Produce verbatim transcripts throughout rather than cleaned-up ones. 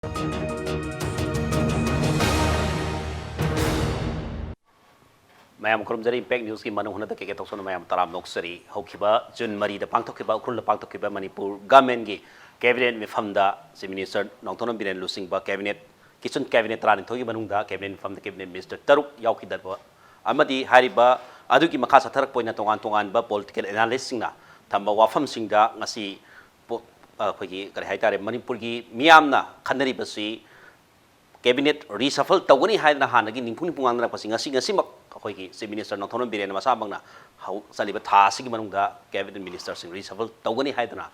ꯃꯌꯥꯝ ꯈꯨꯔꯨꯝꯖꯔꯤ꯫ Impact Newsꯀꯤ ꯃꯅꯨꯡ ꯍꯨꯠꯅ ꯀꯦ ꯀꯦ ꯊꯣꯛꯁꯣꯝꯅ ꯃꯌꯥꯝ ꯇꯔꯥꯝꯅ ꯑꯣꯛꯆꯔꯤ꯫ ꯍꯧꯈꯤꯕ ꯖꯨꯟ ꯃꯔꯤꯗ ꯄꯥꯡꯊꯣꯛꯈꯤꯕ, ꯎꯈ꯭ꯔꯨꯜꯗ ꯄꯥꯡꯊꯣꯛꯈꯤꯕ Manipur ꯒꯃꯦꯟꯒꯤ cabinet ꯃꯤꯐꯝꯗ Chief Minister Nongthombam Biren ꯂꯨꯆꯤꯡꯕ cabinet, ꯀꯤꯆꯟ cabinet ꯇꯔꯥꯅꯤꯊꯣꯏꯒꯤ ꯃꯅꯨꯡꯗ cabinet ꯃꯤꯐꯝꯗ cabinet minister ꯇꯔꯨꯛ ꯌꯥꯎꯈꯤꯗꯕ ꯑꯃꯗꯤ ꯍꯥꯏꯔꯤꯕ ꯑꯗꯨꯒꯤ ꯃꯈꯥ ꯆꯠꯊꯔꯛꯄ ꯑꯣꯏꯅ ꯇꯣꯉꯥꯟ ꯇꯣꯉꯥꯟꯕ political analystꯁꯤꯡꯅ ꯊꯝꯕ ꯋꯥꯐꯝꯁꯤꯡꯗ ꯉꯁꯤ ꯄꯣ-, ꯑꯩꯈꯣꯏꯒꯤ ꯀꯔꯤ ꯍꯥꯏꯇꯥꯔꯦ, ꯃꯅꯤꯄꯨꯔꯒꯤ ꯃꯤꯌꯥꯝꯅ ꯈꯟꯅꯔꯤꯕꯁꯤ cabinet reshuffle ꯇꯧꯒꯅꯤ ꯍꯥꯏꯗꯅ ꯍꯥꯟꯅꯒꯤ ꯅꯤꯡꯐꯨ ꯅꯤꯡꯐꯨ ꯉꯥꯡꯅꯔꯛꯄꯁꯤ ꯉꯁꯤ, ꯉꯁꯤꯃꯛ ꯑꯩꯈꯣꯏꯒꯤ Chief Minister ꯅꯣꯡꯊꯣꯝꯕꯝ ꯕꯤꯔꯦꯟꯅ ꯃꯁꯥꯃꯛꯅ ꯍꯧ-, ꯆꯠꯂꯤꯕ ꯊꯥ ꯑꯁꯤꯒꯤ ꯃꯅꯨꯡꯗ cabinet ministerꯁꯤꯡ reshuffle ꯇꯧꯒꯅꯤ ꯍꯥꯏꯗꯅ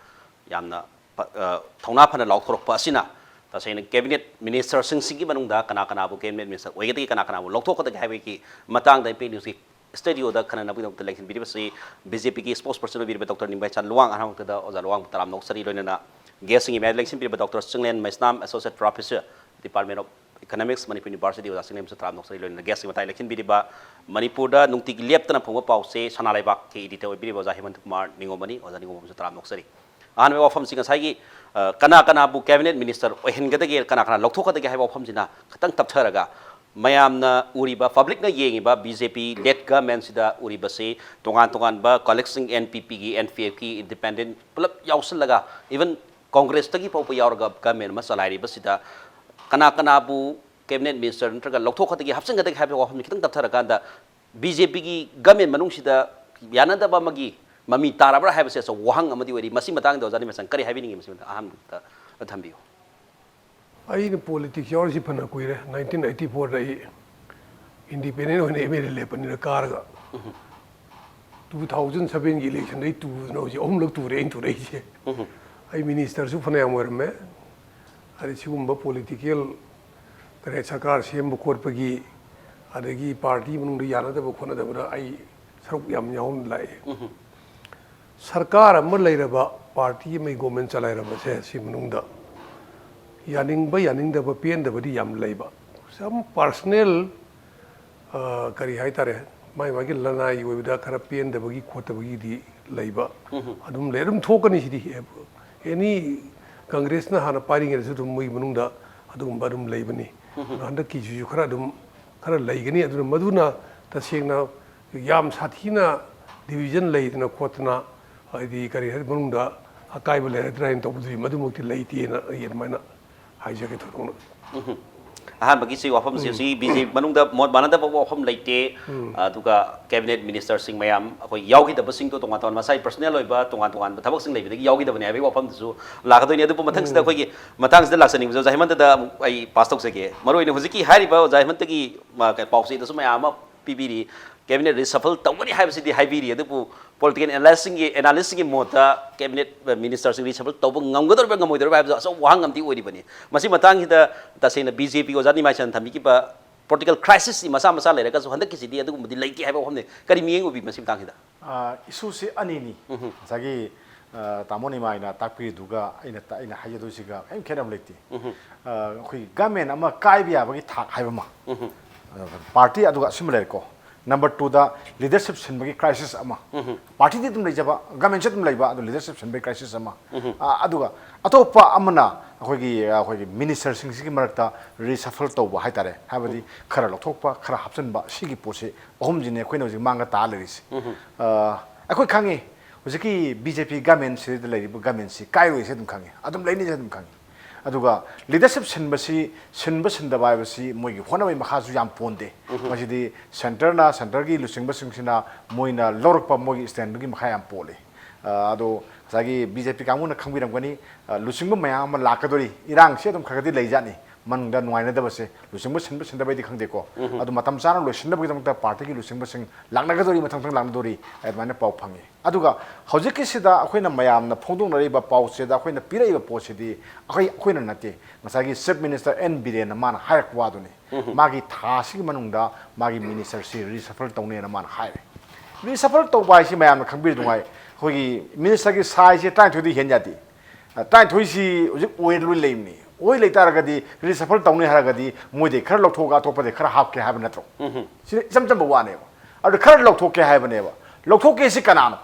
ꯌꯥꯝꯅ ꯄ-, ꯑ, ꯊꯧꯅꯥ ꯐꯅ ꯂꯥꯎꯊꯣꯔꯛꯄ ꯑꯁꯤꯅ ꯇꯁꯦꯡꯅ cabinet ministerꯁꯤꯡꯁꯤꯒꯤ ꯃꯅꯨꯡꯗ ꯀꯅꯥ ꯀꯅꯥꯕꯨ cabinet minister ꯑꯣꯏꯒꯗꯒꯦ, ꯀꯅꯥ ꯀꯅꯥꯕꯨ ꯂꯧꯊꯣꯛꯀꯗꯒꯦ ꯍꯥꯏꯕꯒꯤ ꯃꯇꯥꯡꯗ Impact Newsꯀꯤ studioꯗ ꯈꯟꯅꯅꯕꯒꯤꯗꯃꯛꯇ ꯂꯦꯡꯁꯤꯟꯕꯤꯔꯤꯕꯁꯤ BJPꯒꯤ spokesperson ꯑꯣꯏꯕꯤꯔꯤꯕ Doctor ꯅꯤꯡꯕꯩꯆꯥꯟ ꯂꯨꯋꯥꯡ꯫ ꯑꯍꯥꯟꯕꯃꯛꯇꯗ ꯑꯣꯖꯥ ꯂꯨꯋꯥꯡꯕꯨ ꯇꯔꯥꯝꯅ ꯑꯣꯛꯆꯔꯤ꯫ ꯂꯣꯏꯅꯅ guestꯁꯤꯡꯒꯤ ꯃꯌꯥꯏꯗ ꯂꯦꯡꯁꯤꯟꯕꯤꯔꯤꯕ Doctor Chinglen Meisnam, Associate Professor, Department of Economics, Manipur University, ꯑꯣꯖꯥ ꯆꯤꯡꯂꯦꯟꯕꯨꯁꯨ ꯇꯔꯥꯝꯅ ꯑꯣꯛꯆꯔꯤ꯫ ꯂꯣꯏꯅꯅ guestꯀꯤ ꯃꯇꯥꯏ ꯂꯦꯡꯁꯤꯟꯕꯤꯔꯤꯕ ꯃꯅꯤꯄꯨꯔꯗ ꯅꯨꯡꯇꯤꯒꯤ ꯂꯦꯞꯇꯅ ꯐꯣꯡꯕ ꯄꯥꯎꯆꯦ ꯁꯅꯥ ꯂꯩꯕꯥꯛꯀꯤ editor ꯑꯣꯏꯕꯤꯔꯤꯕ ꯑꯣꯖꯥ ꯍꯦꯃꯟꯇ ꯀꯨꯃꯥꯔ ꯅꯤꯉꯣꯝꯕꯅꯤ꯫ ꯑꯣꯖꯥ ꯅꯤꯉꯣꯝꯕꯕꯨꯁꯨ ꯇꯔꯥꯝꯅ ꯑꯣꯛꯆꯔꯤ꯫ ꯑꯍꯥꯟꯕ ꯋꯥꯐꯝꯁꯤ ꯉꯁꯥꯏꯒꯤ, ꯑ, ꯀꯅꯥ ꯀꯅꯥꯕꯨ cabinet minister ꯑꯣꯏꯍꯟꯒꯗꯒꯦ, ꯀꯅꯥ ꯀꯅꯥ ꯂꯧꯊꯣꯛꯀꯗꯒꯦ ꯍꯥꯏꯕ ꯋꯥꯐꯝꯁꯤꯅ ꯈꯤꯇꯪ ꯇꯞꯊꯔꯒ, ꯃꯌꯥꯝꯅ ꯎꯔꯤꯕ, publicꯅ ꯌꯦꯡꯉꯤꯕ BJP led governmentꯁꯤꯗ ꯎꯔꯤꯕꯁꯤ ꯇꯣꯉꯥꯟ ꯇꯣꯉꯥꯟꯕ colleagueꯁꯤꯡ, NPPꯒꯤ, NPFꯀꯤ, independent ꯄꯨꯂꯞ ꯌꯥꯎꯁꯜꯂꯒ, even Congressꯇꯒꯤ ꯐꯥꯎꯕ ꯌꯥꯎꯔꯒ government ꯑꯃ ꯆꯂꯥꯏꯔꯤꯕꯁꯤꯗ ꯀꯅꯥ ꯀꯅꯥꯕꯨ cabinet minister ꯅꯠꯇ꯭ꯔꯒ ꯂꯧꯊꯣꯛꯀꯗꯒꯦ, ꯍꯥꯞꯆꯤꯟꯒꯗꯒꯦ ꯍꯥꯏꯕ ꯋꯥꯐꯝꯁꯤ ꯈꯤꯇꯪ ꯇꯞꯊꯔꯀꯥꯟꯗ, BJPꯒꯤ government ꯃꯅꯨꯡꯁꯤꯗ ꯌꯥꯅꯗꯕ ꯑꯃꯒꯤ ꯃꯃꯤ ꯇꯥꯔꯕ꯭ꯔꯥ ꯍꯥꯏꯕꯁꯦ ꯑꯆꯧꯕ ꯋꯥꯍꯪ ꯑꯃꯗꯤ ꯑꯣꯏꯔꯤ꯫ ꯃꯁꯤ ꯃꯇꯥꯡꯗ ꯑꯣꯖꯥ ꯅꯤꯡꯕꯩꯆꯥꯟ ꯀꯔꯤ ꯍꯥꯏꯕꯤꯅꯤꯡꯉꯤ? ꯃꯁꯤ ꯃꯇꯥꯡ ꯑꯍꯥꯟꯕꯗ ꯊꯝꯕꯤꯌꯨ꯫ ꯑꯩꯅ politics ꯌꯥꯎꯔꯤꯁꯤ ꯐꯅ ꯀꯨꯏꯔꯦ꯫ Nineteen eighty fourꯗ ꯑꯩ independent ꯑꯣꯏꯅ MLA ꯂꯦꯞꯄꯅꯤꯅ ꯀꯥꯔꯒ, two thousand sevenꯒꯤ electionꯗ ꯑꯩ ꯇꯨꯗꯅ ꯍꯧꯖꯤꯛ ꯑꯍꯨꯝꯂꯛ ꯇꯨꯔꯦ ꯑꯩꯅ ꯇꯨꯔꯛꯏꯁꯦ꯫ ꯑꯩ ministerꯁꯨ ꯐꯅꯌꯥꯝ ꯑꯣꯏꯔꯝꯃꯦ꯫ ꯑꯗꯩ ꯁꯤꯒꯨꯝꯕ political, ꯀꯔꯤ, ꯁꯔꯀꯥꯔ ꯁꯦꯝꯕ ꯈꯣꯠꯄꯒꯤ, ꯑꯗꯒꯤ party ꯃꯅꯨꯡꯗ ꯌꯥꯅꯗꯕ ꯈꯣꯠꯅꯗꯕꯗ ꯑꯩ ꯁꯔꯨꯛ ꯌꯥꯝ ꯌꯥꯎꯅ ꯂꯥꯛꯑꯦ꯫ ꯁꯔꯀꯥꯔ ꯑꯃ ꯂꯩꯔꯕ, party ꯑꯃꯒꯤ government ꯆꯂꯥꯏꯔꯕꯁꯦ, ꯁꯤ ꯃꯅꯨꯡꯗ ꯌꯥꯅꯤꯡꯕ ꯌꯥꯅꯤꯡꯗꯕ, ꯄꯦꯟꯗꯕꯗꯤ ꯌꯥꯝ ꯂꯩꯕ꯫ Some personal, ꯑ, ꯀꯔꯤ ꯍꯥꯏꯇꯥꯔꯦ, ꯃꯥꯏ ꯃꯥꯒꯤ ꯂꯅꯥꯏꯒꯤ ꯑꯣꯏꯕꯗ ꯈꯔ ꯄꯦꯟꯗꯕꯒꯤ ꯈꯣꯠꯇꯕꯒꯤꯗꯤ ꯂꯩꯕ ꯑꯗꯨꯝ ꯂꯩ, ꯑꯗꯨꯝ ꯊꯣꯛꯀꯅꯤ ꯁꯤꯗꯤ꯫ Any ꯀꯪꯒ꯭ꯔꯦꯁꯅ ꯍꯥꯟꯅ ꯄꯥꯏꯔꯤꯉꯩꯗꯁꯨ ꯑꯗꯨꯝ ꯃꯣꯏꯒꯤ ꯃꯅꯨꯡꯗ ꯑꯗꯨꯒꯨꯝꯕ ꯑꯗꯨꯝ ꯂꯩꯕꯅꯤ꯫ ꯑꯗꯣ ꯍꯟꯗꯛꯀꯤꯁꯤꯁꯨ ꯈꯔ ꯑꯗꯨꯝ, ꯈꯔ ꯂꯩꯒꯅꯤ꯫ ꯑꯗꯨꯅ ꯃꯗꯨꯅ ꯇꯁꯦꯡꯅ ꯌꯥꯝ ꯁꯥꯊꯤꯅ division ꯂꯩꯗꯅ ꯈꯣꯠꯇꯅ, ꯍꯥꯏꯗꯤ ꯀꯔꯤ ꯍꯥꯏ, ꯃꯅꯨꯡꯗ ꯑꯀꯥꯏꯕ ꯂꯩꯔꯗ꯭ꯔꯥ ꯍꯥꯏꯅ ꯇꯧꯕꯗꯨꯗꯤ ꯃꯗꯨꯃꯛꯇꯤ ꯂꯩꯇꯦꯅ ꯑꯩ ꯑꯗꯨꯃꯥꯏꯅ ꯍꯥꯏꯖꯒꯦ ꯊꯣꯏꯗꯣꯛꯅ꯫ ꯑꯍꯥꯟꯕꯒꯤ ꯁꯤ ꯋꯥꯐꯝꯁꯤ, ꯁꯤ ꯕꯤ ꯖꯦ ꯄꯤ ꯃꯅꯨꯡꯗ ꯃꯣꯠ ꯃꯥꯟꯅꯗꯕ ꯋꯥꯐꯝ ꯂꯩꯇꯦ꯫ ꯑꯗꯨꯒ cabinet ministerꯁꯤꯡ ꯃꯌꯥꯝ ꯑꯩꯈꯣꯏ ꯌꯥꯎꯈꯤꯗꯕꯁꯤꯡꯗꯣ ꯇꯣꯉꯥꯟ ꯇꯣꯉꯥꯟ ꯃꯁꯥꯒꯤ personal ꯑꯣꯏꯕ ꯇꯣꯉꯥꯟ ꯇꯣꯉꯥꯟꯕ ꯊꯕꯛꯁꯤꯡ ꯂꯩꯕꯗꯒꯤ ꯌꯥꯎꯈꯤꯗꯕꯅꯦ ꯍꯥꯏꯕꯒꯤ ꯋꯥꯐꯝꯗꯨꯁꯨ ꯂꯥꯛꯀꯗꯣꯏꯅꯤ꯫ ꯑꯗꯨꯕꯨ ꯃꯊꯪꯁꯤꯗ ꯑꯩꯈꯣꯏꯒꯤ ꯃꯇꯥꯡꯁꯤꯗ ꯂꯥꯛꯆꯅꯤꯡꯕꯁꯦ ꯑꯣꯖꯥ ꯍꯦꯃꯟꯇꯗ ꯑꯃꯨꯛ ꯑꯩ pass ꯇꯧꯖꯒꯦ꯫ ꯃꯔꯨꯑꯣꯏꯅ ꯍꯧꯖꯤꯛꯀꯤ ꯍꯥꯏꯔꯤꯕ ꯑꯣꯖꯥ ꯍꯦꯃꯟꯇꯒꯤ ꯃꯥ-, ꯀꯩ-, ꯄꯥꯎꯆꯦꯗꯁꯨ ꯃꯌꯥꯝ ꯑꯃ ꯄꯤꯕꯤꯔꯤ꯫ Cabinet reshuffle ꯇꯧꯒꯅꯤ ꯍꯥꯏꯕꯁꯤꯗꯤ ꯍꯥꯏꯕꯤꯔꯤ, ꯑꯗꯨꯕꯨ political analystꯁꯤꯡꯒꯤ, analystꯁꯤꯡꯒꯤ ꯃꯣꯠꯇ cabinet ministerꯁꯤꯡ reshuffle ꯇꯧꯕ ꯉꯝꯒꯗꯧꯔꯤꯕ꯭ꯔꯥ ꯉꯝꯃꯣꯏꯗꯧꯔꯤꯕ꯭ꯔꯥ ꯍꯥꯏꯕꯗꯨ ꯑꯆꯧꯕ ꯋꯥꯍꯪ ꯑꯃꯗꯤ ꯑꯣꯏꯔꯤꯕꯅꯤ꯫ ꯃꯁꯤ ꯃꯇꯥꯡꯁꯤꯗ ꯇꯁꯦꯡꯅ ꯕꯤ ꯖꯦ ꯄꯤ ꯑꯣꯖꯥ ꯅꯤꯃꯥꯏꯁꯟ ꯊꯝꯕꯤꯈꯤꯕ political crisisꯁꯤ ꯃꯆꯥ ꯃꯆꯥ ꯂꯩꯔꯒꯁꯨ ꯍꯟꯗꯛꯀꯤꯁꯤꯗꯤ ꯑꯗꯨꯒꯨꯝꯕꯗꯤ ꯂꯩꯇꯦ ꯍꯥꯏꯕ ꯋꯥꯐꯝꯅꯤ꯫ ꯀꯔꯤ ꯃꯤꯠꯌꯦꯡ ꯎꯕꯤ ꯃꯁꯤ ꯃꯇꯥꯡꯁꯤꯗ? ꯑ, issueꯁꯤ ꯑꯅꯤꯅꯤ꯫ ꯉꯁꯥꯏꯒꯤ, ꯑ, ꯇꯥꯃꯣ ꯅꯤꯃꯥꯏꯅ ꯇꯥꯛꯄꯤꯔꯤꯗꯨꯒ ꯑꯩꯅ ꯇ-, ꯑꯩꯅ ꯍꯥꯏꯖꯗꯣꯏꯁꯤꯒ ꯀꯔꯤꯝ ꯈꯦꯠꯅꯕ ꯂꯩꯇꯦ꯫ ꯑ, ꯑꯩꯈꯣꯏ government ꯑꯃ ꯀꯥꯏꯕ ꯌꯥꯕꯒꯤ ꯊꯥꯛ ꯍꯥꯏꯕ ꯑꯃ, ꯑ, party ꯑꯗꯨꯒ ꯑꯁꯤꯃ ꯂꯩꯔꯦꯀꯣ꯫ Number twoꯗ leadership ꯁꯤꯟꯕꯒꯤ crisis ꯑꯃ꯫ Partyꯗꯤ ꯑꯗꯨꯝ ꯂꯩꯖꯕ, governmentꯁꯨ ꯑꯗꯨꯝ ꯂꯩꯕ, ꯑꯗꯨ leadership ꯁꯤꯟꯕꯒꯤ crisis ꯑꯃ꯫ ꯑ, ꯑꯗꯨꯒ ꯑꯇꯣꯞꯄ ꯑꯃꯅ ꯑꯩꯈꯣꯏꯒꯤ, ꯑꯩꯈꯣꯏꯒꯤ ministerꯁꯤꯡꯁꯤꯒꯤ ꯃꯔꯛꯇ reshuffle ꯇꯧꯕ ꯍꯥꯏꯇꯥꯔꯦ꯫ ꯍꯥꯏꯕꯗꯤ ꯈꯔ ꯂꯧꯊꯣꯛꯄ, ꯈꯔ ꯍꯥꯞꯆꯤꯟꯕ, ꯁꯤꯒꯤ ꯄꯣꯠꯁꯤ ꯑꯍꯨꯝꯁꯤꯅꯦ ꯑꯩꯈꯣꯏꯅ ꯍꯧꯖꯤꯛ ꯃꯥꯡꯗ ꯇꯥ ꯂꯩꯔꯤꯁꯦ꯫ ꯑ, ꯑꯩꯈꯣꯏ ꯈꯪꯉꯤ, ꯍꯧꯖꯤꯛꯀꯤ ꯕꯤ ꯖꯦ ꯄꯤ government ꯁꯤꯗ ꯂꯩꯔꯤꯕ governmentꯁꯤ ꯀꯥꯏꯔꯣꯏꯁꯦ ꯑꯗꯨꯝ ꯈꯪꯉꯤ, ꯑꯗꯨꯝ ꯂꯩꯅꯤꯁꯦ ꯑꯗꯨꯝ ꯈꯪꯉꯤ꯫ ꯑꯗꯨꯒ leadership ꯁꯤꯟꯕꯁꯤ, ꯁꯤꯟꯕ ꯁꯤꯟꯗꯕ ꯍꯥꯏꯕꯁꯤ ꯃꯣꯏꯒꯤ ꯍꯣꯠꯅꯕꯒꯤ ꯃꯈꯥꯁꯨ ꯌꯥꯝ ꯄꯣꯟꯗꯦ꯫ ꯃꯁꯤꯗꯤ centreꯅ, centreꯒꯤ ꯂꯨꯆꯤꯡꯕꯁꯤꯡꯁꯤꯅ ꯃꯣꯏꯅ ꯂꯧꯔꯛꯄ ꯃꯣꯏꯒꯤ standꯒꯤ ꯃꯈꯥ ꯌꯥꯝ ꯄꯣꯜꯂꯤ꯫ ꯑ, ꯑꯗꯣ ꯉꯁꯥꯏꯒꯤ ꯕꯤ ꯖꯦ ꯄꯤ ꯀꯥꯡꯕꯨꯅ ꯈꯪꯕꯤꯔꯝꯒꯅꯤ, ꯑ, ꯂꯨꯆꯤꯡꯕ ꯃꯌꯥꯝ ꯑꯃ ꯂꯥꯛꯀꯗꯣꯔꯤ, ꯏꯔꯥꯡꯁꯤ ꯑꯗꯨꯝ ꯈꯔ ꯈꯔꯗꯤ ꯂꯩꯖꯥꯠꯅꯤ꯫ ꯃꯅꯨꯡꯗ ꯅꯨꯡꯉꯥꯏꯅꯗꯕꯁꯦ, ꯂꯨꯆꯤꯡꯕ ꯁꯤꯟꯕ ꯁꯤꯟꯗꯕꯩꯗꯤ ꯈꯪꯗꯦꯀꯣ꯫ ꯑꯗꯨ ꯃꯇꯝ ꯆꯥꯅ ꯂꯣꯏꯁꯤꯟꯅꯕꯒꯤꯗꯃꯛꯇ partyꯒꯤ ꯂꯨꯆꯤꯡꯕꯁꯤꯡ ꯂꯥꯛꯅꯒꯗꯧꯔꯤ, ꯃꯊꯪ ꯃꯊꯪ ꯂꯥꯛꯅꯗꯧꯔꯤ, ꯑꯗꯨꯃꯥꯏꯅ ꯄꯥꯎ ꯐꯪꯉꯤ꯫ ꯑꯗꯨꯒ ꯍꯧꯖꯤꯛꯀꯤꯁꯤꯗ ꯑꯩꯈꯣꯏꯅ ꯃꯌꯥꯝꯅ ꯐꯣꯡꯗꯣꯛꯅꯔꯤꯕ ꯄꯥꯎꯆꯦꯗ ꯑꯩꯈꯣꯏꯅ ꯄꯤꯔꯛꯏꯕ ꯄꯣꯠꯁꯤꯗꯤ ꯑꯩꯈꯣꯏ, ꯑꯩꯈꯣꯏꯅ ꯅꯠꯇꯦ, ꯉꯁꯥꯏꯒꯤ Chief Minister ꯑꯦꯟ ꯕꯤꯔꯦꯟꯅ ꯃꯥꯅ ꯍꯥꯏꯔꯛꯄ ꯋꯥꯗꯨꯅꯤ꯫ ꯃꯥꯒꯤ ꯊꯥ ꯑꯁꯤꯒꯤ ꯃꯅꯨꯡꯗ ꯃꯥꯒꯤ ministerꯁꯤ reshuffle ꯇꯧꯅꯦꯅ ꯃꯥꯅ ꯍꯥꯏꯔꯦ꯫ Reshuffle ꯇꯧꯕ ꯍꯥꯏꯁꯤ ꯃꯌꯥꯝꯅ ꯈꯪꯕꯤꯔꯤꯗꯨꯉꯥꯏ, ꯑꯩꯈꯣꯏꯒꯤ ministerꯒꯤ sizeꯁꯦ ꯇꯔꯥꯅꯤꯊꯣꯏꯗꯤ ꯍꯦꯟ ꯌꯥꯗꯦ꯫ ꯇꯔꯥꯅꯤꯊꯣꯏꯁꯤ ꯍꯧꯖꯤꯛ ꯑꯣꯏꯔ ꯂꯣꯏ ꯂꯩꯕꯅꯤ꯫ ꯑꯣꯏ ꯂꯩꯇꯥꯔꯒꯗꯤ reshuffle ꯇꯧꯅꯤ ꯍꯥꯏꯔꯒꯗꯤ ꯃꯣꯏꯗꯩ ꯈꯔ ꯂꯧꯊꯣꯛꯑꯒ ꯑꯇꯣꯞꯄꯗꯩ ꯈꯔ ꯍꯥꯞꯀꯦ ꯍꯥꯏꯕ ꯅꯠꯇ꯭ꯔꯣ? ꯁꯤꯅ ꯏꯆꯝ ꯆꯝꯕ ꯋꯥꯅꯦꯕ꯫ ꯑꯗꯨ ꯈꯔ ꯂꯧꯊꯣꯛꯀꯦ ꯍꯥꯏꯕꯅꯦꯕ꯫ ꯂꯧꯊꯣꯛꯀꯦ ꯁꯤ ꯀꯅꯥꯅꯣ?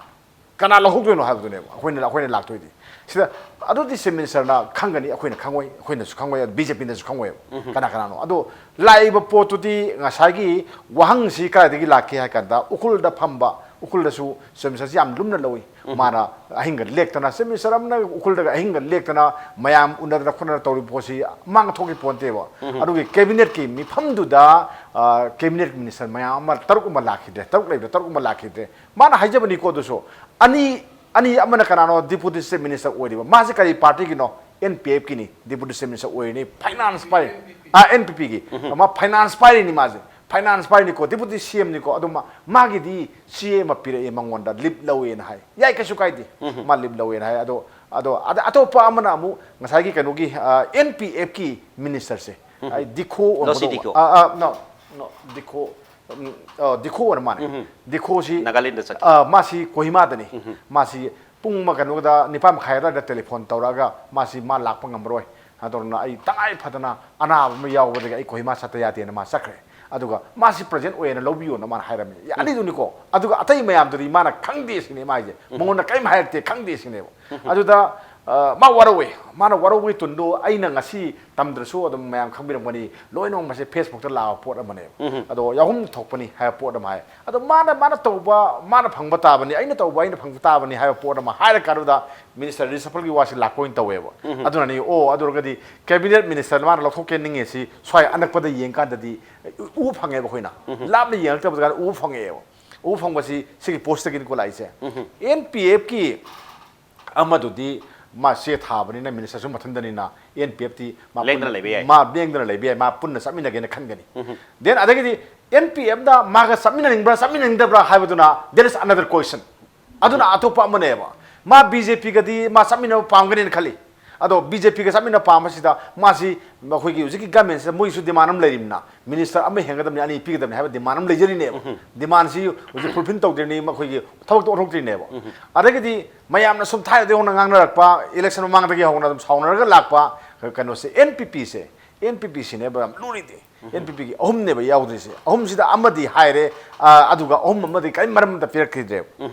ꯀꯅꯥ ꯂꯧꯍꯧꯗꯣꯏꯅꯣ ꯍꯥꯏꯕꯗꯨꯅꯦꯕ ꯑꯩꯈꯣꯏꯅ ꯑꯩꯈꯣꯏꯅ ꯂꯥꯛꯇꯣꯏꯗꯤ꯫ ꯁꯤꯗ ꯑꯗꯨꯗꯤ ꯆꯤꯐ ꯃꯤꯅꯤꯁꯇꯔꯅ ꯈꯪꯒꯅꯤ, ꯑꯩꯈꯣꯏꯅ ꯈꯪꯉꯣꯏ, ꯑꯩꯈꯣꯏꯅꯁꯨ ꯈꯪꯉꯣꯏ, ꯕꯤ ꯖꯦ ꯄꯤꯅꯁꯨ ꯈꯪꯉꯣꯏꯕ꯫ ꯀꯅꯥ ꯀꯅꯥꯅꯣ ꯑꯗꯣ? ꯂꯥꯛꯏꯕ ꯄꯣꯠꯇꯨꯗꯤ ꯉꯁꯥꯏꯒꯤ ꯋꯥꯍꯪꯁꯤ ꯀꯗꯥꯏꯗꯒꯤ ꯂꯥꯛꯀꯦ ꯍꯥꯏ ꯀꯥꯟꯗ, ꯎꯈ꯭ꯔꯨꯜꯗ ꯐꯝꯕ, ꯎꯈ꯭ꯔꯨꯜꯗꯁꯨ ꯆꯤꯐ ꯃꯤꯅꯤꯁꯇꯔꯁꯤ ꯌꯥꯝ ꯂꯨꯝꯅ ꯂꯧꯏ꯫ ꯃꯥꯅ ꯑꯍꯤꯡꯒ ꯂꯦꯛꯇꯅ, ꯆꯤꯐ ꯃꯤꯅꯤꯁꯇꯔ ꯑꯃꯅ ꯎꯈ꯭ꯔꯨꯜꯗꯒ ꯑꯍꯤꯡꯒ ꯂꯦꯛꯇꯅ ꯃꯌꯥꯝ ꯎꯅꯗꯅ ꯈꯣꯠꯅꯗꯅ ꯇꯧꯔꯤꯕ ꯄꯣꯠꯁꯤ ꯃꯥꯡ ꯊꯣꯛꯈꯤꯕ ꯄꯣꯟꯇꯦꯕ꯫ ꯑꯗꯨꯒꯤ ꯀꯦꯕꯤꯅꯦꯠꯀꯤ ꯃꯤꯐꯝꯗꯨꯗ, ꯑ, ꯀꯦꯕꯤꯅꯦꯠ ꯃꯤꯅꯤꯁꯇꯔ ꯃꯌꯥꯝ ꯑꯃ, ꯇꯔꯨꯛ ꯑꯃ ꯂꯥꯛꯈꯤꯗ꯭ꯔꯦ, ꯇꯔꯨꯛ ꯂꯩꯕꯗ ꯇꯔꯨꯛ ꯑꯃ ꯂꯥꯛꯈꯤꯗ꯭ꯔꯦ꯫ ꯃꯥꯅ ꯍꯥꯏꯖꯕꯅꯤꯀꯣ, ꯑꯗꯨꯁꯨ ꯑꯅꯤ, ꯑꯅꯤ ꯑꯃꯅ ꯀꯅꯥꯅꯣ? ꯗꯤꯄꯨꯇꯤ ꯆꯤꯐ ꯃꯤꯅꯤꯁꯇꯔ ꯑꯣꯏꯔꯤꯕ꯫ ꯃꯥꯁꯦ ꯀꯔꯤ ꯄꯥꯔꯇꯤꯒꯤꯅꯣ? ꯑꯦꯟ ꯄꯤ ꯑꯦꯐꯀꯤꯅꯤ, ꯗꯤꯄꯨꯇꯤ ꯆꯤꯐ ꯃꯤꯅꯤꯁꯇꯔ ꯑꯣꯏꯔꯤꯅꯤ, ꯐꯥꯏꯅꯥꯟꯁ ꯄꯥꯏꯔꯤ꯫ ꯑꯥ, ꯑꯦꯟ ꯄꯤ ꯄꯤꯒꯤ꯫ ꯃꯥ ꯐꯥꯏꯅꯥꯟꯁ ꯄꯥꯏꯔꯤꯅꯤ ꯃꯥꯁꯦ꯫ ꯐꯥꯏꯅꯥꯟꯁ ꯄꯥꯏꯔꯤꯅꯤꯀꯣ, ꯗꯤꯄꯨꯇꯤ ꯁꯤ ꯑꯦꯝꯅꯤꯀꯣ꯫ ꯑꯗꯨ ꯃꯥ, ꯃꯥꯒꯤꯗꯤ ꯆꯦ ꯑꯃ ꯄꯤꯔꯛꯑꯦ ꯃꯉꯣꯟꯗ, ꯂꯤꯞ ꯂꯧꯋꯦꯅ ꯍꯥꯏ꯫ ꯌꯥꯏ, ꯀꯩꯁꯨ ꯀꯥꯏꯗꯦ꯫ ꯃꯥ ꯂꯤꯞ ꯂꯧꯋꯦꯅ ꯍꯥꯏ꯫ ꯑꯗꯣ, ꯑꯗꯣ ꯑꯗ ꯑꯇꯣꯞꯄ ꯑꯃꯅ ꯑꯃꯨꯛ ꯉꯁꯥꯏꯒꯤ ꯀꯩꯅꯣꯒꯤ, ꯑꯥ, ꯑꯦꯟ ꯄꯤ ꯑꯦꯐꯀꯤ ꯃꯤꯅꯤꯁꯇꯔꯁꯦ, ꯑꯩ ꯗꯤꯈꯣ ꯑꯣꯏꯔꯝꯒꯗꯧꯕ꯫ ꯗꯤꯈꯣ꯫ ꯑꯥ, ꯑꯥ, no, no, ꯗꯤꯈꯣ, ꯎꯝ, ꯑꯥ, ꯗꯤꯈꯣ ꯑꯣꯏꯔ ꯃꯥꯅꯦ꯫ ꯗꯤꯈꯣꯁꯤ, ꯅꯥꯒꯥꯂꯦꯟꯗ ꯆꯠꯈꯤ꯫ ꯑꯥ, ꯃꯥꯁꯤ ꯀꯣꯍꯤꯃꯥꯗꯅꯤ꯫ ꯃꯥꯁꯤ ꯄꯨꯡ ꯑꯃ ꯀꯩꯅꯣꯗ, ꯅꯤꯄꯥꯟ ꯃꯈꯥꯏ ꯑꯗꯨꯋꯥꯏꯗ ꯇꯦꯂꯤꯐꯣꯟ ꯇꯧꯔꯛꯑꯒ, ꯃꯥꯁꯤ ꯃꯥ ꯂꯥꯛꯄ ꯉꯝꯃꯔꯣꯏ꯫ ꯑꯗꯨꯅ ꯑꯩ ꯇꯉꯥꯏ ꯐꯗꯅ ꯑꯅꯥꯕ ꯑꯃ ꯌꯥꯎꯕꯗꯒꯤ ꯑꯩ ꯀꯣꯍꯤꯃꯥ ꯆꯠꯇ ꯌꯥꯗꯦꯅ ꯃꯥ ꯆꯠꯈ꯭ꯔꯦ꯫ ꯑꯗꯨꯒ ꯃꯥꯁꯤ ꯄ꯭ꯔꯖꯦꯟ ꯑꯣꯏꯌꯦꯅ ꯂꯧꯕꯤꯌꯣꯅ ꯃꯥꯅ ꯍꯥꯏꯔꯝꯃꯤ꯫ ꯑꯅꯤꯗꯨꯅꯤꯀꯣ꯫ ꯑꯗꯨꯒ ꯑꯇꯩ ꯃꯌꯥꯝꯗꯨꯗꯤ ꯃꯥꯅ ꯈꯪꯗꯦ ꯁꯤꯅꯦ ꯃꯥ ꯍꯥꯏꯁꯦ꯫ ꯃꯉꯣꯟꯗ ꯀꯔꯤꯝ ꯍꯥꯏꯔꯛꯇꯦ, ꯈꯪꯗꯦ ꯁꯤꯅꯦꯕ꯫ ꯑꯗꯨꯗ, ꯑ, ꯃꯥ ꯋꯥꯔꯧꯋꯦ꯫ ꯃꯥꯅ ꯋꯥꯔꯧꯕꯒꯤ ꯇꯨꯟꯗꯣ ꯑꯩꯅ ꯉꯁꯤ ꯇꯝꯗ꯭ꯔꯁꯨ ꯑꯗꯨꯝ ꯃꯌꯥꯝ ꯈꯪꯕꯤꯔꯝꯒꯅꯤ, ꯂꯣꯏꯅꯃꯛ ꯃꯁꯤ ꯐꯦꯁꯕꯨꯛꯇ ꯂꯥꯛꯄ ꯄꯣꯠ ꯑꯃꯅꯦꯕ꯫ ꯑꯗꯣ ꯌꯥꯎꯍꯨꯝ ꯊꯣꯛꯄꯅꯤ ꯍꯥꯏꯕ ꯄꯣꯠ ꯑꯃ ꯍꯥꯏ꯫ ꯑꯗꯣ ꯃꯥꯅ, ꯃꯥꯅ ꯇꯧꯕ ꯃꯥꯅ ꯐꯪꯕ ꯇꯥꯕꯅꯤ, ꯑꯩꯅ ꯇꯧꯕ ꯑꯩꯅ ꯐꯪꯕ ꯇꯥꯕꯅꯤ ꯍꯥꯏꯕ ꯄꯣꯠ ꯑꯃ ꯍꯥꯏꯔꯀꯥꯟꯗꯨꯗ ꯃꯤꯅꯤꯁꯇꯔ ꯔꯤꯁꯐꯜꯒꯤ ꯋꯥꯁꯤ ꯂꯥꯛꯄ ꯑꯣꯏꯅ ꯇꯧꯋꯦꯕ꯫ ꯑꯗꯨꯅꯅꯤ, ꯑꯣ, ꯑꯗꯨ ꯑꯣꯏꯔꯒꯗꯤ ꯀꯦꯕꯤꯅꯦꯠ ꯃꯤꯅꯤꯁꯇꯔ ꯃꯥꯅ ꯂꯧꯊꯣꯛꯀꯦ ꯅꯤꯡꯉꯦ ꯁꯤ ꯁ꯭ꯋꯥꯏ ꯑꯅꯛꯄꯗ ꯌꯦꯡꯀꯥꯟꯗꯗꯤ ꯎꯕ ꯐꯪꯉꯦꯕ ꯑꯩꯈꯣꯏꯅ꯫ ꯂꯥꯞꯅ ꯌꯦꯡꯉꯛꯇꯕ ꯀꯥꯟꯗ ꯎꯕ ꯐꯪꯉꯛꯑꯦꯕ꯫ ꯎꯕ ꯐꯪꯕꯁꯤ ꯁꯤꯒꯤ ꯄꯣꯁꯇꯒꯤꯅꯤꯀꯣ ꯂꯥꯛꯏꯁꯦ꯫ ꯑꯦꯟ ꯄꯤ ꯑꯦꯐꯀꯤ ꯑꯃꯗꯨꯗꯤ ꯃꯥ ꯆꯦ ꯊꯥꯕꯅꯤꯅ, ꯃꯤꯅꯤꯁꯇꯔꯁꯨ ꯃꯊꯟꯗꯅꯤꯅ, ꯑꯦꯟ ꯄꯤ ꯑꯦꯐꯇꯤ ꯃꯥ ꯂꯦꯡꯗꯅ ꯄꯨꯟꯅ, ꯂꯩꯕ ꯌꯥꯏ꯫ ꯃꯥ ꯂꯦꯡꯗꯅ ꯂꯩꯕ ꯌꯥꯏ, ꯃꯥ ꯄꯨꯟꯅ ꯆꯠꯃꯤꯟꯅꯒꯦꯅ ꯈꯟꯒꯅꯤ꯫ Then ꯑꯗꯒꯤꯗꯤ ꯑꯦꯟ ꯄꯤ ꯑꯦꯐꯅ ꯃꯥꯒ ꯆꯠꯃꯤꯟꯅꯅꯤꯡꯕ꯭ꯔꯥ ꯆꯠꯃꯤꯟꯅꯅꯤꯡꯗꯕ꯭ꯔꯥ ꯍꯥꯏꯕꯗꯨꯅ, that is another question꯫ ꯑꯗꯨꯅ ꯑꯇꯣꯞꯄ ꯑꯃꯅꯦꯕ꯫ ꯃꯥ ꯕꯤ ꯖꯦ ꯄꯤꯒꯗꯤ ꯃꯥ ꯆꯠꯃꯤꯟꯅꯕ ꯄꯥꯝꯒꯅꯤꯅ ꯈꯜꯂꯤ꯫ ꯑꯗꯣ ꯕꯤ ꯖꯦ ꯄꯤꯒ ꯆꯠꯃꯤꯟꯅꯕ ꯄꯥꯝꯕꯁꯤꯗ ꯃꯥꯁꯤ ꯑꯩꯈꯣꯏꯒꯤ ꯍꯧꯖꯤꯛꯀꯤ ꯒꯃꯦꯟꯁꯤꯗ ꯃꯣꯏꯁꯨ ꯗꯤꯃꯥꯟ ꯑꯃ ꯂꯩꯔꯤꯕꯅꯤꯅ, ꯃꯤꯅꯤꯁꯇꯔ ꯑꯃ ꯍꯦꯟꯒꯗꯕꯅꯤ, ꯑꯅꯤ ꯄꯤꯒꯗꯕꯅꯤ ꯍꯥꯏꯕ ꯗꯤꯃꯥꯟ ꯑꯃ ꯂꯩꯖꯔꯤꯅꯦꯕ꯫ ꯗꯤꯃꯥꯟꯁꯤ ꯍꯧꯖꯤꯛ ꯐꯨꯜꯐꯤꯜ ꯇꯧꯗ꯭ꯔꯤꯅꯤ, ꯃꯈꯣꯏꯒꯤ ꯊꯕꯛꯇꯣ ꯑꯣꯟꯊꯣꯛꯇ꯭ꯔꯤꯅꯦꯕ꯫ ꯑꯗꯒꯤꯗꯤ ꯃꯌꯥꯝꯅ ꯁꯨꯝ ꯊꯥꯏꯅꯗꯒꯤ ꯍꯧꯅ ꯉꯥꯡꯅꯔꯛꯄ, ꯏꯂꯦꯛꯁꯟ ꯃꯃꯥꯡꯗꯒꯤ ꯍꯧꯅ ꯑꯗꯨꯝ ꯁꯥꯎꯅꯔꯒ ꯂꯥꯛꯄ, ꯀꯩꯅꯣꯁꯦ, ꯑꯦꯟ ꯄꯤ ꯄꯤꯁꯦ, ꯑꯦꯟ ꯄꯤ ꯄꯤꯁꯤꯅꯦꯕ ꯌꯥꯝ ꯂꯨꯔꯤꯗꯤ꯫ ꯑꯦꯟ ꯄꯤ ꯄꯤꯒꯤ ꯑꯍꯨꯝꯅꯦꯕ ꯌꯥꯎꯗ꯭ꯔꯤꯁꯦ꯫ ꯑꯍꯨꯝꯁꯤꯗ ꯑꯃꯗꯤ ꯍꯥꯏꯔꯦ, ꯑ, ꯑꯗꯨꯒ ꯑꯍꯨꯝ ꯑꯃꯗꯤ ꯀꯔꯤꯝ ꯃꯔꯝ ꯑꯝꯇ ꯄꯤꯔꯛꯈꯤꯗ꯭ꯔꯦꯕ꯫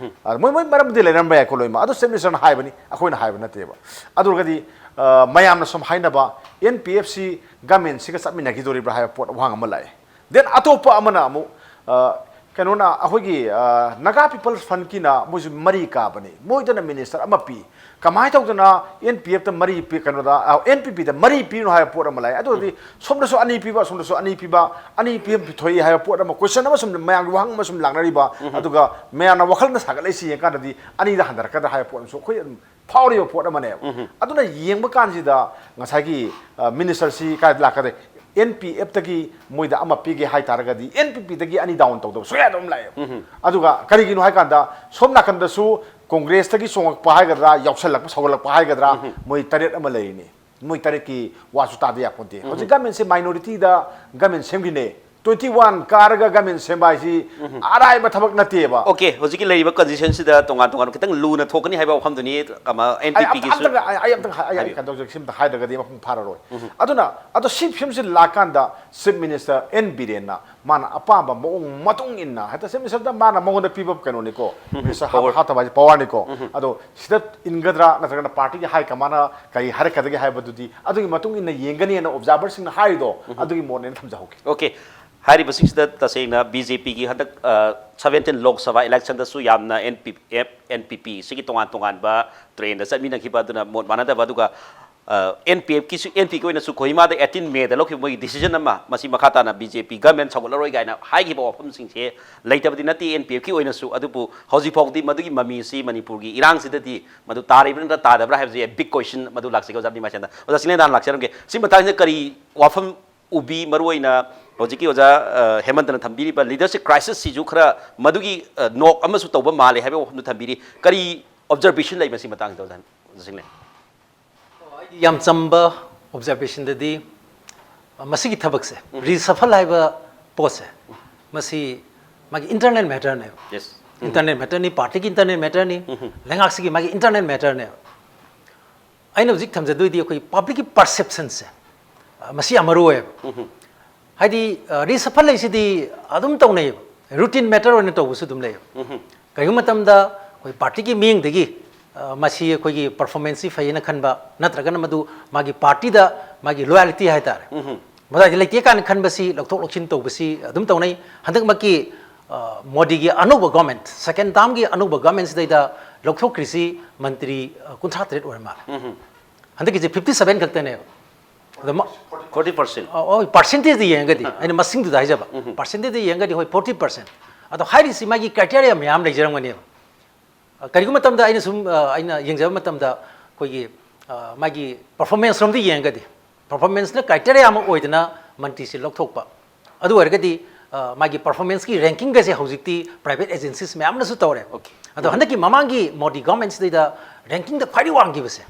ꯑ, ꯃꯣꯏ, ꯃꯣꯏ ꯃꯔꯝꯗꯤ ꯂꯩꯔꯝꯕ ꯌꯥꯏꯀꯣ ꯂꯣꯏꯅꯃꯛ꯫ ꯑꯗꯣ ꯆꯤꯐ ꯃꯤꯅꯤꯁꯇꯔꯅ ꯍꯥꯏꯕꯅꯤ, ꯑꯩꯈꯣꯏꯅ ꯍꯥꯏꯕ ꯅꯠꯇꯦꯕ꯫ ꯑꯗꯨ ꯑꯣꯏꯔꯒꯗꯤ, ꯑ, ꯃꯌꯥꯝꯅ ꯁꯨꯝ ꯍꯥꯏꯅꯕ, ꯑꯦꯟ ꯄꯤ ꯑꯦꯐꯁꯤ ꯒꯃꯦꯟꯁꯤꯒ ꯆꯠꯃꯤꯟꯅꯈꯤꯗꯣꯔꯤꯕ꯭ꯔꯥ ꯍꯥꯏꯕ ꯄꯣꯠ ꯋꯥꯍꯪ ꯑꯃ ꯂꯥꯛꯑꯦ꯫ Then ꯑꯇꯣꯞꯄ ꯑꯃꯅ ꯑꯃꯨꯛ, ꯑ, ꯀꯩꯅꯣꯅ, ꯑꯩꯈꯣꯏꯒꯤ, ꯑ, ꯅꯥꯒꯥ ꯄꯤꯄꯜꯁ ꯐ꯭ꯔꯟꯠꯀꯤꯅ ꯃꯣꯏꯁꯨ ꯃꯔꯤ ꯀꯥꯕꯅꯤ꯫ ꯃꯣꯏꯗꯅ ꯃꯤꯅꯤꯁꯇꯔ ꯑꯃ ꯄꯤ꯫ ꯀꯃꯥꯏꯅ ꯇꯧꯗꯅ ꯑꯦꯟ ꯄꯤ ꯑꯦꯐꯇ ꯃꯔꯤ ꯄꯤ, ꯀꯩꯅꯣꯗ, ꯑ, ꯑꯦꯟ ꯄꯤ ꯄꯤꯗ ꯃꯔꯤ ꯄꯤꯔꯤꯅꯣ ꯍꯥꯏꯕ ꯄꯣꯠ ꯑꯃ ꯂꯥꯛꯑꯦ꯫ ꯑꯗꯨ ꯑꯣꯏꯔꯗꯤ ꯁꯣꯝꯗꯁꯨ ꯑꯅꯤ ꯄꯤꯕ, ꯑꯁꯣꯝꯗꯁꯨ ꯑꯅꯤ ꯄꯤꯕ, ꯑꯅꯤ ꯄꯤꯕ ꯊꯣꯛꯏ ꯍꯥꯏꯕ ꯄꯣꯠ ꯑꯃ, ꯀꯣꯏꯁꯟ ꯑꯃ ꯁꯨꯝ, ꯃꯌꯥꯝꯒꯤ ꯋꯥꯍꯪ ꯑꯃ ꯁꯨꯝ ꯂꯥꯛꯅꯔꯤꯕ, ꯑꯗꯨꯒ ꯃꯌꯥꯝꯅ ꯋꯥꯈꯜꯅ ꯁꯥꯒꯠꯂꯛꯏꯁꯤ ꯌꯦꯡꯀꯥꯟꯗꯗꯤ ꯑꯅꯤꯗ ꯍꯟꯊꯔꯛꯀꯗ꯭ꯔꯥ ꯍꯥꯏꯕ ꯄꯣꯠ ꯑꯃꯁꯨ ꯑꯩꯈꯣꯏ ꯑꯗꯨꯝ ꯐꯥꯎꯔꯤꯕ ꯄꯣꯠ ꯑꯃꯅꯦꯕ꯫ ꯑꯗꯨꯅ ꯌꯦꯡꯕ ꯀꯥꯟꯁꯤꯗ ꯉꯁꯥꯏꯒꯤ, ꯑ, ꯃꯤꯅꯤꯁꯇꯔꯁꯤ ꯀꯥꯏꯗ ꯂꯥꯛꯀꯗꯦ? ꯑꯦꯟ ꯄꯤ ꯑꯦꯐꯇꯒꯤ ꯃꯣꯏꯗ ꯑꯃ ꯄꯤꯒꯦ ꯍꯥꯏ ꯇꯥꯔꯒꯗꯤ ꯑꯦꯟ ꯄꯤ ꯄꯤꯗꯒꯤ ꯑꯅꯤ ꯗꯥꯎꯟ ꯇꯧꯗꯕ ꯁꯨꯡꯌꯥ ꯑꯗꯨꯝ ꯂꯥꯛꯑꯦꯕ꯫ ꯑꯗꯨꯒ ꯀꯔꯤꯒꯤꯅꯣ ꯍꯥꯏ ꯀꯥꯟꯗ ꯁꯣꯝ ꯅꯥꯀꯟꯗꯁꯨ ꯀꯣꯡꯒ꯭ꯔꯦꯁꯇꯒꯤ ꯆꯣꯡꯉꯛꯄ ꯍꯥꯏꯒꯗ꯭ꯔꯥ, ꯌꯥꯎꯁꯜꯂꯛꯄ, ꯁꯧꯒꯠꯂꯛꯄ ꯍꯥꯏꯒꯗ꯭ꯔꯥ, ꯃꯣꯏ ꯇꯔꯦꯠ ꯑꯃ ꯂꯩꯔꯤꯅꯤ꯫ ꯃꯣꯏ ꯇꯔꯦꯠꯀꯤ ꯋꯥꯁꯨ ꯇꯥꯗ ꯌꯥꯄꯣꯟꯇꯦ꯫ ꯍꯧꯖꯤꯛ ꯒꯃꯦꯟꯁꯦ ꯃꯥꯏꯅꯣꯔꯤꯇꯤꯗ ꯒꯃꯦꯟ ꯁꯦꯝꯈꯤꯅꯦ꯫ Twenty one ꯀꯥꯔꯒ ꯒꯃꯦꯟ ꯁꯦꯝꯕ ꯍꯥꯏꯁꯤ ꯑꯔꯥꯏꯕ ꯊꯕꯛ ꯅꯠꯇꯦꯕ꯫ ꯑꯣꯀꯦ, ꯍꯧꯖꯤꯛꯀꯤ ꯂꯩꯔꯤꯕ ꯀꯟꯗꯤꯁꯟꯁꯤꯗ ꯇꯣꯉꯥꯟ ꯇꯣꯉꯥꯟꯕ ꯈꯤꯇꯪ ꯂꯨꯅ ꯊꯣꯛꯀꯅꯤ ꯍꯥꯏꯕ ꯋꯥꯐꯝꯗꯨꯅꯤ, ꯑꯃ, ꯑꯩ ꯑꯝꯇ, ꯑꯦꯟ ꯄꯤ ꯄꯤꯒꯤꯁꯨ꯫ ꯑꯝꯇꯪ, ꯑꯩ, ꯑꯩ ꯑꯝꯇꯪ ꯍꯥꯏ-, ꯑꯩ, ꯑꯩ ꯍꯥꯏꯕꯤꯌꯨ꯫ ꯀꯩꯅꯣ ꯇꯧꯖꯒꯦ, ꯁꯤ ꯑꯝꯇ ꯍꯥꯏꯗ꯭ꯔꯒꯗꯤ ꯃꯄꯨꯡ ꯐꯥꯔꯔꯣꯏ꯫ ꯑꯗꯨꯅ, ꯑꯗꯣ ꯁꯤ ꯐꯤꯕꯝꯁꯤ ꯂꯥꯛꯀꯥꯟꯗ ꯆꯤꯐ ꯃꯤꯅꯤꯁꯇꯔ ꯑꯦꯟ ꯕꯤꯔꯦꯟꯅ ꯃꯥꯅ ꯑꯄꯥꯝꯕ ꯃꯑꯣꯡ ꯃꯇꯨꯡ ꯏꯟꯅ, ꯍꯦꯛꯇ ꯆꯤꯐ ꯃꯤꯅꯤꯁꯇꯔꯗ ꯃꯥꯅ ꯃꯉꯣꯟꯗ ꯄꯤꯕ ꯀꯩꯅꯣꯅꯤꯀꯣ, ꯃꯤꯅꯤꯁꯇꯔ ꯍꯥꯞ-, ꯄꯋꯥꯔ꯫ ꯍꯥꯞꯇꯕ ꯍꯥꯏꯁꯦ ꯄꯋꯥꯔꯅꯤꯀꯣ꯫ ꯑꯗꯣ ꯁꯤꯗ ꯏꯟꯒꯗ꯭ꯔꯥ ꯅꯠꯇ꯭ꯔꯒꯅ ꯄꯥꯔꯇꯤꯒꯤ ꯍꯥꯏ ꯀꯃꯥꯟꯅ ꯀꯔꯤ ꯍꯥꯏꯔꯛꯀꯗꯒꯦ ꯍꯥꯏꯕꯗꯨꯗꯤ ꯑꯗꯨꯒꯤ ꯃꯇꯨꯡ ꯏꯟꯅ ꯌꯦꯡꯒꯅꯤꯅ ꯑꯣꯕꯖꯥꯔꯚꯔꯁꯤꯡꯅ ꯍꯥꯏꯔꯤꯗꯣ, ꯑꯗꯨꯒꯤ ꯃꯣꯠꯅꯦꯅ ꯊꯝꯖꯍꯧꯒꯦ꯫ ꯑꯣꯀꯦ, ꯍꯥꯏꯔꯤꯕꯁꯤꯡꯁꯤꯗ ꯇꯁꯦꯡꯅ ꯕꯤ ꯖꯦ ꯄꯤꯒꯤ ꯍꯟꯗꯛ, ꯑ, seventeen ꯂꯣꯛ ꯁꯚꯥ ꯏꯂꯦꯛꯁꯟꯗꯁꯨ ꯌꯥꯝꯅ N P F, N P ꯄꯤ ꯁꯤꯒꯤ ꯇꯣꯉꯥꯟ ꯇꯣꯉꯥꯟꯕ ꯇ꯭ꯔꯦꯟꯗ ꯆꯠꯃꯤꯟꯅꯈꯤꯕ, ꯑꯗꯨꯅ ꯃꯣꯠ ꯃꯥꯟꯅꯗꯕ, ꯑꯗꯨꯒ, ꯑ, ꯑꯦꯟ ꯄꯤ ꯑꯦꯐꯀꯤꯁꯨ, ꯑꯦꯟ ꯄꯤ ꯄꯤꯒꯤ ꯑꯣꯏꯅꯁꯨ ꯀꯣꯍꯤꯃꯥꯗ eighteen Mayꯗ ꯂꯧꯈꯤꯕ ꯃꯣꯏꯒꯤ decision ꯑꯃ, ꯃꯁꯤ ꯃꯈꯥ ꯇꯥꯅ ꯕꯤ ꯖꯦ ꯄꯤ ꯒꯃꯦꯟ ꯁꯧꯒꯠꯂꯔꯣꯏ ꯀꯥꯏꯅ ꯍꯥꯏꯈꯤꯕ ꯋꯥꯐꯝꯁꯤꯡꯁꯦ ꯂꯩꯇꯕꯗꯤ ꯅꯠꯇꯦ ꯑꯦꯟ ꯄꯤ ꯑꯦꯐꯀꯤ ꯑꯣꯏꯅꯁꯨ, ꯑꯗꯨꯕꯨ ꯍꯧꯖꯤꯛ ꯐꯥꯎꯕꯗꯤ ꯃꯗꯨꯒꯤ ꯃꯃꯤꯁꯤ ꯃꯅꯤꯄꯨꯔꯒꯤ ꯏꯔꯥꯡꯁꯤꯗꯗꯤ ꯃꯗꯨ ꯇꯥꯔꯤꯕ꯭ꯔꯥ ꯅꯠꯇ꯭ꯔ ꯇꯥꯗꯕ꯭ꯔꯥ ꯍꯥꯏꯕꯁꯤ big question ꯃꯗꯨ ꯂꯥꯛꯆꯒꯦ ꯑꯣꯖꯥ ꯅꯤꯃꯥꯏꯁꯟꯗ꯫ ꯑꯣꯖꯥ ꯁꯤꯡꯂꯦꯟꯗꯥꯅ ꯂꯥꯛꯆꯔꯝꯒꯦ꯫ ꯁꯤ ꯃꯇꯥꯡꯁꯤꯗ ꯀꯔꯤ ꯋꯥꯐꯝ ꯎꯕꯤ? ꯃꯔꯨꯑꯣꯏꯅ ꯍꯧꯖꯤꯛꯀꯤ ꯑꯣꯖꯥ, ꯑ, ꯍꯦꯃꯟꯇꯅ ꯊꯝꯕꯤꯔꯤꯕ leadership crisisꯁꯤꯁꯨ ꯈꯔ ꯃꯗꯨꯒꯤ, ꯑ, ꯅꯣꯛ ꯑꯃꯁꯨ ꯇꯧꯕ ꯃꯥꯜꯂꯦ ꯍꯥꯏꯕ ꯋꯥꯐꯝꯗꯨ ꯊꯝꯕꯤꯔꯤ꯫ ꯀꯔꯤ observation ꯂꯩ ꯃꯁꯤ ꯃꯇꯥꯡꯁꯤꯗ, ꯑꯣꯖꯥ, ꯑꯣꯖꯥ ꯁꯤꯡꯂꯦꯟ? ꯌꯥꯝ ꯆꯝꯕ observationꯗꯗꯤ, ꯃꯁꯤꯒꯤ ꯊꯕꯛꯁꯦ, reshuffle ꯍꯥꯏꯕ ꯄꯣꯠꯁꯦ, ꯃꯁꯤ ꯃꯥꯒꯤ internal matterꯅꯦꯕ꯫ Yes. Internal matterꯅꯤ, partyꯒꯤ internal matterꯅꯤ, ꯂꯩꯉꯥꯛꯁꯤꯒꯤ ꯃꯥꯒꯤ internal matterꯅꯦꯕ꯫ ꯑꯩꯅ ꯍꯧꯖꯤꯛ ꯊꯝꯖꯗꯣꯏꯗꯤ ꯑꯩꯈꯣꯏ ꯄꯕ꯭ꯂꯤꯛꯀꯤ ꯄꯔꯁꯦꯞꯁꯟꯁꯦ, ꯃꯁꯤ ꯌꯥꯝ ꯃꯔꯨ ꯑꯣꯏꯌꯦꯕ꯫ ꯍꯥꯏꯗꯤ ꯔꯤꯁꯐꯜ ꯍꯥꯏꯁꯤꯗꯤ ꯑꯗꯨꯝ ꯇꯧꯅꯩꯌꯦꯕ, ꯔꯨꯇꯤꯟ ꯃꯦꯇꯔ ꯑꯣꯏꯅ ꯇꯧꯕꯁꯨ ꯑꯗꯨꯝ ꯂꯩꯌꯦꯕ꯫ ꯀꯔꯤꯒꯨꯝꯕ ꯃꯇꯝꯗ ꯑꯩꯈꯣꯏ ꯄꯥꯔꯇꯤꯒꯤ ꯃꯤꯠꯌꯦꯡꯗꯒꯤ ꯃꯁꯤ ꯑꯩꯈꯣꯏꯒꯤ ꯄꯔꯐꯣꯔꯃꯦꯟꯁꯁꯤ ꯐꯩꯌꯦꯅ ꯈꯟꯕ, ꯅꯠꯇ꯭ꯔꯒꯅ ꯃꯗꯨ ꯃꯥꯒꯤ ꯄꯥꯔꯇꯤꯗ ꯃꯥꯒꯤ ꯂꯣꯌꯦꯂꯤꯇꯤ ꯍꯥꯏꯇꯥꯔꯦ, ꯃꯗꯨꯋꯥꯏꯗ ꯂꯩꯇꯦ ꯀꯥꯏꯅ ꯈꯟꯕꯁꯤ ꯂꯧꯊꯣꯛ ꯂꯧꯁꯤꯟ ꯇꯧꯕꯁꯤ ꯑꯗꯨꯝ ꯇꯧꯅꯩ꯫ ꯍꯟꯗꯛꯃꯛꯀꯤ ꯃꯣꯗꯤꯒꯤ ꯑꯅꯧꯕ ꯒꯣꯔꯃꯦꯟ, ꯁꯦꯀꯦꯟ ꯇꯥꯔꯝꯒꯤ ꯑꯅꯧꯕ ꯒꯣꯔꯃꯦꯟꯁꯤꯗꯩꯗ ꯂꯧꯊꯣꯛꯈ꯭ꯔꯤꯁꯤ ꯃꯟꯇ꯭ꯔꯤ ꯀꯨꯟꯊ꯭ꯔꯥ ꯇꯔꯦꯠ ꯑꯣꯏꯔ ꯃꯥꯜꯂꯦ꯫ ꯍꯟꯗꯛꯀꯤꯁꯦ ꯐꯤꯐꯇꯤ ꯁꯕꯦꯟ ꯈꯛꯇꯅꯦꯕ꯫ ꯑꯗꯣ ꯐꯣꯔꯇꯤ ꯄꯥꯔꯁꯦꯟ꯫ ꯄꯥꯔꯁꯦꯟꯇꯦꯖꯇ ꯌꯦꯡꯉꯒꯗꯤ, ꯑꯩꯅ ꯃꯁꯤꯡꯗꯨꯗ ꯍꯥꯏꯖꯕ, ꯄꯥꯔꯁꯦꯟꯇꯦꯖꯇ ꯌꯦꯡꯉꯒꯗꯤ ꯍꯣꯏ ꯐꯣꯔꯇꯤ ꯄꯥꯔꯁꯦꯟ꯫ ꯑꯗꯣ ꯍꯥꯏꯔꯤꯁꯤ ꯃꯥꯒꯤ ꯀ꯭ꯔꯥꯏꯇꯦꯔꯤꯌꯥ ꯃꯌꯥꯝ ꯂꯩꯖꯔꯝꯒꯅꯦꯕ꯫ ꯀꯔꯤꯒꯨꯝꯕ ꯃꯇꯝꯗ ꯑꯩꯅ ꯁꯨꯝ ꯑꯩꯅ ꯌꯦꯡꯖꯕ ꯃꯇꯝꯗ ꯑꯩꯈꯣꯏꯒꯤ ꯃꯥꯒꯤ ꯄꯔꯐꯣꯔꯃꯦꯟꯁ ꯔꯣꯝꯗ ꯌꯦꯡꯉꯒꯗꯤ, ꯄꯔꯐꯣꯔꯃꯦꯟꯁꯅ ꯀ꯭ꯔꯥꯏꯇꯦꯔꯤꯌꯥ ꯑꯃ ꯑꯣꯏꯗꯅ ꯃꯟꯇ꯭ꯔꯤꯁꯤ ꯂꯧꯊꯣꯛꯄ꯫ ꯑꯗꯨ ꯑꯣꯏꯔꯒꯗꯤ ꯃꯥꯒꯤ ꯄꯔꯐꯣꯔꯃꯦꯟꯁꯀꯤ ꯔꯦꯡꯀꯤꯡꯒꯁꯦ ꯍꯧꯖꯤꯛꯇꯤ ꯄ꯭ꯔꯥꯏꯚꯦꯠ ꯑꯦꯖꯦꯟꯁꯤꯁ ꯃꯌꯥꯝꯅꯁꯨ ꯇꯧꯔꯦ꯫ ꯑꯗꯣ ꯍꯟꯗꯛꯀꯤ ꯃꯃꯥꯡꯒꯤ ꯃꯣꯗꯤ ꯒꯣꯔꯃꯦꯟꯁꯤꯗꯩꯗ ꯔꯦꯡꯀꯤꯡꯗ ꯈ꯭ꯋꯥꯏꯗꯒꯤ ꯋꯥꯡꯈꯤꯕꯁꯦ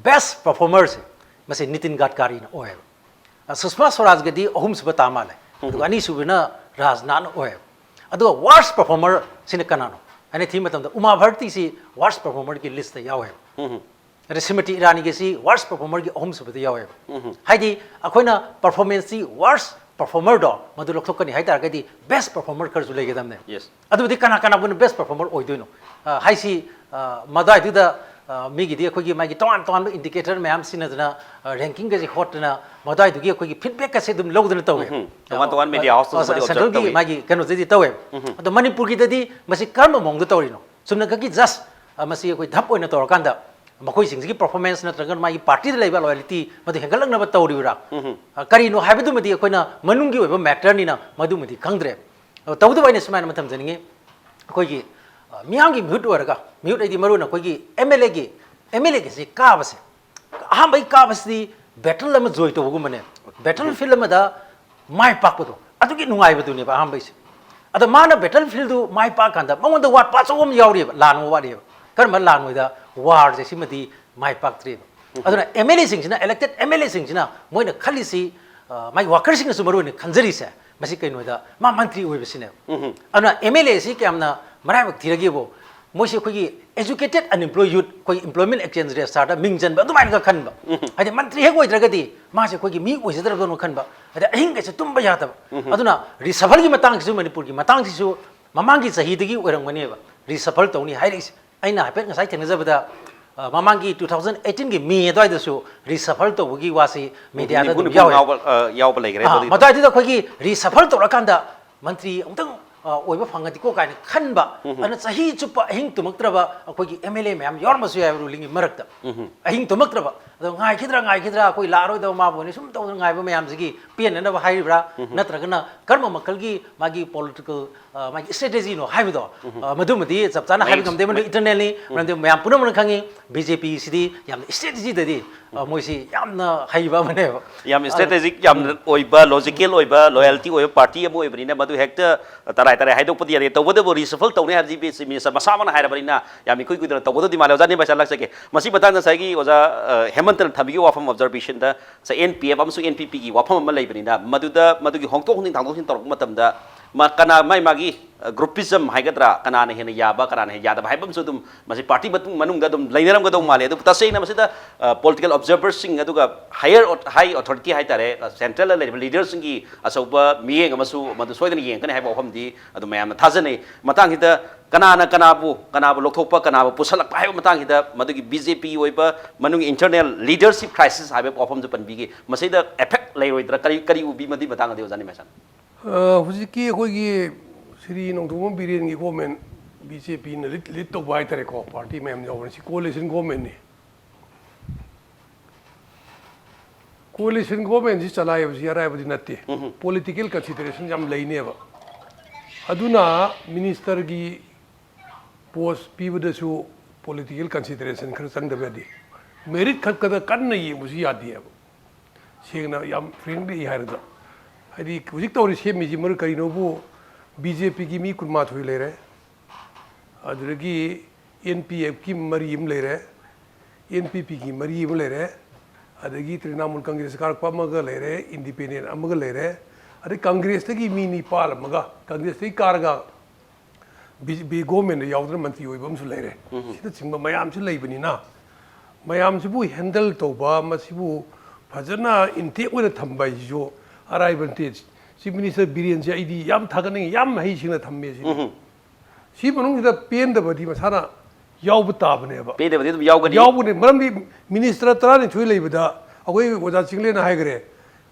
ꯕꯦꯁ ꯄꯔꯐꯣꯔꯃꯔꯁꯦ ꯃꯁꯤ ꯅꯤꯇꯤꯟ ꯒꯗꯀꯥꯔꯤꯅ ꯑꯣꯏꯌꯦꯕ꯫ ꯁꯨꯁꯃꯥ ꯁ꯭ꯋꯔꯥꯖꯒꯗꯤ ꯑꯍꯨꯝꯁꯨꯕ ꯇꯥ ꯃꯥꯜꯂꯦ꯫ ꯑꯗꯨꯒ ꯑꯅꯤꯁꯨꯕꯅ ꯔꯥꯖꯅꯥꯊꯅ ꯑꯣꯏꯌꯦꯕ꯫ ꯑꯗꯨꯒ ꯋꯥꯔꯁ ꯄꯔꯐꯣꯔꯃꯔ ꯁꯤꯅ ꯀꯅꯥꯅꯣ ꯍꯥꯏꯅ ꯊꯤꯕ ꯃꯇꯝꯗ ꯎꯃꯥ ꯚꯥꯔꯇꯤꯁꯤ ꯋꯥꯔꯁ ꯄꯔꯐꯣꯔꯃꯔꯒꯤ ꯂꯤꯁꯇ ꯌꯥꯎꯋꯦꯕ꯫ ꯑꯗ ꯁ꯭ꯔꯤꯃꯇꯤ ꯏꯔꯥꯅꯤꯒꯤꯁꯤ ꯋꯥꯔꯁ ꯄꯔꯐꯣꯔꯃꯔꯒꯤ ꯑꯍꯨꯝꯁꯨꯕꯗ ꯌꯥꯎꯋꯦꯕ꯫ ꯍꯥꯏꯗꯤ ꯑꯩꯈꯣꯏꯅ ꯄꯔꯐꯣꯔꯃꯦꯟꯁꯁꯤ ꯋꯥꯔꯁ ꯄꯔꯐꯣꯔꯃꯔꯗꯣ ꯃꯗꯨ ꯂꯧꯊꯣꯛꯀꯅꯤ ꯍꯥꯏ ꯇꯥꯔꯒꯗꯤ ꯕꯦꯁ ꯄꯔꯐꯣꯔꯃꯔ ꯈꯔꯁꯨ ꯂꯩꯒꯗꯕꯅꯦ꯫ ꯑꯗꯨꯕꯨꯗꯤ ꯀꯅꯥ ꯀꯅꯥꯕꯨꯅ ꯕꯦꯁ ꯄꯔꯐꯣꯔꯃꯔ ꯑꯣꯏꯗꯣꯏꯅꯣ ꯍꯥꯏꯁꯤ ꯃꯗꯥꯏꯗꯨꯗ ꯃꯤꯒꯤꯗꯤ ꯑꯩꯈꯣꯏꯒꯤ ꯃꯥꯒꯤ ꯇꯣꯉꯥꯟ ꯇꯣꯉꯥꯟꯕ ꯏꯟꯗꯤꯀꯦꯇꯔ ꯃꯌꯥꯝ ꯁꯤꯖꯤꯟꯅꯗꯅ ꯔꯦꯡꯀꯤꯡꯒꯁꯦ ꯍꯣꯠꯇꯅ ꯃꯗꯥꯏꯗꯨꯒꯤ ꯑꯩꯈꯣꯏꯒꯤ ꯐꯤꯗꯕꯦꯛꯀꯁꯦ ꯑꯗꯨꯝ ꯂꯧꯗꯅ ꯇꯧꯋꯦ꯫ ꯇꯣꯉꯥꯟ ꯇꯣꯉꯥꯟ ꯃꯦꯗꯤꯌꯥ ꯍꯥꯎꯁꯇꯁꯨ ꯃꯗꯨ ꯑꯣꯕꯖꯥꯔꯕ ꯁꯦꯟꯇ꯭ꯔꯦꯜꯒꯤ ꯇꯧꯋꯤ꯫ ꯃꯥꯒꯤ ꯀꯩꯅꯣꯗꯗꯤ ꯇꯧꯋꯦ꯫ ꯑꯗꯣ ꯃꯅꯤꯄꯨꯔꯒꯤꯗꯗꯤ ꯃꯁꯤ ꯀꯔꯝꯕ ꯃꯑꯣꯡꯗ ꯇꯧꯔꯤꯅꯣ? ꯆꯨꯝꯅꯈꯛꯀꯤ ꯖꯁ ꯃꯁꯤ ꯑꯩꯈꯣꯏ ꯙꯞ ꯑꯣꯏꯅ ꯇꯧꯔꯀꯥꯟꯗ ꯃꯈꯣꯏꯁꯤꯡꯁꯤꯒꯤ ꯄꯔꯐꯣꯔꯃꯦꯟꯁ ꯅꯠꯇ꯭ꯔꯒ ꯃꯥꯒꯤ ꯄꯥꯔꯇꯤꯗ ꯂꯩꯕ ꯂꯣꯌꯦꯂꯤꯇꯤ ꯃꯗꯨ ꯍꯦꯟꯒꯠꯂꯛꯅꯕ ꯇꯧꯔꯤꯕ꯭ꯔꯥ? ꯀꯔꯤꯅꯣ ꯍꯥꯏꯕꯗꯨꯃꯗꯤ ꯑꯩꯈꯣꯏꯅ ꯃꯅꯨꯡꯒꯤ ꯑꯣꯏꯕ ꯃꯦꯇꯔꯅꯤꯅ ꯃꯗꯨꯃꯗꯤ ꯈꯪꯗ꯭ꯔꯦ꯫ ꯑꯗꯣ ꯇꯧꯕꯇꯕꯨ ꯑꯩꯅ ꯁꯨꯃꯥꯏꯅ ꯑꯃ ꯊꯝꯖꯅꯤꯡꯉꯤ, ꯑꯩꯈꯣꯏꯒꯤ ꯃꯤꯌꯥꯝꯒꯤ ꯃꯤꯍꯨꯠ ꯑꯣꯏꯔꯒ, ꯃꯤꯍꯨꯠ ꯍꯥꯏꯗꯤ ꯃꯔꯨ ꯑꯣꯏꯅ ꯑꯩꯈꯣꯏꯒꯤ ꯑꯦꯝ ꯑꯦꯜ ꯑꯦꯒꯤ, ꯑꯦꯝ ꯑꯦꯜ ꯑꯦꯒꯤꯁꯤ ꯀꯥꯕꯁꯦ, ꯑꯍꯥꯟꯕꯒꯤ ꯀꯥꯕꯁꯤꯗꯤ ꯕꯦꯇꯜ ꯑꯃ ꯖꯣꯏ ꯇꯧꯕꯒꯨꯝꯕꯅꯦ꯫ ꯕꯦꯇꯜ ꯐꯤꯜ ꯑꯃꯗ ꯃꯥꯏ ꯄꯥꯛꯄꯗꯣ ꯑꯗꯨꯒꯤ ꯅꯨꯡꯉꯥꯏꯕꯗꯨꯅꯦꯕ ꯑꯍꯥꯟꯕꯩꯁꯦ꯫ ꯑꯗꯣ ꯃꯥꯅ ꯕꯦꯇꯜ ꯐꯤꯜꯗꯨ ꯃꯥꯏ ꯄꯥꯛꯀꯥꯟꯗ ꯃꯉꯣꯟꯗ ꯋꯥꯠꯄ ꯑꯆꯧꯕ ꯑꯃ ꯌꯥꯎꯔꯤꯑꯕ, ꯂꯥꯟ ꯑꯃ ꯋꯥꯠꯂꯤꯑꯕ꯫ ꯀꯔꯝꯕ ꯂꯥꯟ ꯑꯣꯏꯗ? ꯋꯥꯔꯁꯦ ꯁꯤꯃꯗꯤ ꯃꯥꯏ ꯄꯥꯛꯇ꯭ꯔꯤꯑꯕ꯫ ꯑꯗꯨꯅ ꯑꯦꯝ ꯑꯦꯜ ꯑꯦꯁꯤꯡꯁꯤꯅ, ꯏꯂꯦꯛꯇꯦꯠ ꯑꯦꯝ ꯑꯦꯜ ꯑꯦꯁꯤꯡꯁꯤꯅ ꯃꯣꯏꯅ ꯈꯜꯂꯤꯁꯤ, ꯃꯥꯒꯤ ꯋꯥꯀꯔꯁꯤꯡꯅꯁꯨ ꯃꯔꯨ ꯑꯣꯏꯅ ꯈꯟꯖꯔꯤꯁꯦ ꯃꯁꯤ ꯀꯩꯅꯣꯗ ꯃꯥ ꯃꯟꯇ꯭ꯔꯤ ꯑꯣꯏꯕꯁꯤꯅꯦꯕ꯫ ꯑꯗꯨꯅ ꯑꯦꯝ ꯑꯦꯜ ꯑꯦꯁꯤ ꯀꯌꯥꯝꯅ ꯃꯔꯥꯏꯕꯛ ꯊꯤꯔꯒꯦꯕꯨ, ꯃꯣꯏꯁꯦ ꯑꯩꯈꯣꯏꯒꯤ educated unemployed youth, ꯑꯩꯈꯣꯏꯒꯤ employment exchange registerꯗ ꯃꯤꯡ ꯆꯟꯕ ꯑꯗꯨꯃꯥꯏꯅꯒ ꯈꯟꯕ꯫ ꯍꯥꯏꯗꯤ ꯃꯟꯇ꯭ꯔꯤ ꯍꯦꯛ ꯑꯣꯏꯗ꯭ꯔꯒꯗꯤ ꯃꯥꯁꯦ ꯑꯩꯈꯣꯏꯒꯤ ꯃꯤ ꯑꯣꯏꯖꯗ꯭ꯔꯕꯗꯧꯅ ꯈꯟꯕ꯫ ꯑꯗ ꯑꯍꯤꯡꯒꯁꯦ ꯇꯨꯝꯕ ꯌꯥꯗꯕ꯫ ꯑꯗꯨꯅ reshuffleꯒꯤ ꯃꯇꯥꯡꯁꯤꯁꯨ, ꯃꯅꯤꯄꯨꯔꯒꯤ ꯃꯇꯥꯡꯁꯤꯁꯨ ꯃꯃꯥꯡꯒꯤ ꯆꯍꯤꯗꯒꯤ ꯑꯣꯏꯔꯝꯒꯅꯦꯕ reshuffle ꯇꯧꯅꯤ ꯍꯥꯏꯔꯛꯏꯁꯦ꯫ ꯑꯩꯅ ꯍꯥꯏꯐꯦꯠ ꯉꯁꯥꯏ ꯊꯦꯡꯅꯖꯕꯗ, ꯑ, ꯃꯃꯥꯡꯒꯤ two thousand eighteenꯒꯤ May ꯑꯗꯨꯋꯥꯏꯗꯁꯨ reshuffle ꯇꯧꯕꯒꯤ ꯋꯥꯁꯤ mediaꯗ ꯅꯤꯐꯨ ꯑꯗꯨꯝ ꯅꯤꯐꯨ ꯌꯥꯎꯋꯦ꯫ ꯉꯥꯎꯕ, ꯑ, ꯌꯥꯎꯕ ꯂꯩꯈ꯭ꯔꯦ꯫ ꯑꯥ, ꯑꯗꯨꯗꯤ ꯃꯗꯨꯋꯥꯏꯗꯨꯗ ꯑꯩꯈꯣꯏꯒꯤ reshuffle ꯇꯧꯔꯀꯥꯟꯗ ꯃꯟꯇ꯭ꯔꯤ ꯑꯃꯨꯛꯇꯪ, ꯑ, ꯑꯣꯏꯕ ꯐꯪꯉꯗꯤꯀꯣ ꯀꯥꯏꯅ ꯈꯟꯕ꯫ ꯑꯗꯨꯅ ꯆꯍꯤ ꯆꯨꯞꯄ ꯑꯍꯤꯡ ꯇꯨꯝꯃꯛꯇ꯭ꯔꯕ ꯑꯩꯈꯣꯏꯒꯤ MLA ꯃꯌꯥꯝ ꯌꯥꯎꯔꯝꯕꯁꯨ ꯌꯥꯏꯕ rulingꯒꯤ ꯃꯔꯛꯇ꯫ ꯑꯍꯤꯡ ꯇꯨꯝꯃꯛꯇ꯭ꯔꯕ꯫ ꯑꯗꯣ ꯉꯥꯏꯈꯤꯗ꯭ꯔꯥ, ꯉꯥꯏꯈꯤꯗ꯭ꯔꯥ, ꯑꯩꯈꯣꯏ ꯂꯥꯛꯑꯔꯣꯏꯗꯕ ꯃꯥꯕꯨꯅꯤ ꯁꯨꯝ ꯇꯧꯗꯅ ꯉꯥꯏꯕ ꯃꯌꯥꯝꯁꯤꯒꯤ ꯄꯦꯟꯅꯅꯕ ꯍꯥꯏꯔꯤꯕ꯭ꯔꯥ? ꯅꯠꯇ꯭ꯔꯒꯅ ꯀꯔꯝꯕ ꯃꯈꯜꯒꯤ ꯃꯥꯒꯤ political, ꯑ, ꯃꯥꯒꯤ strategyꯅꯣ ꯍꯥꯏꯕꯗꯣ, ꯑ, ꯃꯗꯨꯃꯗꯤ ꯆꯞ ꯆꯥꯅ ꯍꯥꯏꯕ ꯉꯝꯗꯦ꯫ ꯃꯗꯨ internally, ꯃꯔꯝꯗꯤ ꯃꯌꯥꯝ ꯄꯨꯝꯅꯃꯛꯅ ꯈꯪꯉꯤ, BJPꯁꯤꯗꯤ ꯌꯥꯝꯅ strategyꯗꯗꯤ, ꯑ, ꯃꯣꯏꯁꯤ ꯌꯥꯝꯅ ꯍꯩꯕ ꯑꯃꯅꯦꯕ꯫ ꯌꯥꯝ strategic ꯌꯥꯝꯅ ꯑꯣꯏꯕ, logical ꯑꯣꯏꯕ, loyalty ꯑꯣꯏꯕ party ꯑꯃ ꯑꯣꯏꯕꯅꯤꯅ ꯃꯗꯨ ꯍꯦꯛꯇ ꯇꯔꯥꯏ ꯇꯔꯥꯏ ꯍꯥꯏꯗꯣꯛꯄꯗꯤ ꯌꯥꯗꯦ꯫ ꯇꯧꯕꯇꯕꯨ reshuffle ꯇꯧꯅꯤ ꯍꯥꯏꯕꯁꯤ ꯕꯤ-, minister ꯃꯁꯥꯃꯛꯅ ꯍꯥꯏꯔꯕꯅꯤꯅ ꯌꯥꯝ ꯏꯀꯨꯏ ꯀꯨꯏꯗꯅ ꯇꯧꯒꯗꯧꯗꯤ ꯃꯥꯜꯂꯦ꯫ ꯑꯣꯖꯥ ꯅꯤꯃꯥꯏꯁꯥꯟ ꯂꯥꯛꯆꯒꯦ꯫ ꯃꯁꯤ ꯃꯇꯥꯡꯗ ꯉꯁꯥꯏꯒꯤ ꯑꯣꯖꯥ, ꯑ, ꯍꯦꯃꯟꯇꯅ ꯊꯝꯕꯤꯈꯤꯕ ꯋꯥꯐꯝ observationꯗ ꯉꯁꯥꯏ NPF ꯑꯃꯁꯨꯡ NPPꯒꯤ ꯋꯥꯐꯝ ꯑꯃ ꯂꯩꯕꯅꯤꯅ ꯃꯗꯨꯗ, ꯃꯗꯨꯒꯤ ꯍꯣꯡꯗꯣꯛ ꯍꯣꯡꯖꯤꯟ, ꯊꯥꯡꯗꯣꯛ ꯊꯥꯡꯖꯤꯟ ꯇꯧꯔꯛꯄ ꯃꯇꯝꯗ ꯃ-, ꯀꯅꯥ, ꯃꯥꯏ ꯃꯥꯒꯤ, ꯑ, groupism ꯍꯥꯏꯒꯗ꯭ꯔꯥ, ꯀꯅꯥꯅ ꯍꯦꯟꯅ ꯌꯥꯕ, ꯀꯅꯥꯅ ꯍꯦꯟꯅ ꯌꯥꯗꯕ ꯍꯥꯏꯕ ꯑꯃꯁꯨ ꯑꯗꯨꯝ ꯃꯁꯤ party ꯃꯇꯨꯡ ꯃꯅꯨꯡꯗ ꯑꯗꯨꯝ ꯂꯩꯅꯔꯝꯒꯗꯧ ꯃꯥꯜꯂꯦ꯫ ꯑꯗꯨꯕꯨ ꯇꯁꯦꯡꯅ ꯃꯁꯤꯗ, ꯑ, political observerꯁꯤꯡ ꯑꯗꯨꯒ higher au-, high authority ꯍꯥꯏꯇꯥꯔꯦ, ꯑ, centralꯗ ꯂꯩꯔꯤꯕ leaderꯁꯤꯡꯒꯤ ꯑꯆꯧꯕ ꯃꯤꯠꯌꯦꯡ ꯑꯃꯁꯨ ꯃꯗꯨ ꯁꯣꯏꯗꯅ ꯌꯦꯡꯒꯅꯤ ꯍꯥꯏꯕ ꯋꯥꯐꯝꯗꯤ ꯑꯗꯨꯝ ꯃꯌꯥꯝꯅ ꯊꯥꯖꯅꯩ꯫ ꯃꯇꯥꯡꯁꯤꯗ ꯀꯅꯥꯅ ꯀꯅꯥꯕꯨ, ꯀꯅꯥꯕꯨ ꯂꯧꯊꯣꯛꯄ, ꯀꯅꯥꯕꯨ ꯄꯨꯁꯜꯂꯛꯄ ꯍꯥꯏꯕ ꯃꯇꯥꯡꯁꯤꯗ ꯃꯗꯨꯒꯤ BJP ꯑꯣꯏꯕ ꯃꯅꯨꯡꯒꯤ internal leadership crisis ꯍꯥꯏꯕ ꯋꯥꯐꯝꯁꯨ ꯄꯟꯕꯤꯈꯤ꯫ ꯃꯁꯤꯗ effect ꯂꯩꯔꯣꯏꯗ꯭ꯔꯥ? ꯀꯔꯤ, ꯀꯔꯤ ꯎꯕꯤ ꯃꯗꯨꯒꯤ ꯃꯇꯥꯡꯗꯗꯤ ꯑꯣꯖꯥ ꯅꯤꯃꯥꯏꯁꯥꯟ? ꯑ, ꯍꯧꯖꯤꯛꯀꯤ ꯑꯩꯈꯣꯏꯒꯤ Shri Nongthombam ꯕꯤꯔꯦꯟꯒꯤ government, BJPꯅ lead, lead ꯇꯧꯕ ꯍꯥꯏꯇꯥꯔꯦꯀꯣ, party ꯃꯌꯥꯝ ꯌꯥꯎꯕꯅꯤ, ꯁꯤ coalition governmentꯅꯤ꯫ Coalition governmentꯁꯤ ꯆꯂꯥꯏꯕꯁꯤ ꯑꯔꯥꯏꯕꯗꯤ ꯅꯠꯇꯦ꯫ Political consideration ꯌꯥꯝ ꯂꯩꯅꯦꯕ꯫ ꯑꯗꯨꯅ ministerꯒꯤ post ꯄꯤꯕꯗꯁꯨ political consideration ꯈꯔ ꯆꯪꯗꯕ ꯌꯥꯗꯦ꯫ Merit ꯈꯛꯇꯗ ꯀꯟꯅ ꯌꯦꯡꯕꯁꯨ ꯌꯥꯗꯦꯕ꯫ ꯁꯦꯡꯅ ꯌꯥꯝ frankly ꯍꯥꯏꯔꯒ, ꯍꯥꯏꯗꯤ ꯍꯧꯖꯤꯛ ꯇꯧꯔꯤ ꯁꯦꯝꯃꯤꯁꯤ ꯃꯔꯨ ꯀꯔꯤꯅꯣꯕꯨ, BJPꯒꯤ ꯃꯤ ꯀꯨꯟꯃꯥꯊꯣꯏ ꯂꯩꯔꯦ, ꯑꯗꯨꯗꯒꯤ NPFꯀꯤ ꯃꯔꯤ ꯑꯃ ꯂꯩꯔꯦ, NPPꯒꯤ ꯃꯔꯤ ꯑꯃ ꯂꯩꯔꯦ, ꯑꯗꯒꯤ ꯇ꯭ꯔꯤꯅꯥꯃꯨꯜ ꯀꯪꯒ꯭ꯔꯦꯁ ꯀꯥꯔꯛꯄ ꯑꯃꯒ ꯂꯩꯔꯦ, independent ꯑꯃꯒ ꯂꯩꯔꯦ, ꯑꯗꯩ ꯀꯪꯒ꯭ꯔꯦꯁꯇꯒꯤ ꯃꯤ ꯅꯤꯄꯥꯜ ꯑꯃꯒ, ꯀꯪꯒ꯭ꯔꯦꯁꯇꯒꯤ ꯀꯥꯔꯒ ꯕꯤ ꯖꯦ ꯄꯤ ꯒꯣꯔꯃꯦꯟꯗ ꯌꯥꯎꯗꯅ ꯃꯟꯇ꯭ꯔꯤ ꯑꯣꯏꯕ ꯑꯃꯁꯨ ꯂꯩꯔꯦ꯫ ꯁꯤꯅꯆꯤꯡꯕ ꯃꯌꯥꯝꯁꯤ ꯂꯩꯕꯅꯤꯅ, ꯃꯌꯥꯝꯁꯤꯕꯨ ꯍꯦꯟꯗꯜ ꯇꯧꯕ, ꯃꯁꯤꯕꯨ ꯐꯖꯅ ꯏꯟꯇꯦꯛ ꯑꯣꯏꯅ ꯊꯝꯕ ꯍꯥꯏꯁꯤꯁꯨ ꯑꯔꯥꯏꯕ ꯅꯠꯇꯦ꯫ ꯆꯤꯐ ꯃꯤꯅꯤꯁꯇꯔ ꯕꯤꯔꯦꯟꯁꯦ ꯑꯩꯗꯤ ꯌꯥꯝ ꯊꯥꯒꯠꯅꯤꯡꯉꯤ, ꯌꯥꯝ ꯃꯍꯩ ꯁꯤꯡꯅ ꯊꯝꯃꯦ ꯁꯤꯅꯤ꯫ ꯁꯤ ꯃꯅꯨꯡꯁꯤꯗ ꯄꯦꯟꯗꯕꯗꯤ ꯃꯁꯥꯅ ꯌꯥꯎꯕ ꯇꯥꯕꯅꯦꯕ꯫ ꯄꯦꯟꯗꯕꯗꯤ ꯑꯗꯨꯝ ꯌꯥꯎꯒꯅꯤ꯫ ꯌꯥꯎꯕꯅꯦ, ꯃꯔꯝꯗꯤ ꯃꯤꯅꯤꯁꯇꯔ ꯇꯔꯥꯅꯤꯊꯣꯏ ꯂꯩꯕꯗ, ꯑꯩꯈꯣꯏ ꯑꯣꯖꯥ ꯆꯤꯡꯂꯦꯟꯅ ꯍꯥꯏꯈ꯭ꯔꯦ,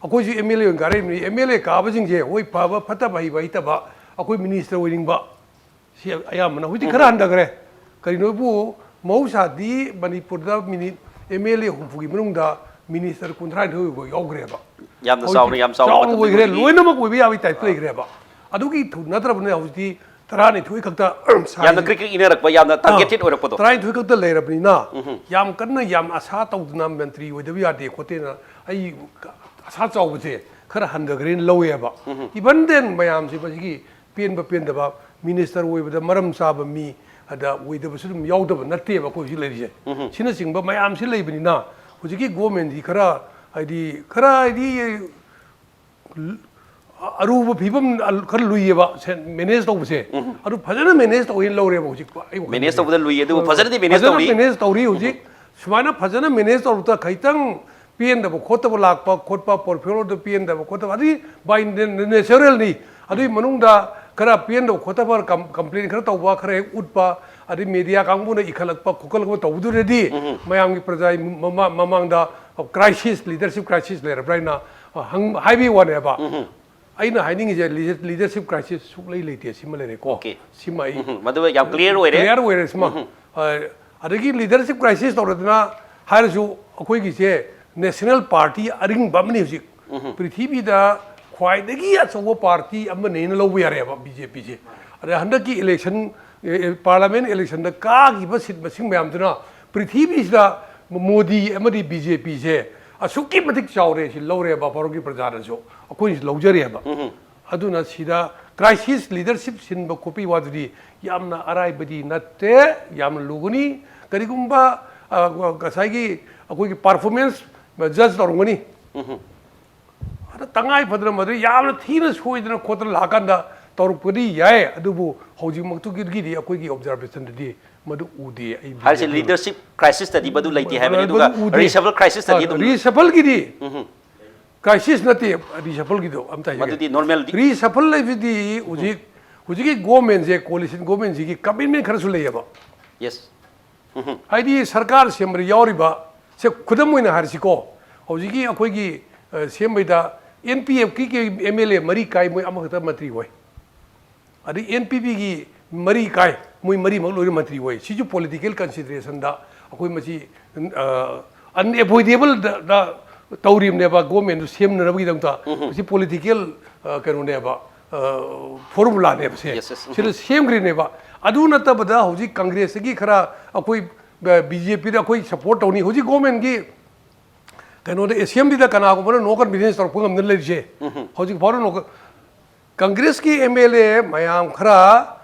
ꯑꯩꯈꯣꯏꯁꯨ ꯑꯦꯝ ꯑꯦꯜ ꯑꯦ ꯑꯣꯏꯅ ꯀꯥꯔꯛꯏꯕꯅꯤ, ꯑꯦꯝ ꯑꯦꯜ ꯑꯦ ꯀꯥꯕꯁꯤꯡꯁꯦ ꯍꯣꯏ ꯐꯕ ꯐꯠꯇꯕ ꯍꯩꯕ ꯍꯩꯇꯕ, ꯑꯩꯈꯣꯏ ꯃꯤꯅꯤꯁꯇꯔ ꯑꯣꯏꯅꯤꯡꯕ, ꯁꯤ ꯑꯌꯥꯝꯕꯅ ꯍꯧꯖꯤꯛ ꯈꯔ ꯍꯟꯊꯈ꯭ꯔꯦ꯫ ꯀꯔꯤꯅꯣꯕꯨ, ꯃꯍꯧꯁꯥꯗꯤ ꯃꯅꯤꯄꯨꯔꯗ ꯃꯤꯅꯤ ꯑꯦꯝ ꯑꯦꯜ ꯑꯦ ꯍꯨꯝꯐꯨꯒꯤ ꯃꯅꯨꯡꯗ ꯃꯤꯅꯤꯁꯇꯔ ꯀꯨꯟꯊ꯭ꯔꯥꯅꯤꯊꯣꯏ ꯐꯥꯎ ꯌꯥꯎꯈ꯭ꯔꯦꯕ꯫ ꯌꯥꯝꯅ ꯍꯧꯖꯤꯛ ꯆꯥꯎꯅ, ꯌꯥꯝ ꯆꯥꯎꯅ ꯆꯥꯎꯅ ꯑꯣꯏꯈ꯭ꯔꯦ, ꯑꯣꯏꯈ꯭ꯔꯦ, ꯍꯧꯖꯤꯛ꯫ ꯂꯣꯏꯅꯃꯛ ꯑꯣꯏꯕ ꯌꯥꯕꯒꯤ ꯇꯥꯏꯞꯇ ꯂꯩꯈ꯭ꯔꯦꯕ꯫ ꯑꯗꯨꯒꯤ ꯊꯨ ꯅꯠꯇ꯭ꯔꯕꯅꯤꯅ ꯍꯧꯖꯤꯛꯇꯤ ꯇꯔꯥꯅꯤꯊꯣꯏ ꯈꯛꯇ ꯁꯥꯔꯤꯁꯦ꯫ ꯌꯥꯝꯅ ꯀ꯭ꯔꯤꯛ ꯀ꯭ꯔꯤꯛ ꯏꯅꯔꯛꯄ, ꯌꯥꯝꯅ ꯇꯥꯔꯒꯦꯇꯦꯠ ꯑꯣꯏꯔꯛꯄꯗꯣ꯫ ꯇꯔꯥꯅꯤꯊꯣꯏ ꯈꯛꯇ ꯂꯩꯔꯕꯅꯤꯅ ꯌꯥꯝ ꯀꯟꯅ ꯌꯥꯝ ꯑꯁꯥ ꯇꯧꯗꯅ ꯃꯟꯇ꯭ꯔꯤ ꯑꯣꯏꯗꯕ ꯌꯥꯗꯦ ꯈꯣꯠꯇꯦꯅ ꯑꯩ ꯑꯁꯥ ꯆꯥꯎꯕꯁꯦ ꯈꯔ ꯍꯟꯊꯈ꯭ꯔꯦꯅ ꯂꯧꯋꯦꯕ꯫ Even then ꯃꯌꯥꯝꯁꯦ ꯃꯁꯤꯒꯤ ꯄꯦꯟꯕ ꯄꯦꯟꯗꯕ, ꯃꯤꯅꯤꯁꯇꯔ ꯑꯣꯏꯕꯗ ꯃꯔꯝ ꯆꯥꯕ ꯃꯤ ꯑꯗ ꯑꯣꯏꯗꯕꯁꯨ ꯑꯗꯨꯝ ꯌꯥꯎꯗꯕ ꯅꯠꯇꯦꯕ ꯑꯩꯈꯣꯏ ꯍꯧꯖꯤꯛ ꯂꯩꯔꯤꯁꯦ꯫ ꯁꯤꯅꯆꯤꯡꯕ ꯃꯌꯥꯝꯁꯤ ꯂꯩꯕꯅꯤꯅ ꯍꯧꯖꯤꯛꯀꯤ ꯒꯣꯔꯃꯦꯟꯁꯤ ꯈꯔ ꯍꯥꯏꯗꯤ, ꯈꯔ ꯍꯥꯏꯗꯤ ꯑꯔꯨꯕ ꯐꯤꯕꯝ ꯈꯔ ꯂꯨꯏꯌꯦꯕ ꯃꯦꯅꯦꯖ ꯇꯧꯕꯁꯦ꯫ ꯑꯗꯨ ꯐꯖꯅ ꯃꯦꯅꯦꯖ ꯇꯧꯋꯦꯅ ꯂꯧꯔꯦꯕ ꯍꯧꯖꯤꯛ ꯑꯩ ꯋꯥꯈꯜꯗꯗꯤ꯫ ꯃꯦꯅꯦꯖ ꯇꯧꯕꯗ ꯂꯨꯏ, ꯑꯗꯨꯕꯨ ꯐꯖꯅꯗꯤ ꯃꯦꯅꯦꯖ ꯐꯖꯅ ꯇꯧꯔꯤ꯫ ꯃꯦꯅꯦꯖ ꯇꯧꯔꯤ ꯍꯧꯖꯤꯛ꯫ ꯁꯨꯃꯥꯏꯅ ꯐꯖꯅ ꯃꯦꯅꯦꯖ ꯇꯧꯔꯛꯇ ꯈꯤꯇꯪ ꯄꯦꯟꯗꯕ ꯈꯣꯠꯇꯕ ꯂꯥꯛꯄ ꯈꯣꯠꯄ, ꯄꯣꯔꯠꯐꯣꯂꯤꯑꯣꯗ ꯄꯦꯟꯗꯕ ꯈꯣꯠꯇꯕ, ꯑꯗꯨꯗꯤ by naturalꯅꯤ꯫ ꯑꯗꯨꯒꯤ ꯃꯅꯨꯡꯗ ꯈꯔ ꯄꯦꯟꯗꯕ ꯈꯣꯠꯇꯕ ꯀꯝ-, ꯀꯝꯄ꯭ꯂꯦꯟ ꯈꯔ ꯇꯧꯕ, ꯈꯔ ꯍꯦꯛ ꯎꯠꯄ, ꯑꯗꯩ ꯃꯦꯗꯤꯌꯥ ꯀꯥꯡꯕꯨꯅ ꯏꯈꯠꯂꯛꯄ ꯈꯣꯀꯠꯂꯛꯄ ꯇꯧꯕꯗꯨꯅꯗꯤ ꯃꯌꯥꯝꯒꯤ ꯄ꯭ꯔꯖꯥꯒꯤ ꯃꯃꯥ-, ꯃꯃꯥꯡꯗ crisis, leadership crisis ꯂꯩꯔꯕ꯭ꯔꯥ ꯍꯥꯏꯅ, ꯑ, ꯍꯪ-, ꯍꯥꯏꯕꯒꯤ ꯋꯥꯅꯦꯕ꯫ ꯑꯩꯅ ꯍꯥꯏꯅꯤꯡꯉꯤꯁꯦ leader-, leadership crisis ꯁꯨꯛꯂꯩ ꯂꯩꯇꯦ, ꯁꯤꯃ ꯂꯩꯔꯦꯀꯣ꯫ Okay. ꯁꯤꯃ ꯑꯩ ꯎꯝ, ꯃꯗꯨ ꯌꯥꯝ clear ꯑꯣꯏꯔꯦ꯫ Clear ꯑꯣꯏꯔꯦ ꯁꯤꯃ꯫ ꯑ, ꯑꯗꯒꯤ leadership crisis ꯇꯧꯔꯗꯅ ꯍꯥꯏꯔꯁꯨ ꯑꯩꯈꯣꯏꯒꯤꯁꯦ national party ꯑꯔꯤꯡꯕ ꯑꯃꯅꯤ ꯍꯧꯖꯤꯛ꯫ ꯄ꯭ꯔꯤꯊꯤꯕꯤꯗ ꯈ꯭ꯋꯥꯏꯗꯒꯤ ꯑꯆꯧꯕ party ꯑꯃꯅꯦꯅ ꯂꯧꯕ ꯌꯥꯔꯦꯕ ꯕꯤ ꯖꯦ ꯄꯤꯁꯦ꯫ ꯑꯗ ꯍꯟꯗꯛꯀꯤ election, ꯑꯦ, ꯑꯦ, parliament electionꯗ ꯀꯥꯈꯤꯕ seat ꯃꯁꯤꯡ ꯃꯌꯥꯝꯗꯨꯅ ꯄ꯭ꯔꯤꯊꯤꯕꯤꯁꯤꯗ ꯃꯣꯗꯤ ꯑꯃꯗꯤ ꯕꯤ ꯖꯦ ꯄꯤꯁꯦ ꯑꯁꯨꯛꯀꯤ ꯃꯇꯤꯛ ꯆꯥꯎꯔꯦ, ꯁꯤ ꯂꯧꯔꯦꯕ ꯚꯥꯔꯠꯀꯤ ꯄ꯭ꯔꯖꯥꯅꯁꯨ, ꯑꯩꯈꯣꯏꯅꯁꯨ ꯂꯧꯖꯔꯦꯕ꯫ ꯑꯗꯨꯅ ꯁꯤꯗ crisis leadership ꯁꯤꯟꯕ ꯈꯣꯠꯄꯒꯤ ꯋꯥꯗꯨꯗꯤ ꯌꯥꯝꯅ ꯑꯔꯥꯏꯕꯗꯤ ꯅꯠꯇꯦ, ꯌꯥꯝꯅ ꯂꯨꯒꯅꯤ꯫ ꯀꯔꯤꯒꯨꯝꯕ, ꯑ, ꯉꯁꯥꯏꯒꯤ ꯑꯩꯈꯣꯏꯒꯤ performance judge ꯇꯧꯔꯝꯒꯅꯤ꯫ ꯑꯗ ꯇꯉꯥꯏ ꯐꯗꯅ ꯃꯗꯨ ꯌꯥꯝꯅ ꯊꯤꯅ ꯁꯣꯏꯗꯅ ꯈꯣꯠꯇꯅ ꯂꯥꯛꯑꯀꯥꯟꯗ ꯇꯧꯔꯛꯄꯗꯤ ꯌꯥꯏ, ꯑꯗꯨꯕꯨ ꯍꯧꯖꯤꯛꯃꯛꯇꯨꯒꯤꯗꯤ ꯑꯩꯈꯣꯏꯒꯤ observationꯗꯗꯤ ꯃꯗꯨ ꯎꯗꯦ꯫ ꯑꯩ ꯍꯥꯏꯔꯤꯁꯦ BJP leadership crisisꯇꯗꯤ ꯃꯗꯨ ꯂꯩꯇꯦ ꯍꯥꯏꯕꯅꯤ꯫ ꯑꯗꯨꯒ ꯃꯗꯨ ꯎꯗꯦ꯫ Reshuffle crisisꯇꯗꯤ ꯑꯗꯨꯝ Reshuffleꯒꯤꯗꯤ ꯎꯝ, crisis ꯅꯠꯇꯦ꯫ Reshuffleꯒꯤꯗꯣ ꯑꯝꯇ ꯍꯥꯏꯖꯒꯦ꯫ ꯃꯗꯨꯗꯤ normalꯗꯤ Reshuffle ꯂꯩꯕꯗꯤ ꯍꯧꯖꯤꯛ ꯍꯧꯖꯤꯛꯀꯤ governmentꯁꯦ, coalition governmentꯁꯤꯒꯤ commitment ꯈꯔꯁꯨ ꯂꯩꯌꯦꯕ꯫ Yes꯫ ꯍꯥꯏꯗꯤ ꯁꯔꯀꯥꯔ ꯁꯦꯝꯕꯗ ꯌꯥꯎꯔꯤꯕ ꯁꯦ, ꯈꯨꯗꯝ ꯑꯣꯏꯅ ꯍꯥꯏꯔꯁꯤꯀꯣ, ꯍꯧꯖꯤꯛꯀꯤ ꯑꯩꯈꯣꯏꯒꯤ ꯑ, ꯁꯦꯝꯕꯩꯗ NPFꯀꯤ MLA ꯃꯔꯤ ꯀꯥꯏ, ꯃꯣꯏ ꯑꯃꯈꯛꯇ ꯃꯟꯇ꯭ꯔꯤ ꯑꯣꯏ꯫ ꯑꯗꯩ NPPꯒꯤ ꯃꯔꯤ ꯀꯥꯏ, ꯃꯣꯏ ꯃꯔꯤꯃꯛ ꯂꯣꯏꯅ ꯃꯟꯇ꯭ꯔꯤ ꯑꯣꯏ꯫ ꯁꯤꯁꯨ political considerationꯗ ꯑꯩꯈꯣꯏ ꯃꯁꯤ ꯑ, unavoidableꯗ ꯇꯧꯔꯤꯕꯅꯦꯕ, governmentꯗꯨ ꯁꯦꯝꯅꯅꯕꯒꯤꯗꯃꯛꯇ꯫ ꯃꯁꯤ political ꯑ, ꯀꯩꯅꯣꯅꯦꯕ, formulaꯅꯦꯕ ꯁꯦ꯫ Yes, yes. ꯁꯤꯗ ꯁꯦꯝꯈ꯭ꯔꯤꯅꯦꯕ꯫ ꯑꯗꯨ ꯅꯠꯇꯕꯗ ꯍꯧꯖꯤꯛ Congressꯇꯒꯤ ꯈꯔ ꯑꯩꯈꯣꯏ BJPꯗ ꯑꯩꯈꯣꯏ support ꯇꯧꯅꯤ꯫ ꯍꯧꯖꯤꯛ governmentꯀꯤ ꯀꯩꯅꯣꯗ, assemblyꯗ ꯀꯅꯥꯒꯨꯝꯕꯅ no confidence ꯇꯧꯔꯛꯄ ꯉꯝꯗꯅ ꯂꯩꯔꯤꯁꯦ꯫ ꯍꯧꯖꯤꯛ ꯐꯥꯎꯕ no, Congressꯀꯤ MLA ꯃꯌꯥꯝ ꯈꯔ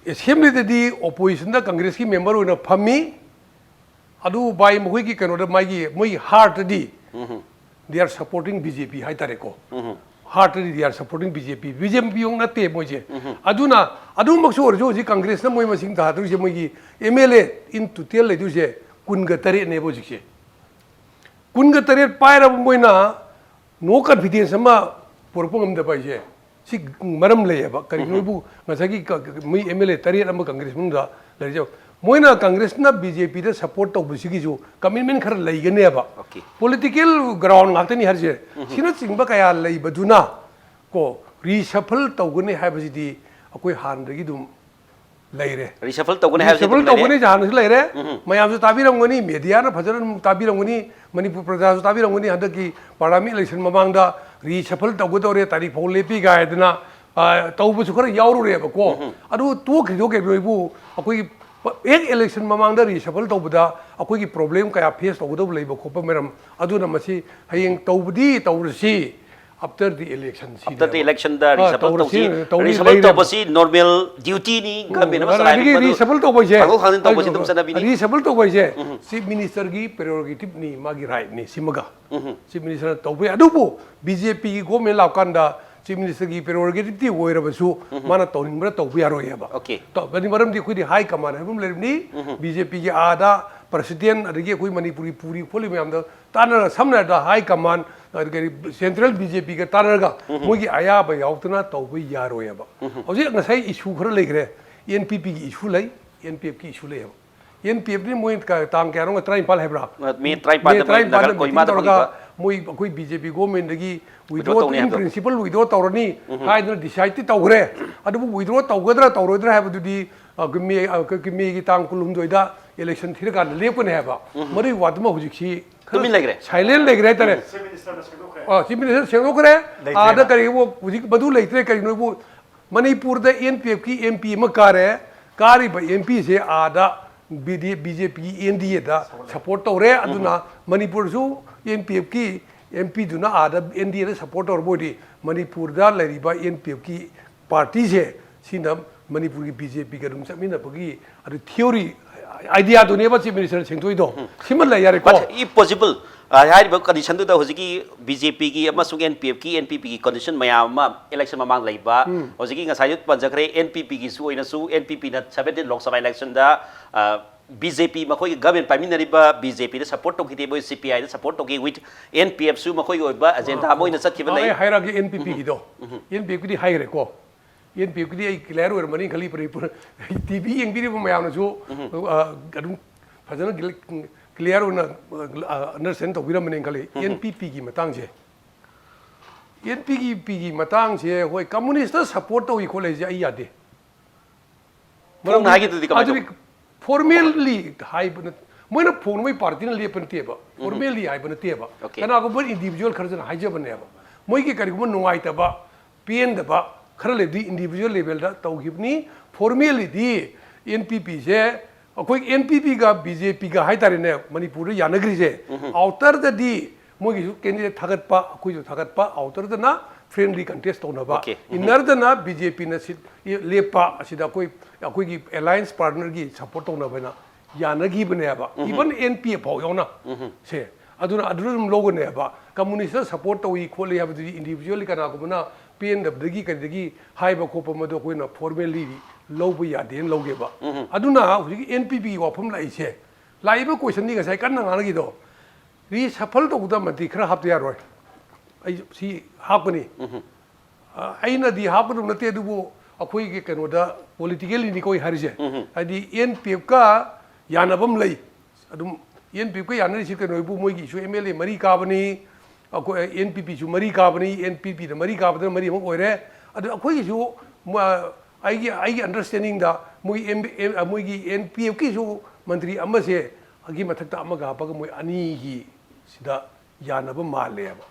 assemblyꯗꯗꯤ oppositionꯗ Congressꯀꯤ member ꯑꯣꯏꯅ ꯐꯝꯃꯤ꯫ ꯑꯗꯨ by ꯃꯈꯣꯏꯒꯤ ꯀꯩꯅꯣꯗ, ꯃꯥꯒꯤ, ꯃꯣꯏꯒꯤ heartꯇꯗꯤ they are supporting BJP ꯍꯥꯏꯇꯥꯔꯦꯀꯣ꯫ Heartꯇꯗꯤ they are supporting BJP꯫ BJP ꯌꯣꯡ ꯅꯠꯇꯦ ꯃꯣꯏꯁꯦ꯫ ꯑꯗꯨꯅ ꯑꯗꯨꯃꯛꯁꯨ ꯑꯣꯏꯔꯁꯨ ꯍꯧꯖꯤꯛ Congressꯅ ꯃꯣꯏ ꯃꯁꯤꯡ ꯊꯥꯗꯣꯏꯁꯦ, ꯃꯣꯏꯒꯤ MLA in total ꯂꯩꯗꯣꯏꯁꯦ ꯀꯨꯟꯒ ꯇꯔꯦꯠꯅꯦꯕ ꯍꯧꯖꯤꯛꯁꯦ꯫ ꯀꯨꯟꯒ ꯇꯔꯦꯠ ꯄꯥꯏꯔꯕ ꯃꯣꯏꯅ no confidence ꯑꯃ ꯄꯨꯔꯛꯄ ꯉꯝꯗꯕ ꯍꯥꯏꯁꯦ, ꯁꯤ ꯃꯔꯝ ꯂꯩꯌꯦꯕ꯫ ꯀꯔꯤꯒꯤꯅꯣꯕꯨ ꯉꯁꯥꯏꯒꯤ ꯀ-, ꯀ-, ꯃꯤ MLA ꯇꯔꯦꯠ ꯑꯃ Congress ꯃꯅꯨꯡꯗ ꯂꯩꯔꯤꯁꯦ, ꯃꯣꯏꯅ Congressꯅ BJPꯗ support ꯇꯧꯕꯁꯤꯒꯤꯁꯨ commitment ꯈꯔ ꯂꯩꯒꯅꯦꯕ꯫ Okay꯫ Political ground ꯉꯥꯛꯇꯅꯤ ꯍꯥꯏꯔꯤꯁꯦ꯫ ꯁꯤꯅꯆꯤꯡꯕ ꯀꯌꯥ ꯂꯩꯕꯗꯨꯅ ꯀꯣ, reshuffle ꯇꯧꯒꯅꯤ ꯍꯥꯏꯕꯁꯤꯗꯤ ꯑꯩꯈꯣꯏ ꯍꯥꯟꯅꯗꯒꯤ ꯑꯗꯨꯝ ꯂꯩꯔꯦ꯫ Reshuffle ꯇꯧꯒꯅꯤ ꯍꯥꯏꯕꯁꯤ ꯑꯗꯨꯝ Reshuffle ꯂꯩꯔꯦ꯫ ꯇꯧꯒꯅꯤ ꯍꯥꯟꯅꯁꯨ ꯂꯩꯔꯦ꯫ ꯃꯌꯥꯝꯁꯨ ꯇꯥꯕꯤꯔꯝꯒꯅꯤ, mediaꯅ ꯐꯖꯅ ꯑꯗꯨꯝ ꯇꯥꯕꯤꯔꯝꯒꯅꯤ, ꯃꯅꯤꯄꯨꯔ ꯄ꯭ꯔꯖꯥꯁꯨ ꯇꯥꯕꯤꯔꯝꯒꯅꯤ꯫ ꯍꯟꯗꯛꯀꯤ parliament election ꯃꯃꯥꯡꯗ reshuffle ꯇꯧꯒꯗꯧꯔꯦ, ꯇꯥꯔꯤꯛ ꯐꯥꯎ ꯂꯦꯞꯄꯤ ꯀꯥꯏꯗꯅ, ꯑ, ꯇꯧꯕꯁꯨ ꯈꯔ ꯌꯥꯎꯔꯨꯔꯦꯕꯀꯣ꯫ ꯑꯗꯨ ꯇꯣꯛꯈ꯭ꯔꯤꯗꯣ ꯀꯩꯅꯣ, ꯏꯕꯨ, ꯑꯩꯈꯣꯏꯒꯤ ꯍꯦꯛ election ꯃꯃꯥꯡꯗ reshuffle ꯇꯧꯕꯗ ꯑꯩꯈꯣꯏꯒꯤ problem ꯀꯌꯥ face ꯇꯧꯒꯗꯧꯕ ꯂꯩꯕ ꯈꯣꯠꯄ ꯃꯌꯥꯝ, ꯑꯗꯨꯅ ꯃꯁꯤ ꯍꯌꯦꯡ ꯇꯧꯕꯗꯤ ꯇꯧꯔꯁꯤ꯫ After the election ꯁꯤꯅꯦꯕ꯫ After the electionꯗ ꯑ, reshuffle ꯇꯧꯔꯁꯤ, ꯇꯧꯁꯤ꯫ ꯇꯧꯔꯤ, Reshuffle ꯂꯩꯔꯦꯕ꯫ ꯇꯧꯕꯁꯤ normal dutyꯅꯤ, governmentꯅ ꯑꯗꯒꯤ reshuffle ꯇꯧꯕ ꯍꯥꯏꯁꯦ, ꯈꯥꯡꯗꯣꯛ ꯈꯥꯡꯖꯤꯟ ꯇꯧꯕꯁꯤ ꯑꯗꯨꯝ ꯆꯠꯅꯕꯤꯅꯤ꯫ Reshuffle ꯇꯧꯕ ꯍꯥꯏꯁꯦ, chief ministerꯒꯤ prerogative ꯅꯤ, ꯃꯥꯒꯤ right ꯅꯤ ꯁꯤꯃꯒ꯫ Chief ministerꯅ ꯇꯧꯕ ꯌꯥꯏ꯫ ꯑꯗꯨꯕꯨ BJPꯒꯤ government ꯂꯥꯛꯀꯥꯟꯗ ꯆꯤꯐ ꯃꯤꯅꯤꯁꯇꯔꯒꯤ ꯄ꯭ꯔꯦꯔꯣꯒꯦꯇꯤꯚꯇꯤ ꯑꯣꯏꯔꯕꯁꯨ ꯃꯥꯅ ꯇꯧꯅꯤꯡꯕ꯭ꯔꯥ ꯇꯧꯕ ꯌꯥꯔꯣꯏꯑꯕ꯫ Okay. ꯇꯧꯕꯅꯤ, ꯃꯔꯝꯗꯤ ꯑꯩꯈꯣꯏꯗꯤ ꯍꯥꯏ ꯀꯃꯥꯟ ꯍꯥꯏꯕ ꯑꯃ ꯂꯩꯔꯕꯅꯤ꯫ ꯕꯤ ꯖꯦ ꯄꯤꯒꯤ ꯑꯥꯗ ꯄ꯭ꯔꯁꯤꯗꯦꯟ, ꯑꯗꯒꯤ ꯑꯩꯈꯣꯏ ꯃꯅꯤꯄꯨꯔꯒꯤ ꯄꯨꯔꯤ ꯈꯣꯠꯂꯤ ꯃꯌꯥꯝꯗ ꯇꯥꯟꯅꯔꯒ, ꯁꯝꯅ ꯍꯥꯏꯔꯕꯗ ꯍꯥꯏ ꯀꯃꯥꯟ, ꯑꯗꯒꯤ ꯁꯦꯟꯇ꯭ꯔꯦꯜ ꯕꯤ ꯖꯦ ꯄꯤꯒ ꯇꯥꯟꯅꯔꯒ ꯃꯣꯏꯒꯤ ꯑꯌꯥꯕ ꯌꯥꯎꯗꯅ ꯇꯧꯕ ꯌꯥꯔꯣꯏꯑꯕ꯫ ꯍꯧꯖꯤꯛ ꯉꯁꯥꯏ ꯏꯁꯨ ꯈꯔ ꯂꯩꯈ꯭ꯔꯦ, ꯑꯦꯟ ꯄꯤ ꯄꯤꯒꯤ ꯏꯁꯨ ꯂꯩ, ꯑꯦꯟ ꯄꯤ ꯑꯦꯐꯀꯤ ꯏꯁꯨ ꯂꯩꯌꯦꯕ꯫ ꯑꯦꯟ ꯄꯤ ꯑꯦꯐꯅꯤ ꯃꯣꯏ ꯀ-, ꯇꯥꯡ ꯀꯌꯥꯅꯣ, ꯇꯔꯥꯅꯤꯄꯥꯜ ꯍꯥꯏꯕ꯭ꯔꯥ? ꯃꯦ ꯇꯔꯥꯅꯤꯄꯥꯜꯗ ꯃꯣꯏ ꯅꯥꯒꯥ ꯀꯣꯍꯤꯃꯥꯗ ꯇꯧꯔꯒ ꯐꯪꯈꯤꯕ꯫ ꯃꯣꯏ ꯑꯩꯈꯣꯏ ꯕꯤ ꯖꯦ ꯄꯤ ꯒꯣꯔꯃꯦꯟꯗꯒꯤ Withdraw ꯋꯤꯗ꯭ꯔꯣ ꯇꯧꯅꯤ ꯏꯟ ꯍꯥꯏꯕꯗꯣ꯫ ꯄ꯭ꯔꯤꯟꯁꯤꯄꯜ ꯋꯤꯗ꯭ꯔꯣ ꯇꯧꯔꯅꯤ ꯍꯥꯏꯗꯅ ꯗꯤꯁꯥꯏꯗꯇꯤ ꯇꯧꯈ꯭ꯔꯦ꯫ ꯑꯗꯨꯕꯨ ꯋꯤꯗ꯭ꯔꯣ ꯇꯧꯒꯗ꯭ꯔꯥ ꯇꯧꯔꯣꯏꯗ꯭ꯔꯥ ꯍꯥꯏꯕꯗꯨꯗꯤ, ꯑ, ꯃꯦ, ꯑ, ꯃꯦꯒꯤ ꯇꯥꯡ ꯀꯨꯟꯍꯨꯝꯗꯣꯏꯗ ꯏꯂꯦꯛꯁꯟ ꯊꯤꯔꯀꯥꯟꯗ ꯂꯦꯞꯀꯅꯤ ꯍꯥꯏꯕ꯫ ꯃꯗꯨꯒꯤ ꯋꯥꯗꯨꯃ ꯍꯧꯖꯤꯛꯁꯤ ꯈꯔ ꯇꯨꯃꯤꯟ ꯂꯩꯈ꯭ꯔꯦ꯫ ꯁꯥꯏꯂꯦꯟ ꯂꯩꯈ꯭ꯔꯦ ꯍꯥꯏꯇꯥꯔꯦ꯫ ꯆꯤꯐ ꯃꯤꯅꯤꯁꯇꯔꯅ ꯁꯦꯡꯗꯣꯛꯈ꯭ꯔꯦ꯫ ꯑ, ꯆꯤꯐ ꯃꯤꯅꯤꯁꯇꯔ ꯁꯦꯡꯗꯣꯛꯈ꯭ꯔꯦ꯫ ꯂꯩꯇ꯭ꯔꯦꯕ꯫ ꯑꯥꯗ ꯀꯔꯤꯒꯨꯝꯕ ꯍꯧꯖꯤꯛ ꯃꯗꯨ ꯂꯩꯇ꯭ꯔꯦ꯫ ꯀꯔꯤꯒꯤꯅꯣꯕꯨ ꯃꯅꯤꯄꯨꯔꯗ ꯑꯦꯟ ꯄꯤ ꯑꯦꯐꯀꯤ ꯑꯦꯝ ꯄꯤ ꯑꯃ ꯀꯥꯔꯦ꯫ ꯀꯥꯔꯤꯕ ꯑꯦꯝ ꯄꯤꯁꯦ ꯑꯥꯗ ꯕꯤ ꯖꯦ ꯄꯤꯒꯤ ꯑꯦꯟ ꯗꯤ ꯑꯦꯗ ꯁꯄꯣꯔꯠ ꯇꯧꯔꯦ꯫ ꯑꯗꯨꯅ ꯃꯅꯤꯄꯨꯔꯁꯨ ꯑꯦꯟ ꯄꯤ ꯑꯦꯐꯀꯤ ꯑꯦꯝ ꯄꯤꯗꯨꯅ ꯑꯥꯗ ꯑꯦꯟ ꯗꯤ ꯑꯦꯗ ꯁꯄꯣꯔꯠ ꯇꯧꯔꯕ ꯑꯣꯏꯗꯤ ꯃꯅꯤꯄꯨꯔꯗ ꯂꯩꯔꯤꯕ ꯑꯦꯟ ꯄꯤ ꯑꯦꯐꯀꯤ ꯄꯥꯔꯇꯤꯁꯦ ꯁꯤꯅ ꯃꯅꯤꯄꯨꯔꯒꯤ ꯕꯤ ꯖꯦ ꯄꯤꯒ ꯑꯗꯨꯝ ꯆꯠꯃꯤꯟꯅꯕꯒꯤ ꯑꯗꯨ ꯊꯤꯑꯣꯔꯤ, ꯑꯥꯏꯗꯤꯌꯥꯗꯨꯅꯦꯕ ꯆꯤꯐ ꯃꯤꯅꯤꯁꯇꯔꯅ ꯁꯦꯡꯗꯣꯛꯏꯗꯣ꯫ ꯁꯤꯃ ꯂꯩ ꯌꯥꯔꯦꯀꯣ꯫ But if possible, ꯑ, ꯍꯥꯏꯔꯤꯕ ꯀꯟꯗꯤꯁꯟꯗꯨꯗ ꯍꯧꯖꯤꯛꯀꯤ ꯕꯤ ꯖꯦ ꯄꯤꯒꯤ ꯑꯃꯁꯨꯡ ꯑꯦꯟ ꯄꯤ ꯑꯦꯐꯀꯤ, ꯑꯦꯟ ꯄꯤ ꯄꯤꯒꯤ ꯀꯟꯗꯤꯁꯟ ꯃꯌꯥꯝ ꯑꯃ ꯏꯂꯦꯛꯁꯟ ꯃꯃꯥꯡ ꯂꯩꯕ, ꯍꯧꯖꯤꯛꯀꯤ ꯉꯁꯥꯏꯁꯨ ꯄꯟꯖꯈ꯭ꯔꯦ, ꯑꯦꯟ ꯄꯤ ꯄꯤꯒꯤꯁꯨ ꯑꯣꯏꯅꯁꯨ, ꯑꯦꯟ ꯄꯤ ꯄꯤꯅ ꯁꯚꯦꯟꯇꯤꯟ ꯂꯣꯛ ꯁꯚꯥ ꯏꯂꯦꯛꯁꯟꯗ, ꯑ, ꯕꯤ ꯖꯦ ꯄꯤ, ꯃꯈꯣꯏꯒꯤ ꯒꯚꯔꯟꯃꯦꯟ ꯄꯥꯏꯃꯤꯟꯅꯔꯤꯕ ꯕꯤ ꯖꯦ ꯄꯤꯗ ꯁꯄꯣꯔꯠ ꯇꯧꯈꯤꯗꯦ, ꯃꯣꯏ ꯁꯤ ꯄꯤ ꯑꯥꯏꯗ ꯁꯄꯣꯔꯠ ꯇꯧꯈꯤ, with ꯑꯦꯟ ꯄꯤ ꯑꯦꯐꯁꯨ ꯃꯈꯣꯏꯒꯤ ꯑꯣꯏꯕ ꯑꯦꯖꯦꯟꯗꯥ ꯑꯃ ꯑꯣꯏꯅ ꯆꯠꯈꯤꯕ ꯂꯩ꯫ ꯑꯩ ꯍꯥꯏꯔꯛꯑꯒꯦ ꯑꯦꯟ ꯄꯤ ꯄꯤꯒꯤꯗꯣ꯫ ꯑꯦꯟ ꯄꯤ ꯑꯦꯐꯀꯤꯗꯤ ꯍꯥꯏꯈ꯭ꯔꯦꯀꯣ꯫ ꯑꯦꯟ ꯄꯤ ꯑꯦꯐꯀꯤꯗꯤ ꯑꯩ ꯀ꯭ꯂꯤꯌꯥꯔ ꯑꯣꯏꯔꯝꯃꯅꯤ ꯈꯜꯂꯤ꯫ ꯃꯅꯤꯄꯨꯔ ꯇꯤ ꯚꯤ ꯌꯦꯡꯕꯤꯔꯤꯕ ꯃꯌꯥꯝꯅꯁꯨ, ꯑ, ꯑꯗꯨꯝ ꯐꯖꯅ ꯀ꯭ꯂꯤꯌꯥꯔ ꯑꯣꯏꯅ, ꯑ, ꯑꯟꯗꯔꯁ꯭ꯇꯦꯟ ꯇꯧꯕꯤꯔꯝꯃꯅꯤ ꯈꯜꯂꯤ꯫ ꯑꯦꯟ ꯄꯤ ꯄꯤꯒꯤ ꯃꯇꯥꯡꯁꯦ, ꯑꯦꯟ ꯄꯤ ꯄꯤꯒꯤ ꯃꯇꯥꯡꯁꯦ, ꯍꯣꯏ, ꯀꯝꯃꯨꯅꯤꯁꯇ ꯁꯄꯣꯔꯠ ꯇꯧꯏ ꯈꯣꯠꯂꯦ ꯍꯥꯏꯁꯦ ꯑꯩ ꯌꯥꯗꯦ꯫ ꯐꯣꯡꯅ ꯍꯥꯏꯈꯤꯗꯨꯗꯤ ꯀꯃꯥꯏꯅ ꯑꯗꯨꯗꯤ ꯐꯣꯔꯃꯦꯜꯂꯤ ꯍꯥꯏꯕ ꯅꯠ-, ꯃꯣꯏꯅ ꯐꯣꯡꯅ ꯃꯣꯏ ꯄꯥꯔꯇꯤꯅ ꯂꯦꯞꯄ ꯅꯠꯇꯦꯕ, ꯐꯣꯔꯃꯦꯜꯂꯤ ꯍꯥꯏꯕ ꯅꯠꯇꯦꯕ꯫ Okay. ꯀꯅꯥꯒꯨꯝꯕ ꯏꯟꯗꯤꯚꯤꯖꯨꯋꯦꯜ ꯈꯔꯁꯤꯅ ꯍꯥꯏꯖꯕꯅꯦꯕ꯫ ꯃꯣꯏꯒꯤ ꯀꯔꯤꯒꯨꯝꯕ ꯅꯨꯡꯉꯥꯏꯇꯕ, ꯄꯦꯟꯗꯕ ꯈꯔ ꯂꯩꯕꯗꯤ ꯏꯟꯗꯤꯚꯤꯖꯨꯋꯦꯜ ꯂꯦꯚꯦꯜꯗ ꯇꯧꯈꯤꯕꯅꯤ꯫ ꯐꯣꯔꯃꯦꯜꯂꯤꯗꯤ ꯑꯦꯟ ꯄꯤ ꯄꯤꯁꯦ ꯑꯩꯈꯣꯏ ꯑꯦꯟ ꯄꯤ ꯄꯤꯒ ꯕꯤ ꯖꯦ ꯄꯤꯒ ꯍꯥꯏꯇꯥꯔꯦꯅꯦ, ꯃꯅꯤꯄꯨꯔꯗ ꯌꯥꯅꯈ꯭ꯔꯤꯁꯦ, ꯑꯥꯎꯇꯔꯗꯗꯤ ꯃꯣꯏꯒꯤꯁꯨ ꯀꯦꯟꯗꯤꯗꯦꯠ ꯊꯥꯒꯠꯄ, ꯑꯩꯈꯣꯏꯁꯨ ꯊꯥꯒꯠꯄ, ꯑꯥꯎꯇꯔꯗꯅ ꯐ꯭ꯔꯦꯟꯂꯤ ꯀꯟꯇꯦꯁ ꯇꯧꯅꯕ, Okay. ꯏꯟꯅꯔꯗꯅ ꯕꯤ ꯖꯦ ꯄꯤꯅ ꯁꯤꯠ ꯂꯦꯞꯄ꯫ ꯑꯁꯤꯗ ꯑꯩꯈꯣꯏ, ꯑꯩꯈꯣꯏꯒꯤ ꯑꯦꯂꯥꯏꯟꯁ ꯄꯥꯔꯠꯅꯔꯒꯤ ꯁꯄꯣꯔꯠ ꯇꯧꯅꯕ ꯍꯥꯏꯅ ꯌꯥꯅꯈꯤꯕꯅꯦꯕ, ꯏꯚꯟ ꯑꯦꯟ ꯄꯤ ꯑꯦꯐ ꯐꯥꯎ ꯌꯥꯎꯅ꯫ ꯁꯦ, ꯑꯗꯨꯅ ꯑꯗꯨꯗ ꯑꯗꯨꯝ ꯂꯧꯒꯅꯦꯕ꯫ ꯀꯝꯃꯨꯅꯤꯁꯇ ꯁꯄꯣꯔꯠ ꯇꯧꯏ ꯈꯣꯠꯂꯤ ꯍꯥꯏꯕꯗꯨꯗꯤ ꯏꯟꯗꯤꯕꯤꯖꯨꯋꯦꯜꯂꯤ ꯀꯅꯥꯒꯨꯝꯕꯅ ꯄꯦꯟꯗꯕꯗꯒꯤ ꯀꯔꯤꯗꯒꯤ ꯍꯥꯏꯕ ꯈꯣꯠꯄ ꯃꯗꯨ ꯑꯩꯈꯣꯏꯅ ꯐꯣꯔꯃꯦꯜꯂꯤ ꯂꯧꯕ ꯌꯥꯗꯦꯅ ꯂꯧꯒꯦꯕ꯫ ꯑꯗꯨꯅ ꯍꯧꯖꯤꯛꯀꯤ ꯑꯦꯟ ꯄꯤ ꯄꯤꯒꯤ ꯋꯥꯐꯝ ꯂꯥꯛꯏꯁꯦ, ꯂꯥꯛꯏꯕ ꯀꯣꯏꯁꯟꯗꯤ ꯉꯁꯥꯏ ꯀꯟꯅ ꯉꯥꯡꯅꯈꯤꯗꯣ, ꯔꯤꯁꯐꯜ ꯇꯧꯕꯗ ꯃꯟꯇ꯭ꯔꯤ ꯈꯔ ꯍꯥꯞꯇ ꯌꯥꯔꯣꯏ꯫ ꯑꯩ ꯁꯤ ꯍꯥꯞꯀꯅꯤ꯫ ꯑ, ꯑꯩꯅꯗꯤ ꯍꯥꯞꯀꯗꯕ ꯅꯠꯇꯦ, ꯑꯗꯨꯕꯨ ꯑꯩꯈꯣꯏꯒꯤ ꯀꯩꯅꯣꯗ ꯄꯣꯂꯤꯇꯤꯀꯦꯜꯂꯤꯅꯤꯀꯣ ꯑꯩ ꯍꯥꯏꯔꯤꯁꯦ꯫ ꯍꯥꯏꯗꯤ ꯑꯦꯟ ꯄꯤ ꯑꯦꯐꯀ ꯌꯥꯅꯕ ꯑꯃ ꯂꯩ꯫ ꯑꯗꯨꯝ ꯑꯦꯟ ꯄꯤ ꯑꯦꯐꯀ ꯌꯥꯅꯔꯤꯁꯤ ꯀꯩꯅꯣꯕꯨ, ꯃꯣꯏꯒꯤꯁꯨ ꯑꯦꯝ ꯑꯦꯜ ꯑꯦ ꯃꯔꯤ ꯀꯥꯕꯅꯤ, ꯑꯩꯈꯣꯏ ꯑꯦꯟ ꯄꯤ ꯄꯤꯁꯨ ꯃꯔꯤ ꯀꯥꯕꯅꯤ, ꯑꯦꯟ ꯄꯤ ꯄꯤꯗ ꯃꯔꯤ ꯀꯥꯕꯗꯅ ꯃꯔꯤ ꯑꯃ ꯑꯣꯏꯔꯦ꯫ ꯑꯗꯨ ꯑꯩꯈꯣꯏꯒꯤꯁꯨ ꯃ-, ꯑꯩꯒꯤ, ꯑꯩꯒꯤ ꯑꯟꯗꯔꯁꯇꯦꯟꯗꯤꯡꯗ ꯃꯣꯏ ꯑꯦꯝ-, ꯑꯦꯝ-, ꯃꯣꯏꯒꯤ ꯑꯦꯟ ꯄꯤ ꯑꯦꯐꯀꯤꯁꯨ ꯃꯟꯇ꯭ꯔꯤ ꯑꯃꯁꯦ, ꯑꯒꯤ ꯃꯊꯛꯇ ꯑꯃꯒ ꯍꯥꯞꯄꯒ ꯃꯣꯏ ꯑꯅꯤꯒꯤ ꯁꯤꯗ ꯌꯥꯅꯕ ꯃꯥꯜꯂꯦꯕ꯫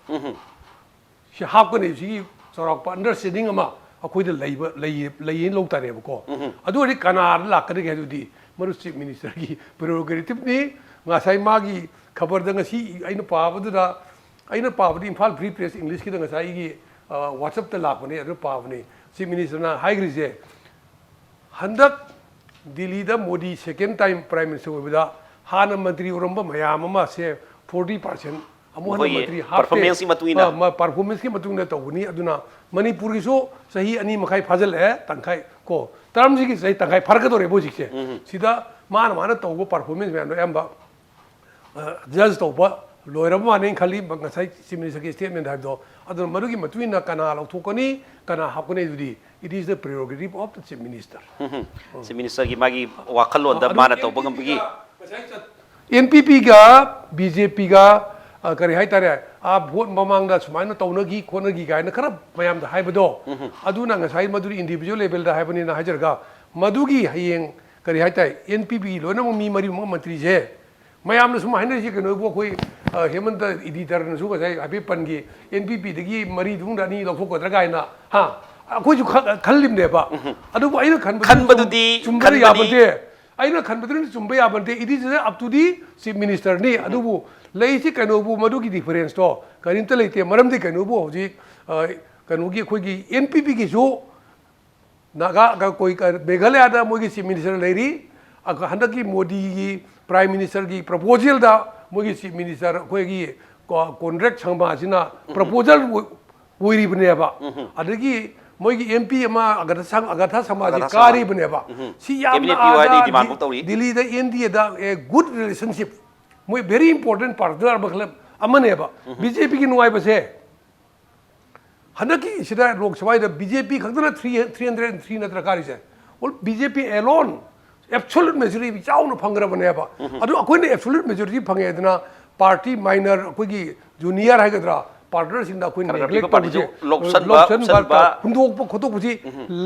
ꯁꯤ ꯍꯥꯞꯀꯅꯤ, ꯁꯤꯒꯤ ꯆꯥꯎꯔꯥꯛꯄ ꯑꯟꯗꯔꯁꯇꯦꯟꯗꯤꯡ ꯑꯃ ꯑꯩꯈꯣꯏꯗ ꯂꯩꯕ, ꯂꯩ, ꯂꯩꯌꯦꯅ ꯂꯧ ꯇꯥꯔꯦꯕꯀꯣ꯫ ꯑꯗꯨ ꯑꯣꯏꯔꯗꯤ ꯀꯅꯥꯗ ꯂꯥꯛꯀꯗꯒꯦ ꯍꯥꯏꯗꯨꯗꯤ ꯃꯔꯨ ꯆꯤꯐ ꯃꯤꯅꯤꯁꯇꯔꯒꯤ ꯄ꯭ꯔꯦꯔꯣꯒꯦꯇꯤꯞꯅꯤ꯫ ꯉꯁꯥꯏ ꯃꯥꯒꯤ ꯈꯕꯔꯗ ꯉꯁꯤ ꯑꯩꯅ ꯄꯥꯕꯗꯨꯗ, ꯑꯩꯅ ꯄꯥꯕꯗꯤ ꯏꯝꯐꯥꯜ ꯐ꯭ꯔꯤ ꯄ꯭ꯔꯦꯁ ꯏꯪꯂꯤꯁꯀꯤꯗ ꯉꯁꯥꯏꯒꯤ, ꯑ, ꯋꯥꯆꯞꯇ ꯂꯥꯛꯄꯅꯦ, ꯑꯗꯨ ꯄꯥꯕꯅꯦ꯫ ꯆꯤꯐ ꯃꯤꯅꯤꯁꯇꯔꯅ ꯍꯥꯏꯈ꯭ꯔꯤꯁꯦ, ꯍꯟꯗꯛ ꯗꯤꯜꯂꯤꯗ ꯃꯣꯗꯤ ꯁꯦꯀꯦꯟ ꯇꯥꯏꯝ ꯄ꯭ꯔꯥꯏꯝ ꯃꯤꯅꯤꯁꯇꯔ ꯑꯣꯏꯕꯗ ꯍꯥꯟꯅ ꯃꯟꯇ꯭ꯔꯤ ꯑꯣꯏꯔꯝꯕ ꯃꯌꯥꯝ ꯑꯃꯁꯦ ꯐꯣꯔꯇꯤ ꯄꯥꯔꯁꯦꯟ ꯑꯃꯨꯛ ꯍꯟꯅ ꯃꯈꯣꯏꯒꯤ ꯃꯟꯇ꯭ꯔꯤ ꯍꯥꯞꯄꯦ꯫ ꯄꯔꯐꯣꯔꯃꯦꯟꯁꯀꯤ ꯃꯇꯨꯡ ꯏꯟꯅ꯫ ꯑ, ꯃ-, ꯄꯔꯐꯣꯔꯃꯦꯟꯁꯀꯤ ꯃꯇꯨꯡ ꯏꯟꯅ ꯇꯧꯕꯅꯤ꯫ ꯑꯗꯨꯅ ꯃꯅꯤꯄꯨꯔꯒꯤꯁꯨ ꯆꯍꯤ ꯑꯅꯤ ꯃꯈꯥꯏ ꯐꯥꯖꯤꯜꯂꯛꯑꯦ, ꯇꯪꯈꯥꯏ ꯀꯣ, ꯇꯔꯝꯁꯤꯒꯤ ꯆꯍꯤ ꯇꯪꯈꯥꯏ ꯐꯥꯔꯛꯀꯗꯧꯔꯦꯕ ꯍꯧꯖꯤꯛꯁꯦ꯫ ꯁꯤꯗ ꯃꯥꯅ, ꯃꯥꯅ ꯇꯧꯕ ꯄꯔꯐꯣꯔꯃꯦꯟꯁ ꯃꯌꯥꯝꯗꯣ ꯑꯌꯥꯝꯕ ꯖꯁ ꯇꯧꯕ ꯂꯣꯏꯔꯕ ꯃꯥꯜꯂꯦꯅ ꯈꯜꯂꯤ, ꯉꯁꯥꯏ ꯆꯤꯐ ꯃꯤꯅꯤꯁꯇꯔꯒꯤ ꯁ꯭ꯇꯦꯠꯃꯦꯟ ꯍꯥꯏꯕꯗꯣ꯫ ꯑꯗꯨꯅ ꯃꯗꯨꯒꯤ ꯃꯇꯨꯡ ꯏꯟꯅ ꯀꯅꯥ ꯂꯧꯊꯣꯛꯀꯅꯤ, ꯀꯅꯥ ꯍꯥꯞꯀꯅꯤ, ꯑꯗꯨꯗꯤ it is the prerogative of the chief minister꯫ Chief ꯃꯤꯅꯤꯁꯇꯔꯒꯤ ꯃꯥꯒꯤ ꯋꯥꯈꯜꯂꯣꯟꯗ ꯑꯗꯨ ꯃꯥꯅ ꯇꯧꯕ ꯉꯝꯕꯒꯤ꯫ ꯑꯦꯟ ꯄꯤ ꯄꯤꯒ ꯕꯤ ꯖꯦ ꯄꯤꯒ, ꯑ, ꯀꯔꯤ ꯍꯥꯏꯇꯥꯔꯦ, ꯑ, ꯚꯣꯠ ꯃꯃꯥꯡꯗ ꯁꯨꯃꯥꯏꯅ ꯇꯧꯅꯈꯤ ꯈꯣꯠꯅꯈꯤ ꯀꯥꯏꯅ ꯈꯔ ꯃꯌꯥꯝꯗ ꯍꯥꯏꯕꯗꯣ, ꯑꯗꯨꯅ ꯉꯁꯥꯏ ꯃꯗꯨꯗꯤ ꯏꯟꯗꯤꯕꯤꯖꯨꯋꯦꯜ ꯂꯦꯚꯦꯜꯗ ꯍꯥꯏꯕꯅꯤꯅ ꯍꯥꯏꯖꯔꯒ, ꯃꯗꯨꯒꯤ ꯍꯌꯦꯡ ꯀꯔꯤ ꯍꯥꯏꯇꯥꯔꯦ, ꯑꯦꯟ ꯄꯤ ꯄꯤ ꯂꯣꯏꯅꯃꯛ ꯃꯤ ꯃꯔꯤ ꯃꯉꯥ ꯃꯟꯇ꯭ꯔꯤꯁꯦ ꯃꯌꯥꯝꯅ ꯁꯨꯝ ꯍꯥꯏꯅꯔꯤꯁꯤ ꯀꯩꯅꯣꯕꯨ, ꯑꯩꯈꯣꯏ, ꯑ, ꯍꯦꯃꯟꯇ ꯏꯗꯤꯇꯔꯅꯁꯨ ꯉꯁꯥꯏ ꯍꯥꯏꯐꯦꯠ ꯄꯟꯈꯤ, ꯑꯦꯟ ꯄꯤ ꯄꯤꯗꯒꯤ ꯃꯔꯤꯗꯨ ꯑꯅꯤ ꯂꯧꯊꯣꯛꯀꯗ꯭ꯔꯥ ꯀꯥꯏꯅ, ꯍꯥ? ꯑꯩꯈꯣꯏꯁꯨ ꯈ-, ꯈꯜꯂꯤꯕꯅꯦꯕ꯫ ꯑꯗꯨꯕꯨ ꯑꯩꯅ ꯈꯟꯕꯗꯨ ꯈꯟꯕꯗꯨꯗꯤ ꯆꯨꯝ-, ꯆꯨꯝꯕꯗ ꯈꯟꯕꯗꯤ ꯌꯥꯕ ꯅꯠꯇꯦ꯫ ꯑꯩꯅ ꯈꯟꯕꯗꯨꯅ ꯆꯨꯝꯕ ꯌꯥꯕ ꯅꯠꯇꯦ꯫ It is up to the chief ministerꯅꯤ꯫ ꯑꯗꯨꯕꯨ ꯂꯩꯔꯤꯁꯤ ꯀꯩꯅꯣꯕꯨ, ꯃꯗꯨꯒꯤ ꯗꯤꯐꯔꯦꯟꯁꯇꯣ ꯀꯔꯤꯝꯇ ꯂꯩꯇꯦ꯫ ꯃꯔꯝꯗꯤ ꯀꯩꯅꯣꯕꯨ ꯍꯧꯖꯤꯛ, ꯑ, ꯀꯩꯅꯣꯒꯤ ꯑꯩꯈꯣꯏꯒꯤ ꯑꯦꯟ ꯄꯤ ꯄꯤꯒꯤꯁꯨ ꯅꯥꯒꯥ, ꯀ-, ꯀꯣꯏ-, ꯀ-, ꯃꯦꯘꯥꯂꯌꯥꯗ ꯃꯣꯏꯒꯤ ꯆꯤꯐ ꯃꯤꯅꯤꯁꯇꯔ ꯂꯩꯔꯤ꯫ ꯑ, ꯍꯟꯗꯛꯀꯤ ꯃꯣꯗꯤꯒꯤ ꯄ꯭ꯔꯥꯏꯝ ꯃꯤꯅꯤꯁꯇꯔꯒꯤ ꯄ꯭ꯔꯄꯣꯖꯦꯜꯗ ꯃꯣꯏꯒꯤ ꯆꯤꯐ ꯃꯤꯅꯤꯁꯇꯔ ꯑꯩꯈꯣꯏꯒꯤ ꯀꯣ- ꯀꯣꯟꯔꯦꯗ ꯁꯪꯃꯥꯁꯤꯅ ꯄ꯭ꯔꯄꯣꯖꯦꯜ ꯑꯣꯏ- ꯑꯣꯏꯔꯤꯕꯅꯦꯕ꯫ ꯑꯗꯒꯤ ꯃꯣꯏꯒꯤ ꯑꯦꯝ ꯄꯤ ꯑꯃ ꯑꯒꯥꯊꯥ ꯁꯪ- ꯑꯒꯥꯊꯥ ꯁꯪꯃꯥꯁꯤ ꯑꯒꯥꯊꯥ ꯁꯪꯃꯥ꯫ ꯀꯥꯔꯤꯕꯅꯦꯕ꯫ ꯁꯤ ꯌꯥꯝꯅ ꯀꯦꯕꯤꯅꯦꯠ ꯄꯤꯌꯨ ꯍꯥꯏꯗꯤ ꯑꯥꯗ ꯗꯤꯃꯥꯟ ꯗꯤ- ꯐꯥꯎ ꯇꯧꯔꯤ꯫ ꯗꯤꯜꯂꯤꯗ N D aid a good relationship, ꯃꯣꯏ ꯚꯦꯔꯤ ꯏꯝꯄꯣꯔꯇꯦꯟ ꯄꯥꯔꯇꯅꯔ ꯑꯃꯈꯛ ꯑꯃꯅꯦꯕ꯫ ꯕꯤ ꯖꯦ ꯄꯤꯒꯤ ꯅꯨꯡꯉꯥꯏꯕꯁꯦ ꯍꯟꯗꯛꯀꯤ ꯁꯤꯗ ꯂꯣꯛ ꯁꯚꯥꯗ ꯕꯤ ꯖꯦ ꯄꯤ ꯈꯛꯇꯅ ꯊ꯭ꯔꯤ ꯊ꯭ꯔꯤ ꯍꯟꯗ꯭ꯔꯦꯗ ꯊ꯭ꯔꯤ ꯅꯠꯇ꯭ꯔ ꯀꯥꯔꯤꯁꯦ? ꯕꯤ ꯖꯦ ꯄꯤ ꯑꯦꯂꯣꯟ ꯑꯦꯕꯁꯣꯂꯨꯠ ꯃꯦꯖꯣꯔꯤꯇꯤ ꯆꯥꯎꯅ ꯐꯪꯈ꯭ꯔꯕꯅꯦꯕ꯫ ꯑꯗꯨ ꯑꯩꯈꯣꯏꯅ ꯑꯦꯕꯁꯣꯂꯨꯠ ꯃꯦꯖꯣꯔꯤꯇꯤ ꯐꯪꯉꯦ ꯑꯗꯨꯅ ꯄꯥꯔꯇꯤ ꯃꯥꯏꯅꯔ ꯑꯩꯈꯣꯏꯒꯤ ꯖꯨꯅꯤꯌꯔ ꯍꯥꯏꯒꯗ꯭ꯔꯥ ꯄꯥꯔꯇꯅꯔꯁꯤꯡꯗ ꯑꯩꯈꯣꯏꯅ ꯈꯔ ꯈꯔ ꯅꯦꯒ꯭ꯂꯦꯛ ꯄꯤꯕ ꯄꯥꯔꯇꯤꯁꯨ ꯇꯧꯕꯁꯦ, ꯂꯧꯁꯟꯕ, ꯂꯧꯁꯟꯕ, ꯍꯨꯟꯗꯣꯛꯄ ꯈꯣꯠꯇꯣꯛꯄꯁꯤ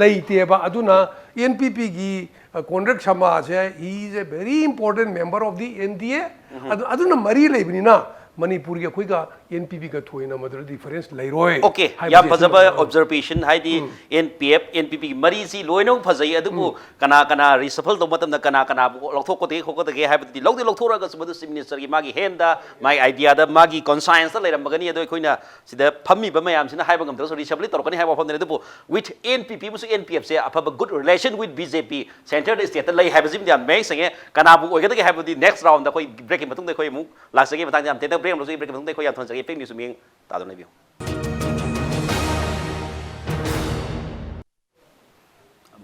ꯂꯩꯇꯦꯕ꯫ ꯑꯗꯨꯅ ꯑꯦꯟ ꯄꯤ ꯄꯤꯒꯤ ꯀꯣꯟꯔꯦꯗ ꯁꯃꯥꯁꯦ, he is a very important member of the N D A꯫ ꯑꯗꯨ ꯑꯗꯨꯅ ꯃꯔꯤ ꯂꯩꯕꯅꯤꯅ ꯃꯅꯤꯄꯨꯔꯒꯤ ꯑꯩꯈꯣꯏꯒ ꯑꯦꯟ ꯄꯤ ꯄꯤꯒ ꯊꯣꯏꯅ ꯃꯗꯨꯗ ꯗꯤꯐꯔꯦꯟꯁ ꯂꯩꯔꯣꯏ꯫ ꯑꯣꯀꯦ, ꯍꯥꯏꯕꯁꯦ ꯌꯥꯝ ꯐꯖꯕ ꯑꯁꯤꯃ ꯑꯣꯕꯖꯔꯕꯦꯁꯟ꯫ ꯍꯥꯏꯗꯤ and P F, N P ꯄꯤꯒꯤ ꯃꯔꯤꯁꯤ ꯂꯣꯏꯅꯃꯛ ꯐꯖꯩ, ꯑꯗꯨꯕꯨ ꯀꯅꯥ ꯀꯅꯥ ꯔꯤꯁꯐꯜ ꯇꯧꯕ ꯃꯇꯝꯗ ꯀꯅꯥ ꯀꯅꯥꯕꯨ ꯂꯧꯊꯣꯛꯀꯗꯒꯦ ꯈꯣꯠꯀꯗꯒꯦ ꯍꯥꯏꯕꯗꯨꯗꯤ ꯂꯧꯗꯤ ꯂꯧꯊꯣꯛꯑꯒꯁꯨ ꯃꯗꯨ ꯆꯤꯐ ꯃꯤꯅꯤꯁꯇꯔꯒꯤ ꯃꯥꯒꯤ ꯍꯦꯟꯗ, ꯃꯥꯒꯤ ꯑꯥꯏꯗꯤꯌꯥꯗ, ꯃꯥꯒꯤ ꯀꯣꯟꯁꯥꯏꯟꯁꯇ ꯂꯩꯔꯝꯃꯒꯅꯤ꯫ ꯑꯗꯣ ꯑꯩꯈꯣꯏꯅ ꯁꯤꯗ ꯐꯝꯃꯤꯕ ꯃꯌꯥꯝꯁꯤꯅ ꯍꯥꯏꯕ ꯉꯝꯗ꯭ꯔꯒꯁꯨ ꯔꯤꯁꯐꯜꯗꯤ ꯇꯧꯔꯛꯀꯅꯤ ꯍꯥꯏꯕ ꯋꯥꯐꯝꯗꯅꯤ꯫ ꯑꯗꯨꯕꯨ with N P P ꯑꯃꯁꯨꯡ N P Fꯁꯦ ꯑꯐꯕ good relation with B J P ꯁꯦꯟꯇꯔꯗ ꯁ꯭ꯇꯦꯠꯇ ꯂꯩ ꯍꯥꯏꯕꯁꯤꯃꯗꯤ ꯌꯥꯝ ꯃꯌꯦꯛ ꯁꯦꯡꯉꯦ꯫ ꯀꯅꯥꯕꯨ ꯑꯣꯏꯒꯗꯒꯦ ꯍꯥꯏꯕꯗꯤ ꯅꯦꯛꯁ ꯔꯥꯎꯟꯗ ꯑꯩꯈꯣꯏ ꯕ꯭ꯔꯦꯛꯀꯤ ꯃꯇꯨꯡꯗ ꯑꯩꯈꯣꯏ ꯑꯃꯨꯛ ꯂꯥꯛꯆꯒꯦ꯫ ꯃꯇꯥꯡꯗ ꯌꯥꯝ ꯇꯦꯟꯇꯛ ꯕ꯭ꯔꯦꯛ ꯑꯃ ꯂꯧꯖꯒꯦ꯫ ꯕ꯭ꯔꯦꯛꯀꯤ ꯃꯇꯨꯡꯗ ꯑꯩꯈꯣꯏ ꯌꯥꯝ ꯊꯣꯟꯖꯒꯦ꯫ ꯄꯦꯛ ꯅ꯭ꯌꯨꯁ ꯃꯤꯠꯌꯦꯡ ꯇꯥꯗꯨꯅ ꯂꯩꯕꯤꯌꯨ꯫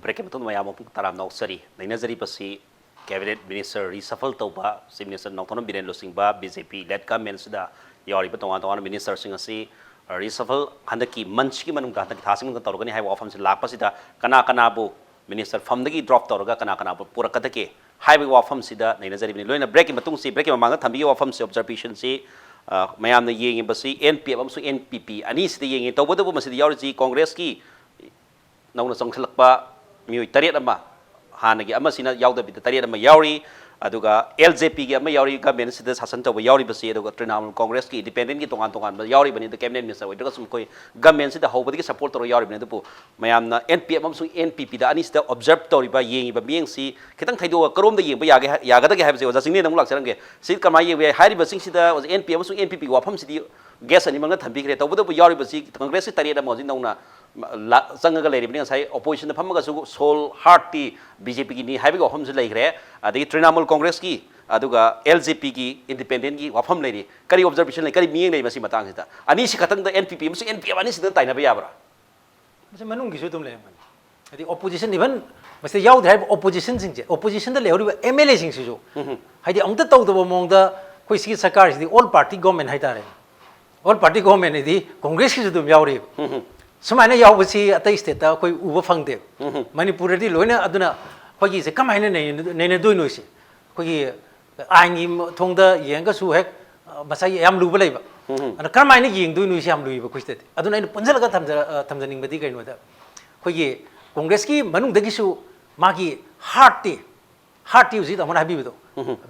ꯕ꯭ꯔꯦꯛꯀꯤ ꯃꯇꯨꯡꯗ ꯃꯌꯥꯝ ꯑꯃꯨꯛ ꯇꯔꯥꯝꯅ ꯑꯣꯛꯆꯔꯤ꯫ ꯅꯩꯅꯖꯔꯤꯕꯁꯤ ꯀꯦꯕꯤꯅꯦꯠ ꯃꯤꯅꯤꯁꯇꯔ ꯔꯤꯁꯐꯜ ꯇꯧꯕ, ꯆꯤꯐ ꯃꯤꯅꯤꯁꯇꯔ ꯅꯣꯡꯊꯣꯝꯕꯝ ꯕꯤꯔꯦꯟ ꯂꯨꯆꯤꯡꯕ ꯕꯤ ꯖꯦ ꯄꯤ ꯂꯦꯗ ꯒꯚꯔꯟꯃꯦꯟꯁꯤꯗ ꯌꯥꯎꯔꯤꯕ ꯇꯣꯉꯥꯟ ꯇꯣꯉꯥꯟꯕ ꯃꯤꯅꯤꯁꯇꯔꯁꯤꯡ ꯑꯁꯤ ꯔꯤꯁꯐꯜ ꯍꯟꯗꯛꯀꯤ ꯃꯟꯁꯤꯒꯤ ꯃꯅꯨꯡꯗ, ꯍꯟꯗꯛꯀꯤ ꯊꯥꯁꯤꯒꯤ ꯃꯅꯨꯡꯗ ꯇꯧꯔꯒꯅꯤ ꯍꯥꯏꯕ ꯋꯥꯐꯝꯁꯤ ꯂꯥꯛꯄꯁꯤꯗ ꯀꯅꯥ ꯀꯅꯥꯕꯨ ꯃꯤꯅꯤꯁꯇꯔ ꯐꯝꯗꯒꯤ ꯗ꯭ꯔꯣꯞ ꯇꯧꯔꯒ ꯀꯅꯥ ꯀꯅꯥꯕꯨ ꯄꯨꯔꯛꯀꯗꯒꯦ ꯍꯥꯏꯕꯒꯤ ꯋꯥꯐꯝꯁꯤꯗ ꯅꯩꯅꯖꯔꯤꯕꯅꯤ꯫ ꯂꯣꯏꯅ ꯕ꯭ꯔꯦꯛꯀꯤ ꯃꯇꯨꯡꯁꯤ, ꯕ꯭ꯔꯦꯛꯀꯤ ꯃꯃꯥꯡꯗ ꯊꯝꯕꯤꯈꯤꯕ ꯋꯥꯐꯝꯁꯤ, ꯑꯣꯕꯖꯔꯕꯦꯁꯟꯁꯤ, ꯑ, ꯃꯌꯥꯝꯅ ꯌꯦꯡꯉꯤꯕꯁꯤ ꯑꯦꯟ ꯄꯤ ꯑꯦꯐ ꯑꯃꯁꯨꯡ ꯑꯦꯟ ꯄꯤ ꯄꯤ ꯑꯅꯤꯁꯤꯗ ꯌꯦꯡꯉꯤ꯫ ꯇꯧꯕꯇꯕꯨ ꯃꯁꯤꯗ ꯌꯥꯎꯔꯤꯁꯤ ꯀꯣꯡꯒ꯭ꯔꯦꯁꯀꯤ ꯅꯧꯅ ꯆꯪꯁꯤꯜꯂꯛꯄ ꯃꯤꯑꯣꯏ ꯇꯔꯦꯠ ꯑꯃ, ꯍꯥꯟꯅꯒꯤ ꯑꯃꯁꯤꯅ ꯌꯥꯎꯗꯕꯤꯗ ꯇꯔꯦꯠ ꯑꯃ ꯌꯥꯎꯔꯤ꯫ ꯑꯗꯨꯒ ꯑꯦꯜ ꯖꯦ ꯄꯤꯒꯤ ꯑꯃ ꯌꯥꯎꯔꯤ, ꯒꯚꯔꯟꯃꯦꯟꯁꯤꯗ ꯁꯥꯁꯟ ꯇꯧꯕ ꯌꯥꯎꯔꯤꯕꯁꯤ, ꯑꯗꯨꯒ ꯇ꯭ꯔꯤꯅꯥꯃꯨꯜ ꯀꯣꯡꯒ꯭ꯔꯦꯁꯀꯤ ꯏꯟꯗꯤꯄꯦꯟꯗꯦꯟꯒꯤ ꯇꯣꯉꯥꯟ ꯇꯣꯉꯥꯟꯕ ꯌꯥꯎꯔꯤꯕꯅꯤ꯫ ꯑꯗꯨ ꯀꯦꯕꯤꯅꯦꯠ ꯃꯤꯅꯤꯁꯇꯔ ꯑꯣꯏꯗ꯭ꯔꯒꯁꯨ ꯃꯈꯣꯏ ꯒꯚꯔꯟꯃꯦꯟꯁꯤꯗ ꯍꯧꯕꯗꯒꯤ ꯁꯄꯣꯔꯠ ꯇꯧꯔꯒ ꯌꯥꯎꯔꯤꯕꯅꯤ꯫ ꯑꯗꯨꯕꯨ ꯃꯌꯥꯝꯅ ꯑꯦꯟ ꯄꯤ ꯑꯦꯐ ꯑꯃꯁꯨꯡ ꯑꯦꯟ ꯄꯤ ꯄꯤꯗ ꯑꯅꯤꯁꯤꯗ ꯑꯣꯕꯖꯔꯕ ꯇꯧꯔꯤꯕ, ꯌꯦꯡꯉꯤꯕ ꯃꯤꯠꯌꯦꯡꯁꯤ ꯈꯤꯇꯪ ꯊꯩꯗꯣꯛꯑꯒ ꯀꯔꯣꯝꯗ ꯌꯦꯡꯕ ꯌꯥꯒꯦ, ꯌꯥꯒꯗꯒꯦ ꯍꯥꯏꯕꯁꯦ ꯑꯣꯖꯥ ꯆꯤꯡꯂꯦꯟꯗ ꯑꯃꯨꯛ ꯂꯥꯛꯆꯔꯝꯒꯦ꯫ ꯁꯤ ꯀꯃꯥꯏꯅ ꯌꯦꯡꯕ ꯌꯥꯏ? ꯍꯥꯏꯔꯤꯕꯁꯤꯡꯁꯤꯗ ꯑꯣꯖꯥ ꯑꯦꯟ ꯄꯤ ꯑꯃꯁꯨꯡ ꯑꯦꯟ ꯄꯤ ꯄꯤꯒꯤ ꯋꯥꯐꯝꯁꯤꯗꯤ ꯒꯦꯁ ꯑꯅꯤꯃꯛꯅ ꯊꯝꯕꯤꯈ꯭ꯔꯦ꯫ ꯇꯧꯕꯇꯕꯨ ꯌꯥꯎꯔꯤꯕꯁꯤ ꯀꯪꯒ꯭ꯔꯦꯁꯀꯤ ꯇꯔꯦꯠ ꯑꯃ ꯍꯧꯖꯤꯛ ꯅꯧꯅ ꯂꯥ-, ꯆꯪꯉꯒ ꯂꯩꯔꯤꯕꯅꯤ꯫ ꯉꯁꯥꯏ ꯑꯣꯄꯣꯖꯤꯁꯟꯗ ꯐꯝꯃꯒꯁꯨ ꯁꯣꯜ ꯍꯥꯔꯠꯇꯤ ꯕꯤ ꯖꯦ ꯄꯤꯒꯤꯅꯤ ꯍꯥꯏꯕꯒꯤ ꯋꯥꯐꯝꯁꯨ ꯂꯩꯈ꯭ꯔꯦ꯫ ꯑꯗꯒꯤ ꯇ꯭ꯔꯤꯅꯥꯃꯨꯜ ꯀꯣꯡꯒ꯭ꯔꯦꯁꯀꯤ ꯑꯗꯨꯒ ꯑꯦꯜ ꯖꯦ ꯄꯤꯒꯤ ꯏꯟꯗꯤꯄꯦꯟꯗꯦꯟꯒꯤ ꯋꯥꯐꯝ ꯂꯩꯔꯤ꯫ ꯀꯔꯤ ꯑꯣꯕꯖꯔꯕꯦꯁꯟ ꯂꯩ, ꯀꯔꯤ ꯃꯤꯠꯌꯦꯡ ꯂꯩ ꯃꯁꯤ ꯃꯇꯥꯡꯁꯤꯗ? ꯑꯅꯤꯁꯤ ꯈꯛꯇꯪꯗ, ꯑꯦꯟ ꯄꯤ ꯄꯤ ꯑꯃꯁꯨꯡ ꯑꯦꯟ ꯄꯤ ꯑꯦꯝ ꯑꯅꯤꯁꯤꯗ ꯇꯥꯏꯅꯕ ꯌꯥꯕ꯭ꯔꯥ? ꯃꯁꯤ ꯃꯅꯨꯡꯒꯤꯁꯨ ꯑꯗꯨꯝ ꯂꯩꯔꯝꯒꯅꯤ꯫ ꯍꯥꯏꯗꯤ ꯑꯣꯄꯣꯖꯤꯁꯟ, ꯏꯚꯟ ꯃꯁꯤꯗ ꯌꯥꯎꯗ꯭ꯔꯦ ꯍꯥꯏꯔꯤꯕ ꯑꯣꯄꯣꯖꯤꯁꯟꯁꯤꯡꯁꯦ, ꯑꯣꯄꯣꯖꯤꯁꯟꯗ ꯂꯩꯍꯧꯔꯤꯕ ꯑꯦꯝ ꯑꯦꯜ ꯑꯦꯁꯤꯡꯁꯤꯁꯨ, ꯍꯥꯏꯗꯤ ꯑꯃꯨꯛꯇ ꯇꯧꯗꯕ ꯃꯑꯣꯡꯗ ꯑꯩꯈꯣꯏ ꯁꯤꯒꯤ ꯁꯔꯀꯥꯔꯁꯤꯗꯤ ꯑꯣꯜ ꯄꯥꯔꯇꯤ ꯒꯣꯔꯃꯦꯟ ꯍꯥꯏꯇꯥꯔꯦ꯫ ꯑꯣꯜ ꯄꯥꯔꯇꯤ ꯒꯣꯔꯃꯦꯟ ꯍꯥꯏꯗꯤ ꯀꯣꯡꯒ꯭ꯔꯦꯁꯀꯤꯁꯨ ꯑꯗꯨꯝ ꯌꯥꯎꯔꯤꯕ꯫ ꯁꯨꯃꯥꯏꯅ ꯌꯥꯎꯕꯁꯤ ꯑꯇꯩ ꯁ꯭ꯇꯦꯠꯇ ꯑꯩꯈꯣꯏ ꯎꯕ ꯐꯪꯗꯦꯕ꯫ ꯃꯅꯤꯄꯨꯔꯗꯗꯤ ꯂꯣꯏꯅ꯫ ꯑꯗꯨꯅ ꯑꯩꯈꯣꯏꯒꯤꯁꯦ ꯀꯃꯥꯏꯅ ꯅꯩꯅ-, ꯅꯩꯅꯗꯣꯏꯅꯣ ꯁꯤ? ꯑꯩꯈꯣꯏꯒꯤ ꯑꯥꯏꯟꯒꯤ ꯊꯣꯡꯗ ꯌꯦꯡꯉꯒꯁꯨ ꯍꯦꯛ, ꯑ, ꯉꯁꯥꯏꯒꯤ ꯌꯥꯝ ꯂꯨꯕ ꯂꯩꯕ꯫ ꯑꯗꯨꯅ ꯀꯔꯝꯍꯥꯏꯅ ꯌꯦꯡꯗꯣꯏꯅꯣ ꯁꯤ ꯌꯥꯝ ꯂꯨꯏꯕ ꯑꯩꯈꯣꯏ ꯁꯤꯗꯗꯤ꯫ ꯑꯗꯨꯅ ꯑꯩꯅ ꯄꯨꯟꯁꯤꯜꯂꯒ ꯊꯝꯖ-, ꯑ, ꯊꯝꯖꯅꯤꯡꯕꯗꯤ ꯀꯩꯅꯣꯗ, ꯑꯩꯈꯣꯏꯒꯤ ꯀꯣꯡꯒ꯭ꯔꯦꯁꯀꯤ ꯃꯅꯨꯡꯗꯒꯤꯁꯨ ꯃꯥꯒꯤ ꯍꯥꯔꯠꯇꯤ, ꯍꯥꯔꯠꯇꯤ ꯍꯧꯖꯤꯛ ꯇꯥꯃꯣꯅ ꯍꯥꯏꯕꯤꯕꯗꯣ,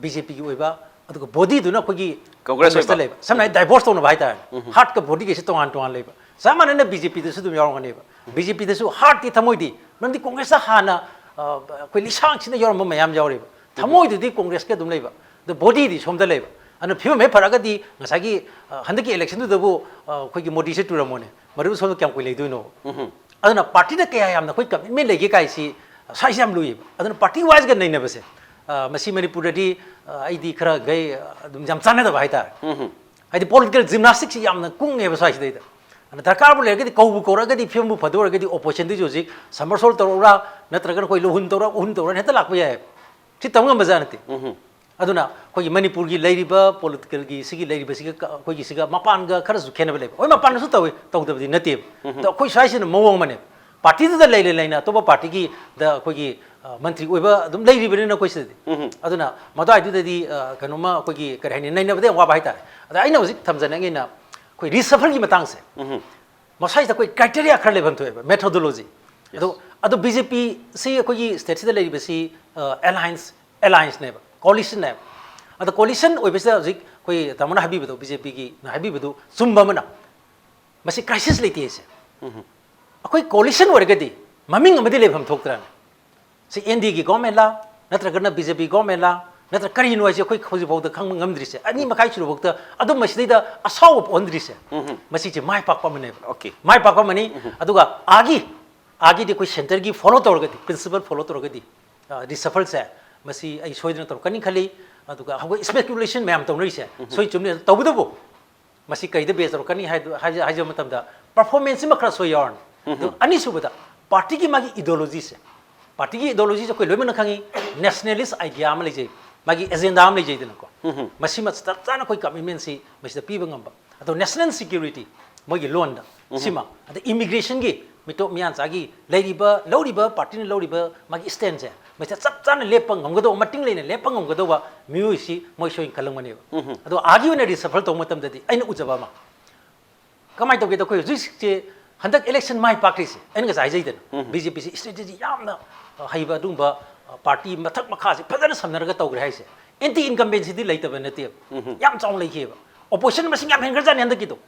ꯕꯤ ꯖꯦ ꯄꯤꯒꯤ ꯑꯣꯏꯕ, ꯑꯗꯨꯒ ꯕꯣꯗꯤꯗꯨꯅ ꯑꯩꯈꯣꯏꯒꯤ ꯀꯣꯡꯒ꯭ꯔꯦꯁ ꯀꯣꯡꯒ꯭ꯔꯦꯁꯇ ꯑꯣꯏꯕ꯫ ꯂꯩꯕ꯫ ꯁꯝꯅ ꯍꯥꯏ ꯗꯥꯏꯚꯣꯔꯁ ꯇꯧꯅꯕ ꯍꯥꯏꯇꯥꯔꯦ꯫ ꯍꯥꯔꯠꯀ ꯕꯣꯗꯤꯒꯩꯁꯦ ꯇꯣꯉꯥꯟ ꯇꯣꯉꯥꯟ ꯂꯩꯕ꯫ ꯆꯞ ꯃꯥꯟꯅꯅ ꯕꯤ ꯖꯦ ꯄꯤꯗꯁꯨ ꯑꯗꯨꯝ ꯌꯥꯎꯔꯝꯒꯅꯦꯕ꯫ ꯕꯤ ꯖꯦ ꯄꯤꯗꯁꯨ ꯍꯥꯔꯠꯇꯤ, ꯊꯃꯣꯏꯗꯤ, ꯃꯔꯝꯗꯤ ꯀꯣꯡꯒ꯭ꯔꯦꯁꯇ ꯍꯥꯟꯅ, ꯑ, ꯑꯩꯈꯣꯏ ꯂꯤꯁꯥꯡꯁꯤꯟꯅ ꯌꯥꯎꯔꯝꯕ ꯃꯌꯥꯝ ꯌꯥꯎꯔꯦꯕ꯫ ꯊꯃꯣꯏꯗꯨꯗꯤ ꯀꯣꯡꯒ꯭ꯔꯦꯁꯀꯤ ꯑꯗꯨꯝ ꯂꯩꯕ, ꯑꯗꯣ ꯕꯣꯗꯤꯗꯤ ꯁꯣꯝꯗ ꯂꯩꯕ꯫ ꯑꯗꯨꯅ ꯐꯤꯕꯝ ꯍꯦꯛ ꯐꯔꯛꯑꯒꯗꯤ ꯉꯁꯥꯏꯒꯤ, ꯑ, ꯍꯟꯗꯛꯀꯤ ꯏꯂꯦꯛꯁꯟꯗꯨꯗꯕꯨ, ꯑ, ꯑꯩꯈꯣꯏꯒꯤ ꯃꯣꯗꯤꯁꯦ ꯇꯨꯔꯝꯃꯣꯅꯦ, ꯃꯗꯨ ꯁꯣꯝꯗ ꯀꯌꯥꯝ ꯀꯨꯏ ꯂꯩꯗꯣꯏꯅꯣ? ꯑꯗꯨꯅ ꯄꯥꯔꯇꯤꯗ ꯀꯌꯥ ꯌꯥꯝꯅ ꯑꯩꯈꯣꯏ ꯀꯃꯤꯠꯃꯦꯟ ꯂꯩꯒꯦ ꯀꯥꯏꯁꯤ ꯁ꯭ꯋꯥꯏꯁꯤ ꯌꯥꯝ ꯂꯨꯏꯌꯦꯕ꯫ ꯑꯗꯨꯅ ꯄꯥꯔꯇꯤ ꯋꯥꯏꯁꯒ ꯅꯩꯅꯕꯁꯦ, ꯑ, ꯃꯁꯤ ꯃꯅꯤꯄꯨꯔꯗꯗꯤ, ꯑ, ꯑꯩꯗꯤ ꯈꯔ ꯒꯩ, ꯑ, ꯑꯗꯨꯝ ꯌꯥꯝ ꯆꯥꯟꯅꯗꯕ ꯍꯥꯏꯇꯥꯔꯦ꯫ ꯍꯥꯏꯗꯤ ꯄꯣꯂꯤꯇꯤꯀꯦꯜ ꯖꯤꯝꯅꯥꯁꯇꯤꯛꯁꯤ ꯌꯥꯝꯅ ꯀꯨꯡꯉꯦꯕ ꯁ꯭ꯋꯥꯏꯁꯤꯗꯩꯗ꯫ ꯑꯗꯨꯅ ꯗꯔꯀꯥꯔꯕꯨ ꯂꯩꯔꯒꯗꯤ, ꯀꯧꯕꯨ ꯀꯧꯔꯒꯗꯤ, ꯐꯤꯕꯝꯕꯨ ꯐꯗꯣꯏꯔꯒꯗꯤ ꯑꯣꯄꯣꯖꯤꯁꯟꯗꯨꯁꯨ ꯍꯧꯖꯤꯛ ꯁꯃꯔꯁꯣꯜ ꯇꯧꯔꯛꯎꯔꯥ, ꯅꯠꯇ꯭ꯔꯒꯅ ꯑꯩꯈꯣꯏ ꯂꯧꯍꯨꯟ ꯇꯧꯔꯛ, ꯎꯍꯨꯟ ꯇꯧꯔꯛꯑꯅ ꯍꯦꯛꯇ ꯂꯥꯛꯄ ꯌꯥꯏꯌꯦꯕ꯫ ꯁꯤ ꯇꯝ ꯉꯝꯕ ꯖꯥꯠ ꯅꯠꯇꯦ꯫ ꯑꯗꯨꯅ ꯑꯩꯈꯣꯏꯒꯤ ꯃꯅꯤꯄꯨꯔꯒꯤ ꯂꯩꯔꯤꯕ ꯄꯣꯂꯤꯇꯤꯀꯦꯜꯒꯤ ꯁꯤꯒꯤ ꯂꯩꯔꯤꯕꯁꯤꯒ ꯀ-, ꯑꯩꯈꯣꯏꯒꯤ ꯁꯤꯒ ꯃꯄꯥꯟꯒ ꯈꯔꯁꯨ ꯈꯦꯠꯅꯕ ꯂꯩꯕ꯫ ꯍꯣꯏ, ꯃꯄꯥꯟꯗꯁꯨ ꯇꯧꯏ, ꯇꯧꯗꯕꯗꯤ ꯅꯠꯇꯦꯕ꯫ ꯑꯗꯣ ꯑꯩꯈꯣꯏ ꯁ꯭ꯋꯥꯏꯁꯤꯅ ꯃꯑꯣꯡ ꯑꯃꯅꯦꯕ꯫ ꯄꯥꯔꯇꯤꯗꯨꯗ ꯂꯩꯅ ꯂꯩꯅ ꯑꯇꯣꯞꯄ ꯄꯥꯔꯇꯤꯒꯤꯗ ꯑꯩꯈꯣꯏꯒꯤ, ꯑ, ꯃꯟꯇ꯭ꯔꯤ ꯑꯣꯏꯕ ꯑꯗꯨꯝ ꯂꯩꯔꯤꯕꯅꯤꯅ ꯑꯩꯈꯣꯏ ꯁꯤꯗꯗꯤ꯫ ꯑꯗꯨꯅ ꯃꯗꯨꯋꯥꯏꯗꯨꯗꯗꯤ, ꯑ, ꯀꯩꯅꯣꯝꯃ ꯑꯩꯈꯣꯏꯒꯤ, ꯀꯔꯤ ꯍꯥꯏꯅꯤ, ꯅꯩꯅꯕꯗ ꯌꯥꯝ ꯋꯥꯕ ꯍꯥꯏꯇꯥꯔꯦ꯫ ꯑꯗ ꯑꯩꯅ ꯍꯧꯖꯤꯛ ꯊꯝꯖꯅꯤꯡꯉꯤꯅ ꯑꯩꯈꯣꯏ ꯔꯤꯁꯐꯜꯒꯤ ꯃꯇꯥꯡꯁꯦ꯫ ꯃꯁꯥꯏꯁꯤꯗ ꯑꯩꯈꯣꯏ ꯀ꯭ꯔꯥꯏꯇꯦꯔꯤꯌꯥ ꯈꯔ ꯂꯩꯐꯝ ꯊꯣꯛꯑꯦꯕ, ꯃꯦꯊꯣꯗꯣꯂꯣꯖꯤ꯫ ꯑꯗꯣ, ꯑꯗꯣ ꯕꯤ ꯖꯦ ꯄꯤ ꯁꯤ ꯑꯩꯈꯣꯏꯒꯤ ꯁ꯭ꯇꯦꯠꯁꯤꯗ ꯂꯩꯔꯤꯕꯁꯤ, ꯑ, ꯑꯦꯂꯥꯏꯟꯁ, ꯑꯦꯂꯥꯏꯟꯁꯅꯦꯕ, ꯀꯣꯂꯤꯁꯟꯅꯦꯕ꯫ ꯑꯗꯣ ꯀꯣꯂꯤꯁꯟ ꯑꯣꯏꯕꯁꯤꯗ ꯍꯧꯖꯤꯛ ꯑꯩꯈꯣꯏ ꯇꯥꯃꯣꯅ ꯍꯥꯏꯕꯤꯕꯗꯣ, ꯕꯤ ꯖꯦ ꯄꯤꯒꯤꯅ ꯍꯥꯏꯕꯤꯕꯗꯨ ꯆꯨꯝꯕ ꯑꯃꯅ, ꯃꯁꯤ ꯀ꯭ꯔꯥꯏꯁꯤꯁ ꯂꯩꯇꯦ ꯁꯦ꯫ ꯑꯩꯈꯣꯏ ꯀꯣꯂꯤꯁꯟ ꯑꯣꯏꯔꯒꯗꯤ ꯃꯃꯤꯡ ꯑꯃꯗꯤ ꯂꯩꯐꯝ ꯊꯣꯛꯇ꯭ꯔꯥꯅꯦ? ꯁꯤ ꯑꯦꯟ ꯗꯤꯒꯤ ꯒꯣꯔꯃꯦꯟꯂꯥ, ꯅꯠꯇ꯭ꯔꯒꯅ ꯕꯤ ꯖꯦ ꯄꯤ ꯒꯣꯔꯃꯦꯟꯂꯥ, ꯅꯠꯇ꯭ꯔꯒ ꯀꯔꯤꯅꯣ ꯍꯥꯏꯁꯦ ꯑꯩꯈꯣꯏ ꯍꯧꯖꯤꯛꯐꯥꯎꯗ ꯈꯪꯕ ꯉꯝꯗ꯭ꯔꯤꯁꯦ꯫ ꯑꯅꯤ ꯃꯈꯥꯏ ꯁꯨꯔꯐꯥꯎꯗ ꯑꯗꯨꯝ ꯃꯁꯤꯗꯩꯗ ꯑꯁꯥꯎꯕ ꯄꯣꯛꯍꯟꯗ꯭ꯔꯤꯁꯦ꯫ ꯃꯁꯤꯁꯦ ꯃꯥꯏ ꯄꯥꯛꯄ ꯑꯃꯅꯦꯕ꯫ Okay. ꯃꯥꯏ ꯄꯥꯛꯄ ꯑꯃꯅꯤ꯫ ꯑꯗꯨꯒ ꯑꯥꯒꯤ, ꯑꯥꯒꯤꯗꯤ ꯑꯩꯈꯣꯏ ꯁꯦꯟꯇꯔꯒꯤ ꯐꯣꯂꯣ ꯇꯧꯔꯒꯗꯤ, ꯄ꯭ꯔꯤꯟꯁꯤꯄꯜ ꯐꯣꯂꯣ ꯇꯧꯔꯒꯗꯤ, ꯑ, ꯔꯤꯁꯐꯜꯁꯦ ꯃꯁꯤ ꯑꯩ ꯁꯣꯏꯗꯅ ꯇꯧꯔꯛꯀꯅꯤ ꯈꯜꯂꯤ꯫ ꯑꯗꯨꯒ ꯍꯧꯒꯠ speculation ꯃꯌꯥꯝ ꯇꯧꯅꯔꯤꯁꯦ ꯁꯣꯏ ꯆꯨꯝꯅꯤ꯫ ꯇꯧꯕꯇꯕꯨ ꯃꯁꯤ ꯀꯩꯗ base ꯇꯧꯔꯛꯀꯅꯤ ꯍꯥꯏꯗꯨ-, ꯍꯥꯏꯖ-, ꯍꯥꯏꯖꯕ ꯃꯇꯝꯗ performance ꯁꯤꯃ ꯈꯔ ꯁꯣꯏ ꯌꯥꯎꯔꯅꯤ꯫ ꯑꯗꯨ ꯑꯅꯤꯁꯨꯕꯗ party ꯒꯤ ꯃꯥꯒꯤ ideology ꯁꯦ, party ꯒꯤ ideology ꯁꯦ ꯑꯩꯈꯣꯏ ꯂꯣꯏꯅꯃꯛꯅ ꯈꯪꯉꯤ, nationalist idea ꯑꯃ ꯂꯩꯖꯩ, ꯃꯥꯒꯤ agenda ꯑꯃ ꯂꯩꯖꯩꯗꯅꯀꯣ꯫ ꯃꯁꯤꯃ ꯆꯞ ꯆꯥꯅ ꯑꯩꯈꯣꯏ commitment ꯁꯤ ꯃꯁꯤꯗ ꯄꯤꯕ ꯉꯝꯕ꯫ ꯑꯗꯣ national security, ꯃꯣꯏꯒꯤ ꯂꯣꯟꯗ, ꯁꯤꯃ, ꯑꯗ immigration ꯒꯤ ꯃꯤꯇꯣꯞ ꯃꯤꯌꯥꯟꯆꯥꯒꯤ ꯂꯩꯔꯤꯕ, ꯂꯧꯔꯤꯕ party ꯅ ꯂꯧꯔꯤꯕ ꯃꯥꯒꯤ stand ꯁꯦ ꯃꯁꯤꯗ ꯆꯞ ꯆꯥꯅ ꯂꯦꯞꯄ ꯉꯝꯒꯗꯧꯕ, ꯃꯇꯤꯡ ꯂꯩꯅ ꯂꯦꯞꯄ ꯉꯝꯒꯗꯧꯕ ꯃꯤꯑꯣꯏꯁꯤ ꯃꯣꯏ ꯁꯣꯏꯅ ꯈꯜꯂꯝꯒꯅꯦꯕ꯫ ꯑꯗꯣ ꯑꯥꯒꯤ ꯑꯣꯏꯅ reshuffle ꯇꯧꯕ ꯃꯇꯝꯗꯗꯤ ꯑꯩꯅ ꯎꯖꯕ ꯑꯃ, ꯀꯃꯥꯏꯅ ꯇꯧꯒꯦꯗ, ꯑꯩꯈꯣꯏ ꯍꯧꯖꯤꯛ ꯍꯧꯖꯤꯛꯁꯦ ꯍꯟꯗꯛ election ꯃꯥꯏ ꯄꯥꯛꯈ꯭ꯔꯤꯁꯦ ꯑꯩꯅ ꯉꯁꯥꯏ ꯍꯥꯏꯖꯩꯗꯅ, B J P ꯁꯤ strategy ꯌꯥꯝꯅ, ꯑ, ꯍꯩꯕ ꯑꯗꯨꯒꯨꯝꯕ, ꯑ, party ꯃꯊꯛ ꯃꯈꯥꯁꯦ ꯐꯖꯅ ꯁꯝꯅꯔꯒ ꯇꯧꯈ꯭ꯔꯦ ꯍꯥꯏꯁꯦ꯫ Anti incumbents ꯗꯤ ꯂꯩꯇꯕ ꯅꯠꯇꯦꯕ꯫ ꯌꯥꯝ ꯆꯥꯎꯅ ꯂꯩꯈꯤꯑꯕ꯫ Opposition ꯃꯁꯤꯡ ꯌꯥꯝ ꯍꯦꯟꯈ꯭ꯔꯖꯥꯠꯅꯤ ꯍꯟꯗꯛꯀꯤꯗꯣ꯫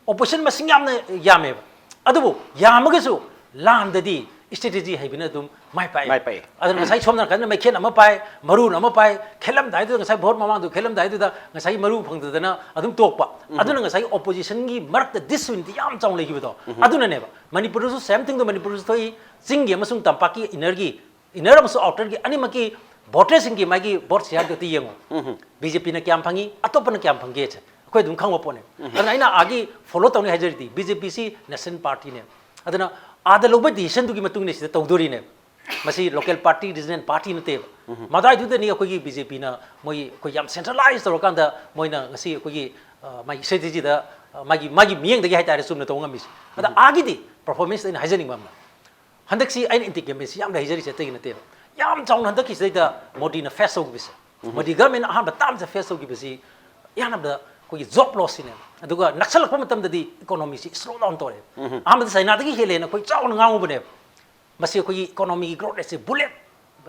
Opposition ꯃꯁꯤꯡ ꯌꯥꯝꯅ ꯌꯥꯝꯃꯦꯕ꯫ ꯑꯗꯨꯕꯨ ꯌꯥꯝꯃꯒꯁꯨ ꯂꯥꯟꯗꯗꯤ strategy ꯍꯩꯕꯅ ꯑꯗꯨꯝ ꯃꯥꯏ ꯄꯥꯛꯑꯦ꯫ ꯃꯥꯏ ꯄꯥꯛꯑꯦ꯫ ꯑꯗꯨꯅ ꯉꯁꯥꯏ ꯁꯣꯝ ꯅꯥꯀꯟꯗ ꯃꯩꯈꯦꯠ ꯑꯃ ꯄꯥꯏ, ꯃꯔꯨꯟ ꯑꯃ ꯄꯥꯏ, ꯈꯦꯠꯂꯝꯗꯥꯏꯗꯨꯗ, ꯉꯁꯥꯏ vote ꯃꯃꯥꯡꯗꯨ ꯈꯦꯠꯂꯝꯗꯥꯏꯗꯨꯗ ꯉꯁꯥꯏꯒꯤ ꯃꯔꯨ ꯐꯪꯗꯗꯅ ꯑꯗꯨꯝ ꯇꯣꯛꯄ꯫ ꯑꯗꯨꯅ ꯉꯁꯥꯏꯒꯤ opposition ꯒꯤ ꯃꯔꯛꯇ disunity ꯌꯥꯝ ꯆꯥꯎꯅ ꯂꯩꯈꯤꯕꯗꯣ꯫ ꯑꯗꯨꯅꯅꯦꯕ꯫ ꯃꯅꯤꯄꯨꯔꯗꯁꯨ same thing ꯗꯣ ꯃꯅꯤꯄꯨꯔꯗꯁꯨ ꯊꯣꯛꯏ, ꯆꯤꯡꯒꯤ ꯑꯃꯁꯨꯡ ꯇꯝꯄꯥꯛꯀꯤ inner ꯒꯤ, inner ꯑꯃꯁꯨꯡ outer ꯒꯤ ꯑꯅꯤꯃꯛꯀꯤ voters ꯁꯤꯡꯒꯤ ꯃꯥꯒꯤ vote share ꯗꯨ ꯑꯝꯇ ꯌꯦꯡꯉꯨ꯫ B J P ꯅ ꯀꯌꯥꯝ ꯐꯪꯉꯤ, ꯑꯇꯣꯞꯄꯅ ꯀꯌꯥꯝ ꯐꯪꯒꯦ ꯁꯦ ꯑꯩꯈꯣꯏ ꯑꯗꯨꯝ ꯈꯪꯕ ꯄꯣꯠꯅꯦ꯫ ꯑꯗꯨꯅ ꯑꯩꯅ ꯑꯥꯒꯤ follow ꯇꯧꯅꯤ ꯍꯥꯏꯖꯔꯤꯗꯤ B J P ꯁꯤ national party ꯅꯦ꯫ ꯑꯗꯨꯅ ꯑꯥꯗ ꯂꯧꯕ decision ꯗꯨꯒꯤ ꯃꯇꯨꯡ ꯏꯟꯅ ꯁꯤꯗ ꯇꯧꯗꯣꯔꯤꯅꯦ꯫ ꯃꯁꯤ local party, regional party ꯅꯠꯇꯦꯕ꯫ ꯃꯗꯥꯏꯗꯨꯗꯅꯤ ꯑꯩꯈꯣꯏꯒꯤ B J P ꯅ ꯃꯣꯏ ꯑꯩꯈꯣꯏ ꯌꯥꯝ centralize ꯇꯧꯔꯀꯥꯟꯗ ꯃꯣꯏꯅ ꯉꯁꯤ ꯑꯩꯈꯣꯏꯒꯤ, ꯑ, ꯃꯥꯒꯤ strategy ꯗ, ꯑ, ꯃꯥꯒꯤ, ꯃꯥꯒꯤ ꯃꯤꯠꯌꯦꯡꯗꯒꯤ ꯍꯥꯏꯇꯥꯔꯦ ꯆꯨꯝꯅ ꯇꯧꯕ ꯉꯝꯃꯤꯁꯦ꯫ ꯑꯗ ꯑꯥꯒꯤꯗꯤ performance ꯑꯩꯅ ꯍꯥꯏꯖꯅꯤꯡꯕ ꯑꯃꯅ, ꯍꯟꯗꯛꯁꯤ ꯑꯩꯅ anti incumbents ꯁꯤ ꯌꯥꯝ ꯂꯩꯖꯔꯤꯁꯦ ꯑꯇꯩꯒꯤ ꯅꯠꯇꯦꯕ꯫ ꯌꯥꯝ ꯆꯥꯎꯅ ꯍꯟꯗꯛꯀꯤꯁꯤꯗꯩꯗ ꯃꯣꯗꯤꯅ face ꯇꯧꯈꯤꯕꯁꯦ, ꯃꯣꯗꯤ government ꯅ ꯑꯍꯥꯟꯕ term ꯁꯦ face ꯇꯧꯈꯤꯕꯁꯤ ꯌꯥꯝꯅ ꯑꯩꯈꯣꯏꯒꯤ job loss ꯁꯤꯅꯦꯕ꯫ ꯑꯗꯨꯒ ꯅꯛꯁꯜꯂꯛꯄ ꯃꯇꯝꯗꯗꯤ economy ꯁꯤ slow down ꯇꯧꯔꯦꯕ꯫ ꯑꯍꯥꯟꯕꯗ ꯆꯥꯏꯅꯥꯗꯒꯤ ꯍꯦꯜꯂꯦꯅ ꯑꯩꯈꯣꯏ ꯆꯥꯎꯅ ꯉꯥꯡꯉꯨꯕꯅꯦꯕ꯫ ꯃꯁꯤ ꯑꯩꯈꯣꯏꯒꯤ economy ꯒꯤ growth rate ꯁꯦ bullet,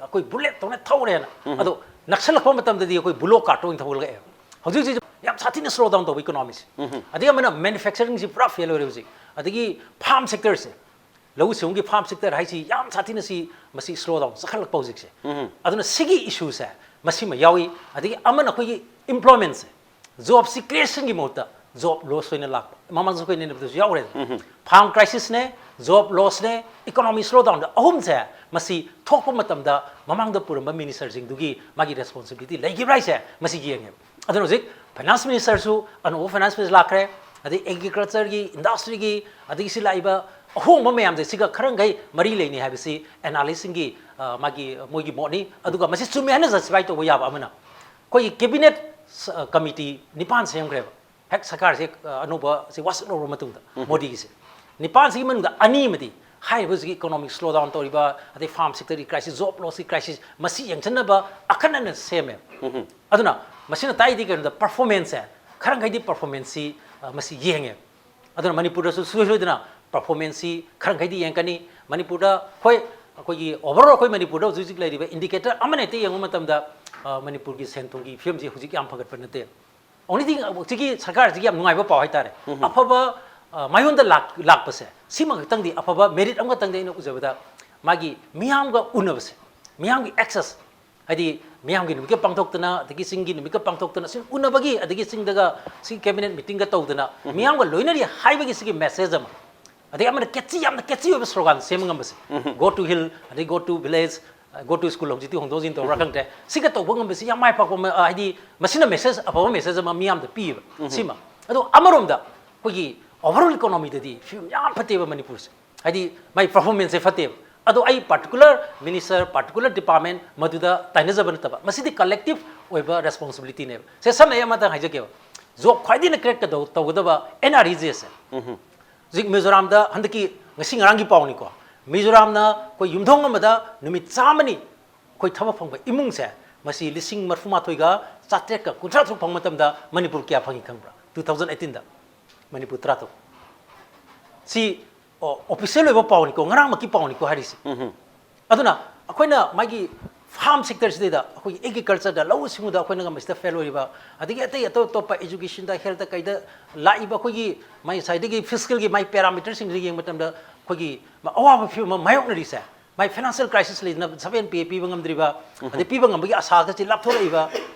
ꯑꯩꯈꯣꯏ bullet ꯇꯧꯅ ꯊꯧꯔꯦꯅ꯫ ꯑꯗꯣ ꯅꯛꯁꯜꯂꯛꯄ ꯃꯇꯝꯗꯗꯤ ꯑꯩꯈꯣꯏ bullock cart ꯑꯣꯏꯅ ꯊꯧꯒꯠꯂꯛꯑꯦꯕ꯫ ꯍꯧꯖꯤꯛ ꯍꯧꯖꯤꯛ ꯌꯥꯝ ꯁꯥꯊꯤꯅ slow down ꯇꯧꯕ economy ꯁꯦ꯫ ꯑꯗꯒꯤ ꯑꯃꯅ manufacturing ꯁꯤ ꯄꯨꯔꯥ fail ꯑꯣꯏꯔꯦ ꯍꯧꯖꯤꯛ꯫ ꯑꯗꯒꯤ farm sector ꯁꯦ, ꯂꯧꯎ ꯁꯤꯡꯎꯒꯤ farm sector ꯍꯥꯏꯁꯤ ꯌꯥꯝ ꯁꯥꯊꯤꯅ ꯁꯤ, ꯃꯁꯤ slow down ꯆꯠꯈꯠꯂꯛꯄ ꯍꯧꯖꯤꯛꯁꯦ꯫ ꯑꯗꯨꯅ ꯁꯤꯒꯤ issue ꯁꯦ ꯃꯁꯤꯃ ꯌꯥꯎꯏ꯫ ꯑꯗꯒꯤ ꯑꯃꯅ ꯑꯩꯈꯣꯏꯒꯤ employment ꯁꯦ, job ꯁꯤ creation ꯒꯤ ꯃꯍꯨꯠꯇ ꯖꯣꯕ ꯂꯣꯁ ꯑꯣꯏꯅ ꯂꯥꯛꯄ, ꯃꯃꯥꯡꯁꯨ ꯑꯩꯈꯣꯏ ꯅꯩꯅꯕꯗꯁꯨ ꯌꯥꯎꯔꯦ꯫ ꯐꯥꯔꯝ ꯀ꯭ꯔꯥꯏꯁꯤꯁꯅꯦ, ꯖꯣꯕ ꯂꯣꯁꯅꯦ, ꯏꯀꯣꯅꯣꯃꯤ ꯁ꯭ꯂꯣ ꯗꯥꯎꯟꯗ, ꯑꯍꯨꯝꯁꯦ ꯃꯁꯤ ꯊꯣꯛꯄ ꯃꯇꯝꯗ ꯃꯃꯥꯡꯗ ꯄꯨꯔꯝꯕ ꯃꯤꯅꯤꯁꯇꯔꯁꯤꯡꯗꯨꯒꯤ ꯃꯥꯒꯤ ꯔꯦꯁꯄꯣꯟꯁꯤꯕꯤꯂꯤꯇꯤ ꯂꯩꯈꯤꯕ꯭ꯔꯥ ꯍꯥꯏꯁꯦ ꯃꯁꯤ ꯌꯦꯡꯉꯦꯕ꯫ ꯑꯗꯨꯅ ꯍꯧꯖꯤꯛ ꯐꯥꯏꯅꯥꯟꯁ ꯃꯤꯅꯤꯁꯇꯔꯁꯨ ꯑꯅꯧꯕ ꯐꯥꯏꯅꯥꯟꯁ ꯃꯤꯅꯤꯁꯇꯔ ꯂꯥꯛꯈ꯭ꯔꯦ, ꯑꯗꯩ ꯑꯦꯒ꯭ꯔꯤꯀꯜꯆꯔꯒꯤ, ꯏꯟꯗꯁꯇ꯭ꯔꯤꯒꯤ, ꯑꯗꯒꯤ ꯁꯤ ꯂꯥꯛꯏꯕ ꯑꯍꯣꯡꯕ ꯃꯌꯥꯝꯁꯦ ꯁꯤꯒ ꯈꯔ ꯃꯈꯩ ꯃꯔꯤ ꯂꯩꯅꯩ ꯍꯥꯏꯕꯁꯤ ꯑꯦꯅꯥꯂꯤꯁꯁꯤꯡꯒꯤ, ꯑ, ꯃꯥꯒꯤ, ꯃꯣꯏꯒꯤ ꯃꯣꯠꯅꯤ꯫ ꯑꯗꯨꯒ ꯃꯁꯤ ꯆꯨꯝꯃꯦ ꯍꯥꯏꯅ ꯖꯁꯇꯤꯐꯥꯏ ꯇꯧꯕ ꯌꯥꯕ ꯑꯃꯅ ꯑꯩꯈꯣꯏꯒꯤ ꯀꯦꯕꯤꯅꯦꯠ, ꯑ, ꯀꯃꯤꯇꯤ ꯅꯤꯄꯥꯟ ꯁꯦꯝꯈ꯭ꯔꯦꯕ꯫ ꯍꯦꯛ ꯁꯔꯀꯥꯔꯁꯦ, ꯑ, ꯑꯅꯧꯕ ꯁꯤ ꯋꯥꯁꯛ ꯂꯧꯔꯕ ꯃꯇꯨꯡꯗ ꯃꯣꯗꯤꯒꯤꯁꯦ, ꯅꯤꯄꯥꯟꯁꯤꯒꯤ ꯃꯅꯨꯡꯗ ꯑꯅꯤ ꯑꯃꯗꯤ ꯍꯥꯏꯔꯤꯕ ꯍꯧꯖꯤꯛꯀꯤ ꯏꯀꯣꯅꯣꯃꯤꯛ ꯁ꯭ꯂꯣ ꯗꯥꯎꯟ ꯇꯧꯔꯤꯕ, ꯑꯗꯩ ꯐꯥꯔꯝ ꯁꯦꯛꯇꯔꯒꯤ ꯀ꯭ꯔꯥꯏꯁꯤꯁ, ꯖꯣꯕ ꯂꯣꯁꯀꯤ ꯀ꯭ꯔꯥꯏꯁꯤꯁ, ꯃꯁꯤ ꯌꯦꯡꯁꯤꯟꯅꯕ ꯑꯈꯟꯅꯅ ꯁꯦꯝꯃꯦ꯫ ꯑꯗꯨꯅ ꯃꯁꯤꯅ ꯇꯥꯛꯏꯗꯤ ꯀꯩꯅꯣꯗ ꯄꯔꯐꯣꯔꯃꯦꯟꯁꯁꯦ, ꯈꯔ ꯃꯈꯩꯗꯤ ꯄꯔꯐꯣꯔꯃꯦꯟꯁꯁꯤ, ꯑ, ꯃꯁꯤ ꯌꯦꯡꯉꯦ꯫ ꯑꯗꯨꯅ ꯃꯅꯤꯄꯨꯔꯗꯁꯨ ꯁꯨꯡꯁꯣꯏ ꯁꯣꯏꯗꯅ ꯄꯔꯐꯣꯔꯃꯦꯟꯁꯁꯤ ꯈꯔ ꯃꯈꯩꯗꯤ ꯌꯦꯡꯉꯛꯀꯅꯤ꯫ ꯃꯅꯤꯄꯨꯔꯗ ꯍꯣꯏ, ꯑꯩꯈꯣꯏꯒꯤ ꯑꯣꯚꯔꯑꯣꯜ ꯑꯩꯈꯣꯏ ꯃꯅꯤꯄꯨꯔꯗ ꯍꯧꯖꯤꯛ ꯍꯧꯖꯤꯛ ꯂꯩꯔꯤꯕ ꯏꯟꯗꯤꯀꯦꯇꯔ ꯑꯃꯅ ꯍꯦꯛꯇ ꯌꯦꯡꯕ ꯃꯇꯝꯗ, ꯑ, ꯃꯅꯤꯄꯨꯔꯒꯤ ꯁꯦꯟ ꯊꯨꯝꯒꯤ ꯐꯤꯕꯝꯁꯤ ꯍꯧꯖꯤꯛ ꯌꯥꯝ ꯐꯒꯠꯄ ꯅꯠꯇꯦ꯫ ꯑꯣꯡꯂꯤ ꯊꯤꯡ ꯍꯧꯖꯤꯛꯀꯤ ꯁꯔꯀꯥꯔꯁꯤꯒꯤ ꯌꯥꯝ ꯅꯨꯡꯉꯥꯏꯕ ꯄꯥꯎ ꯍꯥꯏꯇꯥꯔꯦ, ꯑꯐꯕ, ꯑ, ꯃꯥꯏꯌꯣꯟꯗ ꯂꯥꯛ-, ꯂꯥꯛꯄꯁꯦ, ꯁꯤꯃꯈꯛꯇꯪꯗꯤ, ꯑꯐꯕ ꯃꯦꯔꯤꯠ ꯑꯃꯈꯛꯇꯪꯗꯤ ꯑꯩꯅ ꯎꯖꯕꯗ ꯃꯥꯒꯤ ꯃꯤꯌꯥꯝꯒ ꯎꯅꯕꯁꯦ, ꯃꯤꯌꯥꯝꯒꯤ ꯑꯦꯛꯁꯦꯁ, ꯍꯥꯏꯗꯤ ꯃꯤꯌꯥꯝꯒꯤ ꯅꯨꯃꯤꯠꯀ ꯄꯥꯡꯊꯣꯛꯇꯅ, ꯑꯗꯒꯤ ꯆꯤꯡꯒꯤ ꯅꯨꯃꯤꯠꯀ ꯄꯥꯡꯊꯣꯛꯇꯅ, ꯁꯤ ꯎꯅꯕꯒꯤ, ꯑꯗꯒꯤ ꯆꯤꯡꯗꯒ ꯁꯤ ꯀꯦꯕꯤꯅꯦꯠ ꯃꯤꯇꯤꯡꯒ ꯇꯧꯗꯅ ꯃꯤꯌꯥꯝꯒ ꯂꯣꯏꯅꯔꯤ ꯍꯥꯏꯕꯒꯤ ꯁꯤꯒꯤ ꯃꯦꯁꯦꯖ ꯑꯃ, ꯑꯗꯩ ꯑꯃꯅ ꯀꯦꯠꯆꯤ, ꯌꯥꯝꯅ ꯀꯦꯠꯆꯤ ꯑꯣꯏꯕ ꯁ꯭ꯂꯣꯒꯥꯟ ꯁꯦꯝꯕ ꯉꯝꯕꯁꯦ, "Go to hill", ꯑꯗꯩ "Go to village", "Go to school", ꯍꯧꯖꯤꯛꯇꯤ ꯍꯣꯡꯗꯣꯛ ꯍꯣꯡꯖꯤꯟ ꯇꯧꯕ꯭ꯔꯥ ꯈꯪꯗ꯭ꯔꯦ, ꯁꯤꯒ ꯇꯧꯕ ꯉꯝꯕꯁꯤ ꯌꯥꯝ ꯃꯥꯏ ꯄꯥꯛꯄ ꯑꯃ, ꯍꯥꯏꯗꯤ ꯃꯁꯤꯅ ꯃꯦꯁꯦꯖ, ꯑꯐꯕ ꯃꯦꯁꯦꯖ ꯑꯃ ꯃꯤꯌꯥꯝꯗ ꯄꯤꯌꯦꯕ꯫ ꯁꯤꯃ, ꯑꯗꯣ ꯑꯃꯔꯣꯝꯗ ꯑꯩꯈꯣꯏꯒꯤ ꯑꯣꯚꯔꯑꯣꯜ ꯏꯀꯣꯅꯣꯃꯤꯗꯗꯤ ꯐꯤꯕꯝ ꯌꯥꯝ ꯐꯠꯇꯦꯕ ꯃꯅꯤꯄꯨꯔꯁꯦ, ꯍꯥꯏꯗꯤ ꯃꯥꯏ ꯄꯔꯐꯣꯔꯃꯦꯟꯁꯁꯦ ꯐꯠꯇꯦꯕ꯫ ꯑꯗꯣ ꯑꯩ ꯄꯥꯔꯇꯤꯀꯨꯂꯔ ꯃꯤꯅꯤꯁꯇꯔ, ꯄꯥꯔꯇꯤꯀꯨꯂꯔ ꯗꯤꯄꯥꯔꯠꯃꯦꯟ ꯃꯗꯨꯗ ꯇꯥꯏꯅꯖꯕ ꯅꯠꯇꯕ, ꯃꯁꯤꯗꯤ ꯀꯂꯦꯛꯇꯤꯚ ꯑꯣꯏꯕ ꯔꯦꯁꯄꯣꯟꯁꯤꯕꯤꯂꯤꯇꯤꯅꯦꯕ꯫ ꯁꯦ, ꯁꯝꯅ ꯑꯩ ꯑꯃꯇꯪ ꯍꯥꯏꯖꯒꯦꯕ, ꯖꯣꯕ ꯈ꯭ꯋꯥꯏꯗꯒꯤ ꯀ꯭ꯔꯤꯌꯦꯠ ꯇꯧꯒꯗꯕ ꯑꯦꯟ ꯑꯥꯔ ꯏ ꯖꯤ ꯑꯦꯁꯁꯦ, ꯍꯧꯖꯤꯛ ꯃꯤꯖꯣꯔꯥꯝꯗ ꯍꯟꯗꯛꯀꯤ, ꯉꯁꯤ ꯉꯔꯥꯡꯒꯤ ꯄꯥꯎꯅꯤꯀꯣ, ꯃꯤꯖꯣꯔꯥꯝꯅ ꯑꯩꯈꯣꯏ ꯌꯨꯝꯊꯣꯡ ꯑꯃꯗ ꯅꯨꯃꯤꯠ ꯆꯥꯝꯃꯅꯤ ꯑꯩꯈꯣꯏ ꯊꯕꯛ ꯐꯪꯕ ꯏꯃꯨꯡꯁꯦ, ꯃꯁꯤ ꯂꯤꯁꯤꯡ ꯃꯔꯤꯐꯨ ꯃꯥꯊꯣꯏꯒ ꯆꯥꯇ꯭ꯔꯦꯠꯀ ꯀꯨꯟꯊ꯭ꯔꯥ ꯇꯔꯨꯛ ꯐꯪꯕ ꯃꯇꯝꯗ ꯃꯅꯤꯄꯨꯔ ꯀꯌꯥ ꯐꯪꯉꯤ ꯈꯪꯕ꯭ꯔꯥ? Two thousand eighteenꯗ ꯃꯅꯤꯄꯨꯔ ꯇꯔꯥꯇꯔꯨꯛ꯫ ꯁꯤ, ꯑꯣ, ꯑꯣꯐꯤꯁꯤꯌꯦꯜ ꯑꯣꯏꯕ ꯄꯥꯎꯅꯤꯀꯣ, ꯉꯔꯥꯡꯃꯛꯀꯤ ꯄꯥꯎꯅꯤꯀꯣ ꯍꯥꯏꯔꯤꯁꯦ꯫ ꯑꯗꯨꯅ ꯑꯩꯈꯣꯏꯅ ꯃꯥꯒꯤ ꯐꯥꯔꯝ ꯁꯦꯛꯇꯔꯁꯤꯗꯩꯗ ꯑꯩꯈꯣꯏꯒꯤ ꯑꯦꯒ꯭ꯔꯤꯀꯜꯆꯔꯗ, ꯂꯧꯎ ꯁꯤꯡꯎꯗ ꯑꯩꯈꯣꯏꯅ ꯃꯁꯤꯗ ꯐꯦꯜ ꯑꯣꯏꯔꯤꯕ, ꯑꯗꯒꯤ ꯑꯇꯩ ꯑꯇꯣꯞ ꯑꯇꯣꯞꯄ ꯏꯖꯨꯀꯦꯁꯟꯗ, ꯍꯦꯜꯠꯇ, ꯀꯩꯗ ꯂꯥꯛꯏꯕ ꯑꯩꯈꯣꯏꯒꯤ ꯃꯥꯒꯤ ꯉꯁꯥꯏꯗꯒꯤ ꯐꯤꯁꯀꯦꯜꯒꯤ ꯃꯥꯒꯤ ꯄꯦꯔꯥꯃꯤꯇꯔꯁꯤꯡꯁꯤꯗ ꯌꯦꯡꯕ ꯃꯇꯝꯗ ꯑꯩꯈꯣꯏꯒꯤ ꯑꯋꯥꯕ ꯐꯤꯕꯝ ꯑꯃ ꯃꯥꯌꯣꯛꯅꯔꯤꯁꯦ, ꯃꯥꯒꯤ ꯐꯥꯏꯅꯥꯟꯁꯤꯌꯦꯜ ꯀ꯭ꯔꯥꯏꯁꯤꯁ ꯂꯩꯗꯅ, ꯁꯚꯦꯟ ꯄꯦ ꯄꯤꯕ ꯉꯝꯗ꯭ꯔꯤꯕ, ꯑꯗꯩ ꯄꯤꯕ ꯉꯝꯕꯒꯤ ꯑꯁꯥꯒꯁꯤ ꯂꯥꯞꯊꯣꯔꯛꯏꯕ,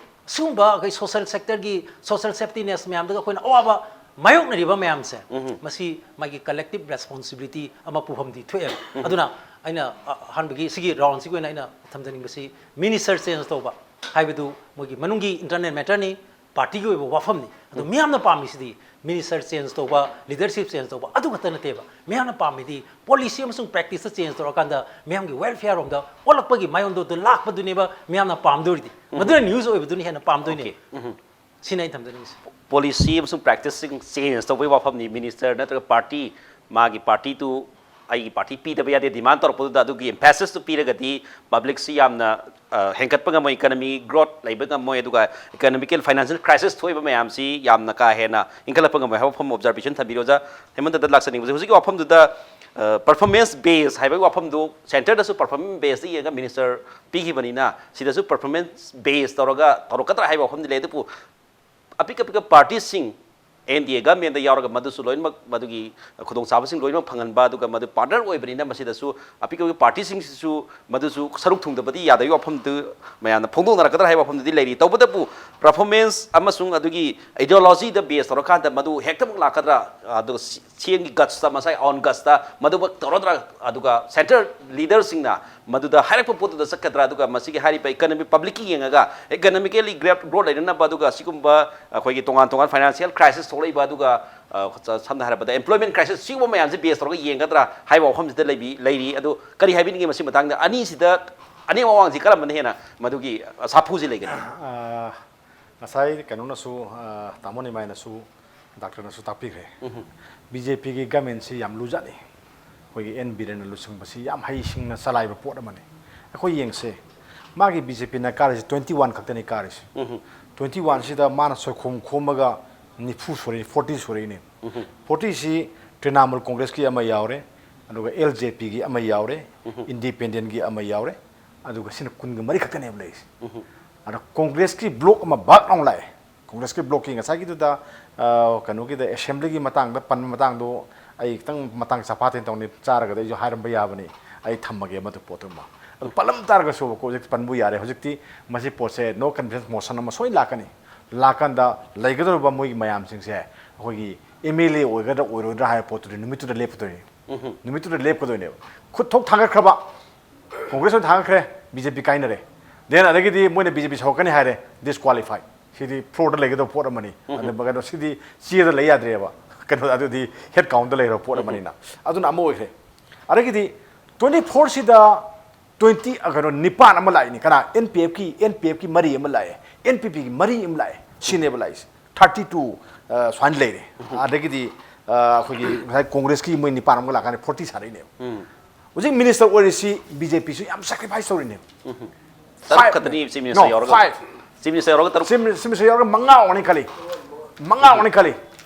ꯁꯤꯒꯨꯝꯕ ꯑꯩꯈꯣꯏ ꯁꯣꯁꯦꯜ ꯁꯦꯛꯇꯔꯒꯤ ꯁꯣꯁꯦꯜ ꯁꯦꯐꯇꯤ ꯅꯦꯠꯁ ꯃꯌꯥꯝꯗꯒ ꯑꯩꯈꯣꯏꯅ ꯑꯋꯥꯕ ꯃꯥꯌꯣꯛꯅꯔꯤꯕ ꯃꯌꯥꯝꯁꯦ, ꯃꯁꯤ ꯃꯥꯒꯤ collective responsibility ꯑꯃ ꯄꯨꯐꯝꯗꯤ ꯊꯣꯛꯑꯦꯕ꯫ ꯑꯗꯨꯅ ꯑꯩꯅ, ꯑ, ꯑꯍꯥꯟꯕꯒꯤ ꯁꯤꯒꯤ roundꯁꯤꯒꯤ ꯑꯣꯏꯅ ꯑꯩꯅ ꯊꯝꯖꯅꯤꯡꯕꯁꯤ, minister change ꯇꯧꯕ ꯍꯥꯏꯕꯗꯨ ꯃꯣꯏꯒꯤ ꯃꯅꯨꯡꯒꯤ internal matterꯅꯤ, partyꯒꯤ ꯑꯣꯏꯕ ꯋꯥꯐꯝꯅꯤ꯫ ꯑꯗꯣ ꯃꯤꯌꯥꯝꯅ ꯄꯥꯝꯃꯤꯁꯤꯗꯤ minister change ꯇꯧꯕ, leadership change ꯇꯧꯕ ꯑꯗꯨ ꯈꯛꯇ ꯅꯠꯇꯦꯕ꯫ ꯃꯤꯌꯥꯝꯅ ꯄꯥꯝꯃꯤꯗꯤ policy ꯑꯃꯁꯨꯡ practiceꯇ change ꯇꯧꯔꯀꯥꯟꯗ ꯃꯤꯌꯥꯝꯒꯤ welfare ꯔꯣꯝꯗ ꯑꯣꯜꯂꯛꯄꯒꯤ ꯃꯥꯌꯣꯟꯗꯣ ꯂꯥꯛꯄꯗꯨꯅꯦꯕ ꯃꯤꯌꯥꯝꯅ ꯄꯥꯝꯗꯣꯏꯗꯤ꯫ ꯃꯗꯨꯅ news ꯑꯣꯏꯕꯗꯨꯅ ꯍꯦꯟꯅ ꯄꯥꯝꯗꯣꯏꯅꯦ꯫ Okay. ꯁꯤꯅ ꯑꯩꯅ ꯊꯝꯖꯅꯤꯡꯉꯤꯁꯦ꯫ Policy ꯑꯃꯁꯨꯡ practiceꯁꯤꯡ change ꯇꯧꯕꯒꯤ ꯋꯥꯐꯝꯅꯤ꯫ Minister ꯅꯠꯇ꯭ꯔꯒ party, ꯃꯥꯒꯤ partyꯗꯨ ꯑꯩꯒꯤ party ꯄꯤꯗꯕ ꯌꯥꯗꯦ demand ꯇꯧꯔꯛꯄꯗꯨꯗ ꯑꯗꯨꯒꯤ emphasis ꯇꯨ ꯄꯤꯔꯒꯗꯤ publicꯁꯤ ꯌꯥꯝꯅ, ꯑ, ꯍꯦꯟꯒꯠꯄ ꯉꯝꯃꯣꯏ, economy growth ꯂꯩꯕ ꯉꯝꯃꯣꯏ, ꯑꯗꯨꯒ economical financial crisis ꯊꯣꯛꯏꯕ ꯃꯌꯥꯝꯁꯤ ꯌꯥꯝꯅ ꯀꯥ ꯍꯦꯟꯅ ꯏꯟꯈꯠꯂꯛꯄ ꯉꯝꯃꯣꯏ ꯍꯥꯏꯕ ꯋꯥꯐꯝ observation ꯊꯝꯕꯤꯔꯣ ꯑꯣꯖꯥ꯫ ꯍꯦꯃꯟꯇꯗ ꯂꯥꯛꯆꯅꯤꯡꯕꯁꯦ ꯍꯧꯖꯤꯛꯀꯤ ꯋꯥꯐꯝꯗꯨꯗ, ꯑ, performance base ꯍꯥꯏꯕꯒꯤ ꯋꯥꯐꯝꯗꯨ centreꯗꯁꯨ performance baseꯇ ꯌꯦꯡꯉꯒ minister ꯄꯤꯈꯤꯕꯅꯤꯅ ꯁꯤꯗꯁꯨ performance base ꯇꯧꯔꯒ ꯇꯧꯔꯛꯀꯗ꯭ꯔꯥ ꯍꯥꯏꯕ ꯋꯥꯐꯝꯗꯤ ꯂꯩ꯫ ꯑꯗꯨꯕꯨ ꯑꯄꯤꯛ ꯑꯄꯤꯛꯄ partyꯁꯤꯡ, N D A governmentꯇ ꯌꯥꯎꯔꯒ ꯃꯗꯨꯁꯨ ꯂꯣꯏꯅꯃꯛ ꯃꯗꯨꯒꯤ ꯈꯨꯗꯣꯡꯆꯥꯕꯁꯤꯡ ꯂꯣꯏꯅꯃꯛ ꯐꯪꯍꯟꯕ, ꯑꯗꯨꯒ ꯃꯗꯨ partner ꯑꯣꯏꯕꯅꯤꯅ ꯃꯁꯤꯗꯁꯨ ꯑꯄꯤꯛ ꯑꯄꯤꯛꯄ partyꯁꯤꯡꯁꯤꯁꯨ ꯃꯗꯨꯁꯨ ꯁꯔꯨꯛ ꯊꯨꯡꯗꯕꯗꯤ ꯌꯥꯗꯕꯒꯤ ꯋꯥꯐꯝꯗꯨ ꯃꯌꯥꯝꯅ ꯐꯣꯡꯗꯣꯛꯅꯔꯛꯀꯗ꯭ꯔꯥ ꯍꯥꯏꯕ ꯋꯥꯐꯝꯗꯨꯗꯤ ꯂꯩꯔꯤ꯫ ꯇꯧꯕꯇꯕꯨ performance ꯑꯃꯁꯨꯡ ꯑꯗꯨꯒꯤ ideologyꯗ base ꯇꯧꯔꯀꯥꯟꯗ ꯃꯗꯨ ꯍꯦꯛꯇꯃꯛ ꯂꯥꯛꯀꯗ꯭ꯔꯥ, ꯑꯗꯨꯒ ꯁꯤ-, ꯁꯤ ꯑꯦꯝꯒꯤ gutsꯇ, ꯃꯁꯥꯒꯤ own gutsꯇ ꯃꯗꯨꯃꯛ ꯇꯧꯔꯗ꯭ꯔꯥ, ꯑꯗꯨꯒ centre leaderꯁꯤꯡꯅ ꯃꯗꯨꯗ ꯍꯥꯏꯔꯛꯄ ꯄꯣꯠꯇꯨꯗ ꯆꯠꯀꯗ꯭ꯔꯥ, ꯑꯗꯨꯒ ꯃꯁꯤꯒꯤ ꯍꯥꯏꯔꯤꯕ economy publicꯒꯤ ꯌꯦꯡꯉꯒ economically growth ꯂꯩꯅꯅꯕ, ꯑꯗꯨꯒ ꯁꯤꯒꯨꯝꯕ ꯑꯩꯈꯣꯏꯒꯤ ꯇꯣꯉꯥꯟ ꯇꯣꯉꯥꯟ financial crisis ꯊꯣꯛꯂꯛꯏꯕ, ꯑꯗꯨꯒ, ꯑ, ꯁꯝꯅ ꯍꯥꯏꯔꯕꯗ employment crisis ꯁꯤꯒꯨꯝꯕ ꯃꯌꯥꯝꯁꯦ base ꯇꯧꯔꯒ ꯌꯦꯡꯒꯗ꯭ꯔꯥ ꯍꯥꯏꯕ ꯋꯥꯐꯝꯁꯤꯗ ꯂꯩꯕꯤ-, ꯂꯩꯔꯤ꯫ ꯑꯗꯨ ꯀꯔꯤ ꯍꯥꯏꯕꯤꯅꯤꯡꯉꯤ ꯃꯁꯤ ꯃꯇꯥꯡꯗ? ꯑꯅꯤꯁꯤꯗ ꯑꯅꯦꯝ ꯑꯋꯥꯡꯁꯤ ꯀꯔꯝꯕꯅ ꯍꯦꯟꯅ ꯃꯗꯨꯒꯤ ꯁꯥꯐꯨꯁꯤ ꯂꯩꯒꯅꯤ? ꯑ, ꯉꯁꯥꯏ ꯀꯩꯅꯣꯅꯁꯨ, ꯑ, ꯇꯥꯃꯣ ꯅꯤꯃꯥꯏꯅꯁꯨ, doctorꯅꯁꯨ ꯇꯥꯛꯄꯤꯈ꯭ꯔꯦ꯫ BJPꯒꯤ governmentꯁꯤ ꯌꯥꯝ ꯂꯨꯖꯥꯠꯅꯤ꯫ ꯑꯩꯈꯣꯏꯒꯤ ꯑꯦꯟ ꯕꯤꯔꯦꯟꯅ ꯂꯨꯆꯤꯡꯕꯁꯤ ꯌꯥꯝ ꯍꯩꯁꯤꯡꯅ ꯆꯂꯥꯏꯕ ꯄꯣꯠ ꯑꯃꯅꯤ꯫ ꯑꯩꯈꯣꯏ ꯌꯦꯡꯁꯦ, ꯃꯥꯒꯤ BJPꯅ ꯀꯥꯔꯤꯁꯤ twenty one ꯈꯛꯇꯅꯤ ꯀꯥꯔꯤꯁꯤ꯫ Twenty oneꯁꯤꯗ ꯃꯥꯅ ꯁꯣꯏꯈꯣꯝ ꯈꯣꯝꯃꯒ ꯅꯤꯐꯨ ꯁꯨꯔꯦ, forty ꯁꯨꯔꯛꯏꯅꯦ꯫ Fortyꯁꯤ Trinamool Congressꯀꯤ ꯑꯃ ꯌꯥꯎꯔꯦ, ꯑꯗꯨꯒ LJPꯒꯤ ꯑꯃ ꯌꯥꯎꯔꯦ, independentꯒꯤ ꯑꯃ ꯌꯥꯎꯔꯦ, ꯑꯗꯨꯒ ꯁꯤꯅ ꯀꯨꯟꯒ ꯃꯔꯤ ꯈꯛꯇꯅꯦꯕ ꯂꯩꯔꯤꯁꯦ꯫ ꯑꯗ Congressꯀꯤ bloc ꯑꯃ ꯕꯥꯛ ꯂꯥꯎꯅ ꯂꯥꯛꯑꯦ꯫ Congressꯀꯤ blockꯀꯤ ꯉꯁꯥꯏꯒꯤꯗꯨꯗ, ꯑ, ꯀꯩꯅꯣꯒꯤꯗ assemblyꯒꯤ ꯃꯇꯥꯡꯗ ꯄꯟꯕ ꯃꯇꯥꯡꯗꯣ ꯑꯩ ꯈꯤꯇꯪ ꯃꯇꯥꯡ ꯆꯥꯐꯥꯠꯇꯦꯅ ꯇꯧꯅꯤ, ꯆꯥꯔꯒꯗꯤ ꯑꯩꯁꯨ ꯍꯥꯏꯔꯝꯕ ꯌꯥꯕꯅꯤ, ꯑꯩ ꯊꯝꯃꯒꯦ ꯃꯗꯨ ꯄꯣꯠꯇꯨꯃ꯫ ꯑꯗꯨ ꯄꯜꯂꯝ ꯇꯥꯔꯒꯁꯨꯕꯀꯣ, ꯍꯧꯖꯤꯛꯇꯤ ꯄꯟꯕ ꯌꯥꯔꯦ꯫ ꯍꯧꯖꯤꯛꯇꯤ ꯃꯁꯤ ꯄꯣꯠꯁꯦ no confidence motion ꯑꯃ ꯁꯣꯏ ꯂꯥꯛꯀꯅꯤ꯫ ꯂꯥꯛꯀꯥꯟꯗ ꯂꯩꯒꯗꯧꯔꯤꯕ ꯃꯣꯏꯒꯤ ꯃꯌꯥꯝꯁꯤꯡꯁꯦ ꯑꯩꯈꯣꯏꯒꯤ ꯑꯦꯝ ꯑꯦꯜ ꯑꯦ ꯑꯣꯏꯒꯗ꯭ꯔꯥ ꯑꯣꯏꯔꯣꯏꯗ꯭ꯔꯥ ꯍꯥꯏꯕ ꯄꯣꯠꯇꯨꯗꯤ ꯅꯨꯃꯤꯠꯇꯨꯗ ꯂꯦꯞꯀꯗꯣꯏꯅꯤ꯫ ꯅꯨꯃꯤꯠꯇꯨꯗ ꯂꯦꯞꯀꯗꯣꯏꯅꯦꯕ꯫ ꯈꯨꯠ ꯊꯣꯛ ꯊꯥꯡꯒꯠꯈ꯭ꯔꯕ, ꯀꯣꯡꯒ꯭ꯔꯦꯁ ꯑꯣꯏꯅ ꯊꯥꯡꯒꯠꯈ꯭ꯔꯦ, ꯕꯤ ꯖꯦ ꯄꯤ ꯀꯥꯏꯅꯔꯦ꯫ Then ꯑꯗꯒꯤꯗꯤ ꯃꯣꯏꯅ ꯕꯤ ꯖꯦ ꯄꯤ ꯁꯧꯔꯛꯀꯅꯤ ꯍꯥꯏꯔꯦ, ꯗꯤꯁꯀ꯭ꯋꯥꯂꯤꯐꯥꯏ꯫ ꯁꯤꯗꯤ ꯐ꯭ꯂꯣꯔꯗ ꯂꯩꯒꯗꯕ ꯄꯣꯠ ꯑꯃꯅꯤ꯫ ꯑꯗꯨꯒ ꯀꯩꯅꯣ, ꯁꯤꯗꯤ ꯆꯦꯗ ꯂꯩ ꯌꯥꯗ꯭ꯔꯦꯕ꯫ ꯀꯩꯅꯣ, ꯑꯗꯨꯗꯤ ꯍꯦꯗ ꯀꯥꯎꯟꯗ ꯂꯩꯔꯕ ꯄꯣꯠ ꯑꯃꯅꯤꯅ꯫ ꯑꯗꯨꯅ ꯑꯃ ꯑꯣꯏꯈ꯭ꯔꯦ꯫ ꯑꯗꯒꯤꯗꯤ ꯇ꯭ꯋꯦꯟꯇꯤ ꯐꯣꯔꯁꯤꯗ ꯇ꯭ꯋꯦꯟꯇꯤ, ꯀꯩꯅꯣ, ꯅꯤꯄꯥꯟ ꯑꯃ ꯂꯥꯛꯏꯅꯤ꯫ ꯀꯅꯥ? ꯑꯦꯟ ꯄꯤ ꯑꯦꯐꯀꯤ, ꯑꯦꯟ ꯄꯤ ꯑꯦꯐꯀꯤ ꯃꯔꯤ ꯑꯃ ꯂꯥꯛꯑꯦ, ꯑꯦꯟ ꯄꯤ ꯄꯤꯒꯤ ꯃꯔꯤ ꯑꯃ ꯂꯥꯛꯑꯦ꯫ ꯁꯤꯅꯦꯕ ꯂꯥꯛꯏꯁꯦ꯫ ꯊꯥꯔꯇꯤ ꯇꯨ, ꯑ, ꯁꯨꯃꯥꯏꯅ ꯂꯩꯔꯦ꯫ ꯑꯗꯒꯤꯗꯤ, ꯑ, ꯑꯩꯈꯣꯏꯒꯤ ꯉꯁꯥꯏ ꯀꯣꯡꯒ꯭ꯔꯦꯁꯀꯤ ꯃꯣꯏ ꯅꯤꯄꯥꯟ ꯑꯃꯒ ꯂꯥꯛꯀꯥꯟꯗ ꯐꯣꯔꯇꯤ ꯁꯥꯔꯛꯏꯅꯦꯕ꯫ ꯍꯧꯖꯤꯛ ꯃꯤꯅꯤꯁꯇꯔ ꯑꯣꯏꯔꯤꯁꯤ ꯕꯤ ꯖꯦ ꯄꯤꯁꯨ ꯌꯥꯝ ꯁꯦꯀ꯭ꯔꯤꯐꯥꯏꯁ ꯇꯧꯔꯤꯅꯦꯕ꯫ ꯇꯔꯨꯛ ꯈꯛꯇꯅꯤ ꯆꯤꯐ ꯃꯤꯅꯤꯁꯇꯔ ꯌꯥꯎꯔꯒ꯫ ꯐꯥꯏꯚ꯫ ꯆꯤꯐ ꯃꯤꯅꯤꯁꯇꯔ ꯌꯥꯎꯔꯒ ꯇꯔꯨꯛ꯫ ꯆꯤꯐ ꯃꯤꯅꯤꯁꯇꯔ ꯌꯥꯎꯔꯒ ꯃꯉꯥ ꯑꯣꯏꯅꯤ ꯈꯜꯂꯤ꯫ ꯃꯉꯥ ꯑꯣꯏꯅꯤ ꯈꯜꯂꯤ꯫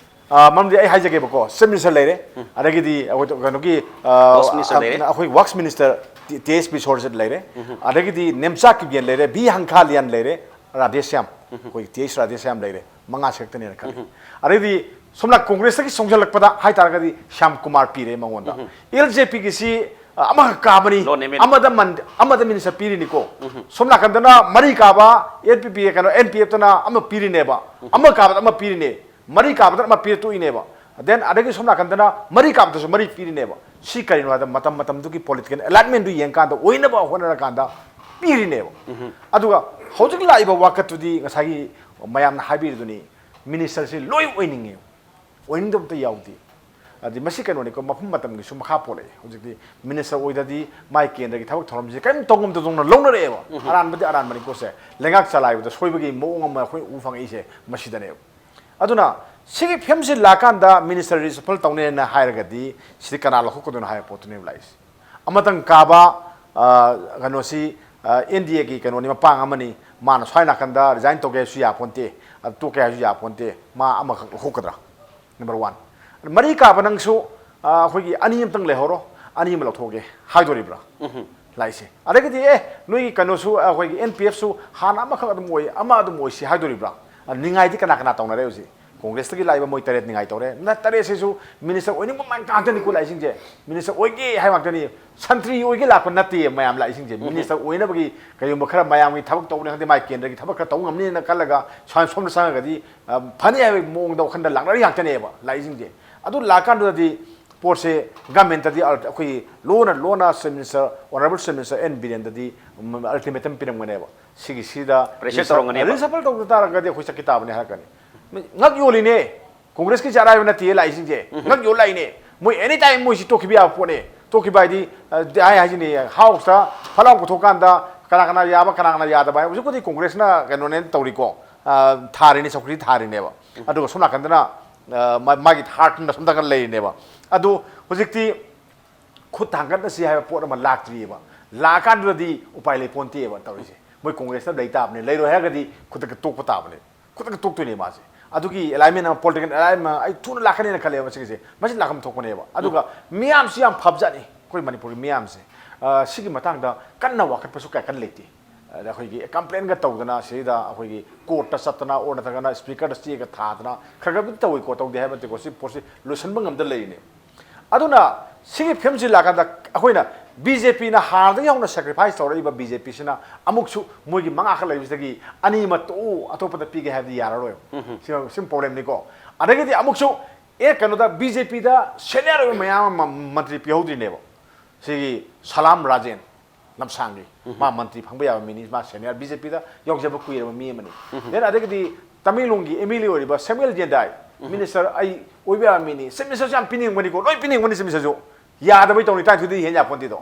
ꯑ, ꯃꯔꯝꯗꯤ ꯑꯩ ꯍꯥꯏꯖꯒꯦꯕꯀꯣ, ꯆꯤꯐ ꯃꯤꯅꯤꯁꯇꯔ ꯂꯩꯔꯦ, ꯑꯗꯒꯤꯗꯤ ꯑꯩꯈꯣꯏ ꯀꯩꯅꯣꯒꯤ, ꯑ, ꯋꯥꯛꯁ ꯃꯤꯅꯤꯁꯇꯔ ꯂꯩꯔꯦ꯫ ꯑꯩꯈꯣꯏ ꯋꯥꯛꯁ ꯃꯤꯅꯤꯁꯇꯔ ꯇꯤ, ꯇꯤ ꯑꯦꯁ ꯕꯤꯁꯣꯔꯖꯤꯠ ꯂꯩꯔꯦ, ꯑꯗꯒꯤꯗꯤ ꯅꯦꯝꯆꯥ ꯀꯤꯞꯒꯦꯟ ꯂꯩꯔꯦ, ꯕꯤ ꯍꯪꯈꯥꯂꯤꯌꯥꯟ ꯂꯩꯔꯦ, ꯔꯥꯙꯦꯁ꯭ꯌꯥꯝ, ꯑꯩꯈꯣꯏ ꯇꯤ ꯑꯦꯁ ꯔꯥꯙꯦꯁ꯭ꯌꯥꯝ ꯂꯩꯔꯦ, ꯃꯉꯥ ꯁꯦꯛꯇꯅꯦꯅ ꯈꯜꯂꯤ꯫ ꯑꯗꯩꯗꯤ ꯁꯣꯝꯅ ꯀꯣꯡꯒ꯭ꯔꯦꯁꯇꯒꯤ ꯆꯣꯡꯁꯤꯜꯂꯛꯄꯗ ꯍꯥꯏꯇꯥꯔꯒꯗꯤ ꯁ꯭ꯌꯥꯝ ꯀꯨꯃꯥꯔ ꯄꯤꯔꯦ ꯃꯉꯣꯟꯗ꯫ ꯑꯦꯜ ꯖꯦ ꯄꯤꯒꯤꯁꯤ, ꯑ, ꯑꯃꯈꯛ ꯀꯥꯕꯅꯤ, ꯂꯣꯟ ꯑꯦꯝ ꯑꯦꯜ ꯑꯦ꯫ ꯑꯃꯗ ꯃꯟ-, ꯑꯃꯗ ꯃꯤꯅꯤꯁꯇꯔ ꯄꯤꯔꯤꯅꯤꯀꯣ꯫ ꯁꯣꯝ ꯅꯥꯀꯟꯗꯅ ꯃꯔꯤ ꯀꯥꯕ ꯑꯦꯟ ꯄꯤ ꯄꯤ, ꯀꯩꯅꯣ, ꯑꯦꯟ ꯄꯤ ꯑꯦꯐꯇꯅ ꯑꯃ ꯄꯤꯔꯤꯅꯦꯕ, ꯑꯃ ꯀꯥꯕꯗ ꯑꯃ ꯄꯤꯔꯤꯅꯦ꯫ ꯃꯔꯤ ꯀꯥꯕꯗ ꯑꯃ ꯄꯤꯔ ꯇꯣꯛꯏꯅꯦꯕ꯫ Then ꯑꯗꯒꯤ ꯁꯣꯝ ꯅꯥꯀꯟꯗꯅ ꯃꯔꯤ ꯀꯥꯕꯗꯁꯨ ꯃꯔꯤ ꯄꯤꯔꯤꯅꯦꯕ꯫ ꯁꯤ ꯀꯔꯤꯅꯣ ꯍꯥꯏꯕꯗ ꯃꯇꯝ ꯃꯇꯝꯗꯨꯒꯤ ꯄꯣꯂꯤꯇꯤꯀꯦꯜ ꯑꯦꯂꯥꯏꯟꯃꯦꯟꯗꯨ ꯌꯦꯡꯀꯥꯟꯗ ꯑꯣꯏꯅꯕ ꯍꯣꯠꯅꯔꯀꯥꯟꯗ ꯄꯤꯔꯤꯅꯦꯕ꯫ ꯑꯗꯨꯒ ꯍꯧꯖꯤꯛ ꯂꯥꯛꯏꯕ ꯋꯥꯀꯠꯇꯨꯗꯤ ꯉꯁꯥꯏꯒꯤ ꯃꯌꯥꯝꯅ ꯍꯥꯏꯕꯤꯔꯤꯗꯨꯅꯤ, ꯃꯤꯅꯤꯁꯇꯔꯁꯤ ꯂꯣꯏ ꯑꯣꯏꯅꯤꯡꯉꯦ, ꯑꯣꯏꯅꯤꯡꯗꯕ ꯑꯝꯇ ꯌꯥꯎꯗꯦ꯫ ꯑꯗꯤ ꯃꯁꯤ ꯀꯩꯅꯣꯅꯤꯀꯣ, ꯃꯐꯝ ꯃꯇꯝꯒꯤꯁꯨ ꯃꯈꯥ ꯄꯣꯜꯂꯛꯑꯦ꯫ ꯍꯧꯖꯤꯛꯇꯤ ꯃꯤꯅꯤꯁꯇꯔ ꯑꯣꯏꯗ꯭ꯔꯗꯤ ꯃꯥꯏ ꯀꯦꯟꯗ꯭ꯔꯒꯤ ꯊꯕꯛ ꯊꯧꯔꯝꯁꯦ ꯀꯔꯤꯝ ꯇꯧꯉꯝꯗꯗꯧꯅ ꯂꯧꯅꯔꯛꯑꯦꯕ꯫ ꯑꯔꯥꯟꯕꯗꯤ ꯑꯔꯥꯟꯕꯅꯤꯀꯣ ꯁꯦ꯫ ꯂꯩꯉꯥꯛ ꯆꯂꯥꯏꯕꯗ ꯁꯣꯏꯕꯒꯤ ꯃꯑꯣꯡ ꯑꯃ ꯑꯩꯈꯣꯏ ꯎ ꯐꯪꯉꯛꯏꯁꯦ ꯃꯁꯤꯗꯅꯦꯕ꯫ ꯑꯗꯨꯅ ꯁꯤꯒꯤ ꯐꯤꯕꯝꯁꯤ ꯂꯥꯛꯀꯥꯟꯗ ꯃꯤꯅꯤꯁꯇꯔ ꯔꯤꯁꯐꯜ ꯇꯧꯅꯦꯅ ꯍꯥꯏꯔꯒꯗꯤ ꯁꯤꯗꯤ ꯀꯅꯥ ꯂꯧꯊꯣꯛꯀꯗꯣꯏꯅꯣ ꯍꯥꯏꯕ ꯄꯣꯠꯇꯨꯅꯦꯕ ꯂꯥꯛꯏꯁꯦ꯫ ꯑꯃꯇꯪ ꯀꯥꯕ, ꯑ, ꯀꯩꯅꯣꯁꯤ, ꯑ, ꯑꯦꯟ ꯗꯤ ꯑꯦꯒꯤ ꯀꯩꯅꯣꯅꯤ, ꯃꯄꯥꯡ ꯑꯃꯅꯤ꯫ ꯃꯥꯅ ꯁ꯭ꯋꯥꯏ ꯅꯥꯀꯟꯗ ꯔꯤꯖꯥꯏꯟ ꯇꯧꯒꯦ ꯍꯥꯏꯁꯨ ꯌꯥꯄꯣꯟꯇꯦ, ꯑꯗꯨ ꯇꯣꯛꯀꯦ ꯍꯥꯏꯁꯨ ꯌꯥꯄꯣꯟꯇꯦ꯫ ꯃꯥ ꯑꯃꯈꯛ ꯂꯧꯊꯣꯛꯀꯗ꯭ꯔꯥ? Number one. ꯃꯔꯤ ꯀꯥꯕ ꯅꯪꯁꯨ, ꯑ, ꯑꯩꯈꯣꯏꯒꯤ ꯑꯅꯤ ꯑꯃꯇꯪ ꯂꯩꯍꯧꯔꯣ, ꯑꯅꯤ ꯑꯃ ꯂꯧꯊꯣꯛꯑꯒꯦ ꯍꯥꯏꯗꯣꯔꯤꯕ꯭ꯔꯥ? ꯂꯥꯛꯏꯁꯦ꯫ ꯑꯗꯒꯤꯗꯤ, ꯑꯦ, ꯅꯣꯏꯒꯤ ꯀꯩꯅꯣꯁꯨ, ꯑꯩꯈꯣꯏꯒꯤ ꯑꯦꯟ ꯄꯤ ꯑꯦꯐꯁꯨ ꯍꯥꯟꯅ ꯑꯃꯈꯛ ꯑꯗꯨꯝ ꯑꯣꯏ, ꯑꯃ ꯑꯗꯨꯝ ꯑꯣꯏꯁꯤ ꯍꯥꯏꯗꯣꯔꯤꯕ꯭ꯔꯥ? ꯑ, ꯅꯤꯡꯉꯥꯏꯗꯤ ꯀꯅꯥ ꯀꯅꯥ ꯇꯧꯅꯔꯦ ꯍꯧꯖꯤꯛ? ꯀꯣꯡꯒ꯭ꯔꯦꯁꯇꯒꯤ ꯂꯥꯛꯏꯕ ꯃꯣꯏ ꯇꯔꯦꯠ ꯅꯤꯡꯉꯥꯏ ꯇꯧꯔꯦ꯫ ꯅ ꯇꯔꯦꯠꯁꯤꯁꯨ ꯃꯤꯅꯤꯁꯇꯔ ꯑꯣꯏꯅꯤꯡꯕ ꯃꯥꯏ ꯉꯥꯛꯇꯅꯤꯀꯣ ꯂꯥꯛꯏꯁꯤꯡꯁꯦ꯫ ꯃꯤꯅꯤꯁꯇꯔ ꯑꯣꯏꯒꯦ ꯍꯥꯏꯕ ꯉꯥꯛꯇꯅꯤ꯫ ꯁꯟꯇ꯭ꯔꯤ ꯑꯣꯏꯒꯦ ꯂꯥꯛꯄ ꯅꯠꯇꯦ ꯃꯌꯥꯝ ꯂꯥꯛꯏꯁꯤꯡꯁꯦ꯫ ꯃꯤꯅꯤꯁꯇꯔ ꯑꯣꯏꯅꯕꯒꯤ ꯀꯔꯤꯒꯨꯝꯕ ꯈꯔ ꯃꯌꯥꯝꯒꯤ ꯊꯕꯛ ꯇꯧꯕꯅꯤ ꯈꯪꯗꯦ, ꯃꯥꯏ ꯀꯦꯟꯗ꯭ꯔꯒꯤ ꯊꯕꯛ ꯈꯔ ꯇꯧꯕ ꯉꯝꯅꯤꯅ ꯈꯜꯂꯒ ꯁ꯭ꯋꯥꯏ ꯁꯣꯝꯗ ꯆꯪꯉꯒꯗꯤ, ꯑ, ꯐꯅꯤ ꯍꯥꯏꯕꯒꯤ ꯃꯑꯣꯡꯗ ꯋꯥꯈꯜꯗ ꯂꯥꯛꯅꯔꯤ ꯉꯥꯛꯇꯅꯦꯕ ꯂꯥꯛꯏꯁꯤꯡꯁꯦ꯫ ꯑꯗꯨ ꯂꯥꯛꯀꯥꯟꯗꯨꯗꯗꯤ ꯄꯣꯠꯁꯦ ꯒꯃꯦꯟꯇꯗꯤ ꯑꯩꯈꯣꯏ ꯂꯣꯟꯅ ꯂꯣꯟꯅ chief minister, honourable chief minister N ꯕꯤꯔꯦꯟꯗꯗꯤ ꯑꯜꯇꯤꯃꯦꯇꯝ ꯄꯤꯔꯝꯒꯅꯦꯕ꯫ ꯁꯤꯒꯤꯁꯤꯗ Pressure ꯇꯧꯔꯝꯒꯅꯦꯕ꯫ ꯔꯤꯁꯐꯜ ꯇꯧꯗ ꯇꯥꯔꯒꯗꯤ ꯑꯩꯈꯣꯏ ꯆꯠꯈꯤ ꯇꯥꯕꯅꯤ ꯍꯥꯏꯔꯛꯀꯅꯤ꯫ ꯉꯛ ꯌꯣꯜꯂꯤꯅꯦ꯫ ꯀꯣꯡꯒ꯭ꯔꯦꯁꯀꯤꯁꯦ ꯑꯔꯥꯏꯕ ꯅꯠꯇꯦ ꯂꯥꯛꯏꯁꯤꯡꯁꯦ꯫ ꯉꯛ ꯌꯣꯜ ꯂꯥꯛꯏꯅꯦ꯫ ꯃꯣꯏ ꯑꯦꯅꯤ ꯇꯥꯏꯝ ꯃꯣꯏꯁꯤ ꯇꯣꯛꯈꯤꯕ ꯌꯥꯕ ꯄꯣꯠꯅꯦ꯫ ꯇꯣꯛꯈꯤꯕ ꯍꯥꯏꯗꯤ, ꯑ, ꯑꯩ ꯍꯥꯏꯁꯤꯅꯤ, ꯍꯥꯎꯁꯇ ꯐꯠ ꯂꯥꯎ ꯄꯨꯊꯣꯛꯀꯥꯟꯗ ꯀꯅꯥ ꯀꯅꯥ ꯌꯥꯕ, ꯀꯅꯥ ꯀꯅꯥ ꯌꯥꯗꯕ ꯍꯥꯏ꯫ ꯍꯧꯖꯤꯛꯄꯨꯗꯤ ꯀꯣꯡꯒ꯭ꯔꯦꯁꯅ ꯀꯩꯅꯣꯅꯦ ꯇꯧꯔꯤꯀꯣ, ꯑ, ꯊꯥꯔꯤꯅꯦ, ꯆꯧꯀ꯭ꯔꯤ ꯊꯥꯔꯤꯅꯦꯕ꯫ ꯑꯗꯨꯒ ꯁꯣꯝ ꯅꯥꯀꯟꯗꯅ, ꯑ, ꯃꯥ-, ꯃꯥꯒꯤ ꯍꯥꯔꯠꯅ ꯁꯣꯝ ꯅꯥꯀꯟ ꯂꯩꯔꯤꯅꯦꯕ꯫ ꯑꯗꯨ ꯍꯧꯖꯤꯛꯇꯤ ꯈꯨꯠ ꯊꯥꯡꯒꯠꯅꯁꯤ ꯍꯥꯏꯕ ꯄꯣꯠ ꯑꯃ ꯂꯥꯛꯇ꯭ꯔꯤꯑꯕ꯫ ꯂꯥꯛꯑꯀꯥꯟꯗꯨꯗꯗꯤ ꯎꯄꯥꯏ ꯂꯩ ꯄꯣꯟꯇꯦꯕ ꯇꯧꯔꯤꯁꯦ꯫ ꯃꯣꯏ ꯀꯣꯡꯒ꯭ꯔꯦꯁꯅ ꯂꯩ ꯇꯥꯕꯅꯦ, ꯂꯩꯔꯣꯏ ꯍꯥꯏꯔꯒꯗꯤ ꯈꯨꯗꯛꯇ ꯇꯣꯛꯄ ꯇꯥꯕꯅꯦ꯫ ꯈꯨꯗꯛꯇ ꯇꯣꯛꯇꯣꯏꯅꯦ ꯃꯥꯁꯦ꯫ ꯑꯗꯨꯒꯤ ꯑꯦꯂꯥꯏꯟꯃꯦꯟ ꯑꯃ, ꯄꯣꯂꯤꯇꯤꯀꯦꯜ ꯑꯦꯂꯥꯏꯟꯃꯦꯟ ꯑꯃ ꯑꯩ ꯊꯨꯅ ꯂꯥꯛꯀꯅꯤꯅ ꯈꯜꯂꯦꯕ ꯁꯤꯒꯤꯁꯦ꯫ ꯃꯁꯤ ꯂꯥꯛꯐꯝ ꯊꯣꯛꯄꯅꯦꯕ꯫ ꯑꯗꯨꯒ ꯃꯤꯌꯥꯝꯁꯤ ꯌꯥꯝ ꯐꯕꯖꯥꯠꯅꯤ ꯑꯩꯈꯣꯏ ꯃꯅꯤꯄꯨꯔꯒꯤ ꯃꯤꯌꯥꯝꯁꯦ꯫ ꯑ, ꯁꯤꯒꯤ ꯃꯇꯥꯡꯗ ꯀꯟꯅ ꯋꯥꯀꯠꯄꯁꯨ ꯀꯌꯥ ꯀꯟꯅ ꯂꯩꯇꯦ꯫ ꯑꯗ ꯑꯩꯈꯣꯏꯒꯤ ꯀꯝꯄ꯭ꯂꯦꯟꯒ ꯇꯧꯗꯅ ꯁꯤꯗ ꯑꯩꯈꯣꯏꯒꯤ ꯀꯣꯔꯠꯇ ꯆꯠꯇꯅ ꯑꯣꯔ ꯅꯠꯇ꯭ꯔꯒꯅ ꯁ꯭ꯄꯤꯀꯔꯗ ꯆꯦꯒ ꯊꯥꯗꯅ ꯈꯔ ꯈꯔꯕꯨꯗꯤ ꯇꯧꯏꯀꯣ꯫ ꯇꯧꯗꯦ ꯍꯥꯏꯕ ꯅꯠꯇꯦꯀꯣ꯫ ꯁꯤ ꯄꯣꯠꯁꯤ ꯂꯣꯏꯁꯤꯟꯕ ꯉꯝꯗ ꯂꯩꯔꯤꯅꯦ꯫ ꯑꯗꯨꯅ ꯁꯤꯒꯤ ꯐꯤꯕꯝꯁꯤ ꯂꯥꯛꯀꯥꯟꯗ ꯑꯩꯈꯣꯏꯅ ꯕꯤ ꯖꯦ ꯄꯤꯅ ꯍꯥꯟꯅꯗꯒꯤ ꯍꯧꯅ ꯁꯦꯀ꯭ꯔꯤꯐꯥꯏꯁ ꯇꯧꯔꯛꯏꯕ ꯕꯤ ꯖꯦ ꯄꯤꯁꯤꯅ ꯑꯃꯨꯛꯁꯨ ꯃꯣꯏꯒꯤ ꯃꯉꯥꯈꯛ ꯂꯩꯕꯁꯤꯗꯒꯤ ꯑꯅꯤ ꯑꯃ ꯇꯣꯛꯎ, ꯑꯇꯣꯞꯄꯗ ꯄꯤꯒꯦ ꯍꯥꯏꯕꯗꯤ ꯌꯥꯔꯔꯣꯏ꯫ ꯁꯤ, ꯁꯤ ꯄ꯭ꯔꯣꯕ꯭ꯂꯦꯝꯅꯤꯀꯣ꯫ ꯑꯗꯒꯤꯗꯤ ꯑꯃꯨꯛꯁꯨ ꯑꯦ ꯀꯩꯅꯣꯗ ꯕꯤ ꯖꯦ ꯄꯤꯗ ꯁꯦꯅꯤꯌꯔ ꯑꯣꯏꯕ ꯃꯌꯥꯝ ꯑꯃ ꯃꯟꯇ꯭ꯔꯤ ꯄꯤꯍꯧꯗ꯭ꯔꯤꯅꯦꯕ꯫ ꯁꯤꯒꯤ ꯁꯂꯥꯝ ꯔꯥꯖꯦꯟ ꯂꯝꯁꯥꯡꯒꯤ, ꯃꯥ ꯃꯟꯇ꯭ꯔꯤ ꯐꯪꯕ ꯌꯥꯕ ꯃꯤꯅꯤ, ꯃꯥ ꯁꯦꯅꯤꯌꯔ ꯕꯤ ꯖꯦ ꯄꯤꯗ ꯌꯥꯎꯖꯕ ꯀꯨꯏꯔꯕ ꯃꯤ ꯑꯃꯅꯤ꯫ ꯗꯦꯟ ꯑꯗꯒꯤꯗꯤ ꯇꯃꯦꯡꯂꯣꯡꯒꯤ ꯑꯦꯝ ꯑꯦꯜ ꯑꯦ ꯑꯣꯏꯔꯤꯕ ꯁꯦꯃꯨꯑꯦꯜ ꯖꯦꯟꯗꯥꯏ, ꯃꯤꯅꯤꯁꯇꯔ ꯑꯩ ꯑꯣꯏꯕ ꯌꯥꯕ ꯃꯤꯅꯤ꯫ ꯆꯤꯐ ꯃꯤꯅꯤꯁꯇꯔꯁꯨ ꯌꯥꯝ ꯄꯤꯅꯤꯡꯕꯅꯤꯀꯣ, ꯂꯣꯏ ꯄꯤꯅꯤꯡꯕꯅꯤ ꯆꯤꯐ ꯃꯤꯅꯤꯁꯇꯔꯁꯨ꯫ ꯌꯥꯗꯕꯩ ꯇꯧꯅꯤ, ꯇꯔꯥꯅꯤꯊꯣꯏꯗꯤ ꯍꯦꯟ ꯌꯥꯄꯣꯟꯇꯦꯗꯣ꯫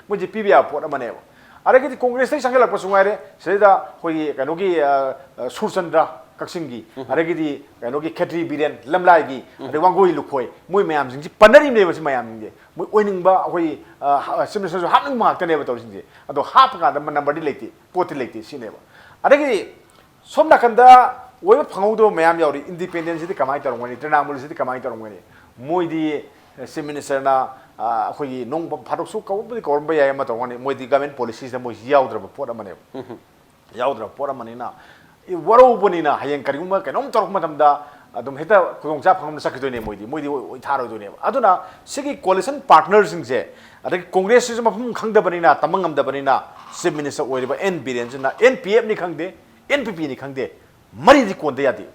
ꯃꯣꯏꯁꯦ ꯄꯤꯕ ꯌꯥꯕ ꯄꯣꯠ ꯑꯃꯅꯦꯕ꯫ ꯑꯗꯒꯤꯗꯤ ꯀꯣꯡꯒ꯭ꯔꯦꯁꯇꯒꯤ ꯆꯪꯁꯤꯜꯂꯛꯄꯁꯨ ꯉꯥꯏꯔꯦ, ꯁꯤꯗꯩꯗ ꯑꯩꯈꯣꯏꯒꯤ ꯀꯩꯅꯣꯒꯤ, ꯑ, ꯑ, ꯁꯨꯔꯆꯟꯗ꯭ꯔ ꯀꯛꯆꯤꯡꯒꯤ, ꯑꯗꯒꯤꯗꯤ ꯀꯩꯅꯣꯒꯤ ꯈꯦꯇ꯭ꯔꯤ ꯕꯤꯔꯦꯟ ꯂꯝꯂꯥꯏꯒꯤ, ꯑꯗꯩ ꯋꯥꯡꯒꯣꯏ ꯂꯨꯈꯣꯏ, ꯃꯣꯏ ꯃꯌꯥꯝꯁꯤꯡꯁꯤ ꯄꯟꯅꯔꯤꯕꯅꯦꯕ꯫ ꯁꯤ ꯃꯌꯥꯝꯁꯤꯡꯁꯦ ꯃꯣꯏ ꯑꯣꯏꯅꯤꯡꯕ, ꯑꯩꯈꯣꯏꯒꯤ, ꯑ, ꯍ-, ꯆꯤꯐ ꯃꯤꯅꯤꯁꯇꯔꯁꯨ ꯍꯥꯞꯅꯤꯡꯕ ꯉꯥꯛꯇꯅꯦꯕ ꯇꯧꯔꯤꯁꯤꯡꯁꯦ꯫ ꯑꯗꯣ ꯍꯥꯞꯄ ꯀꯥꯟꯗ ꯃ-, ꯅꯝꯕꯔꯗꯤ ꯂꯩꯇꯦ, ꯄꯣꯠꯇꯤ ꯂꯩꯇꯦ ꯁꯤꯅꯦꯕ꯫ ꯑꯗꯒꯤꯗꯤ ꯁꯣꯝ ꯅꯥꯀꯟꯗ ꯑꯣꯏꯕ ꯐꯪꯍꯧꯗꯕ ꯃꯌꯥꯝ ꯌꯥꯎꯔꯤ꯫ ꯏꯟꯗꯤꯄꯦꯟꯗꯦꯟꯁꯤꯗꯤ ꯀꯃꯥꯏꯅ ꯇꯧꯔꯝꯒꯅꯤ? ꯇ꯭ꯔꯤꯅꯥꯃꯨꯜꯁꯤꯗꯤ ꯀꯃꯥꯏꯅ ꯇꯧꯔꯝꯒꯅꯤ? ꯃꯣꯏꯗꯤ, ꯑ, ꯆꯤꯐ ꯃꯤꯅꯤꯁꯇꯔꯅ, ꯑ, ꯑꯩꯈꯣꯏꯒꯤ ꯅꯣꯡ ꯐꯥꯗꯣꯛꯁꯨ ꯀꯧꯕꯗꯤ ꯀꯧꯔꯝꯕ ꯌꯥꯏ, ꯑꯃ ꯇꯧꯔꯝꯒꯅꯤ꯫ ꯃꯣꯏꯗꯤ ꯒꯚꯔꯟꯃꯦꯟ ꯄꯣꯂꯤꯁꯤꯁꯤꯗ ꯃꯣꯏ ꯌꯥꯎꯗ꯭ꯔꯕ ꯄꯣꯠ ꯑꯃꯅꯦꯕ꯫ ꯌꯥꯎꯗ꯭ꯔꯕ ꯄꯣꯠ ꯑꯃꯅꯤꯅ, ꯋꯥꯔꯧꯕꯅꯤꯅ ꯍꯌꯦꯡ ꯀꯔꯤꯒꯨꯝꯕ ꯀꯩꯅꯣꯝ ꯇꯧꯔꯛꯄ ꯃꯇꯝꯗ, ꯑꯗꯨꯝ ꯍꯦꯛꯇ ꯈꯨꯗꯣꯡꯆꯥ ꯐꯪꯐꯝꯗ ꯆꯠꯈꯤꯗꯣꯏꯅꯦ꯫ ꯃꯣꯏꯗꯤ ꯃꯣꯏꯗꯤ ꯑꯣꯏ- ꯑꯣꯏꯊꯥꯔꯣꯏꯗꯣꯏꯅꯦꯕ꯫ ꯑꯗꯨꯅ ꯁꯤꯒꯤ coalition partnerꯁꯤꯡꯁꯦ, ꯑꯗꯒꯤ ꯀꯣꯡꯒ꯭ꯔꯦꯁꯁꯤꯁꯨ ꯃꯐꯝ ꯈꯪꯗꯕꯅꯤꯅ, ꯇꯝꯕ ꯉꯝꯗꯕꯅꯤꯅ, chief minister ꯑꯣꯏꯔꯤꯕ ꯑꯦꯟ ꯕꯤꯔꯦꯟꯁꯤꯅ, ꯑꯦꯟ ꯄꯤ ꯑꯦꯐꯅꯤ ꯈꯪꯗꯦ, ꯑꯦꯟ ꯄꯤ ꯄꯤꯅꯤ ꯈꯪꯗꯦ, ꯃꯔꯤꯗꯤ ꯀꯣꯟꯗ ꯌꯥꯗꯦ꯫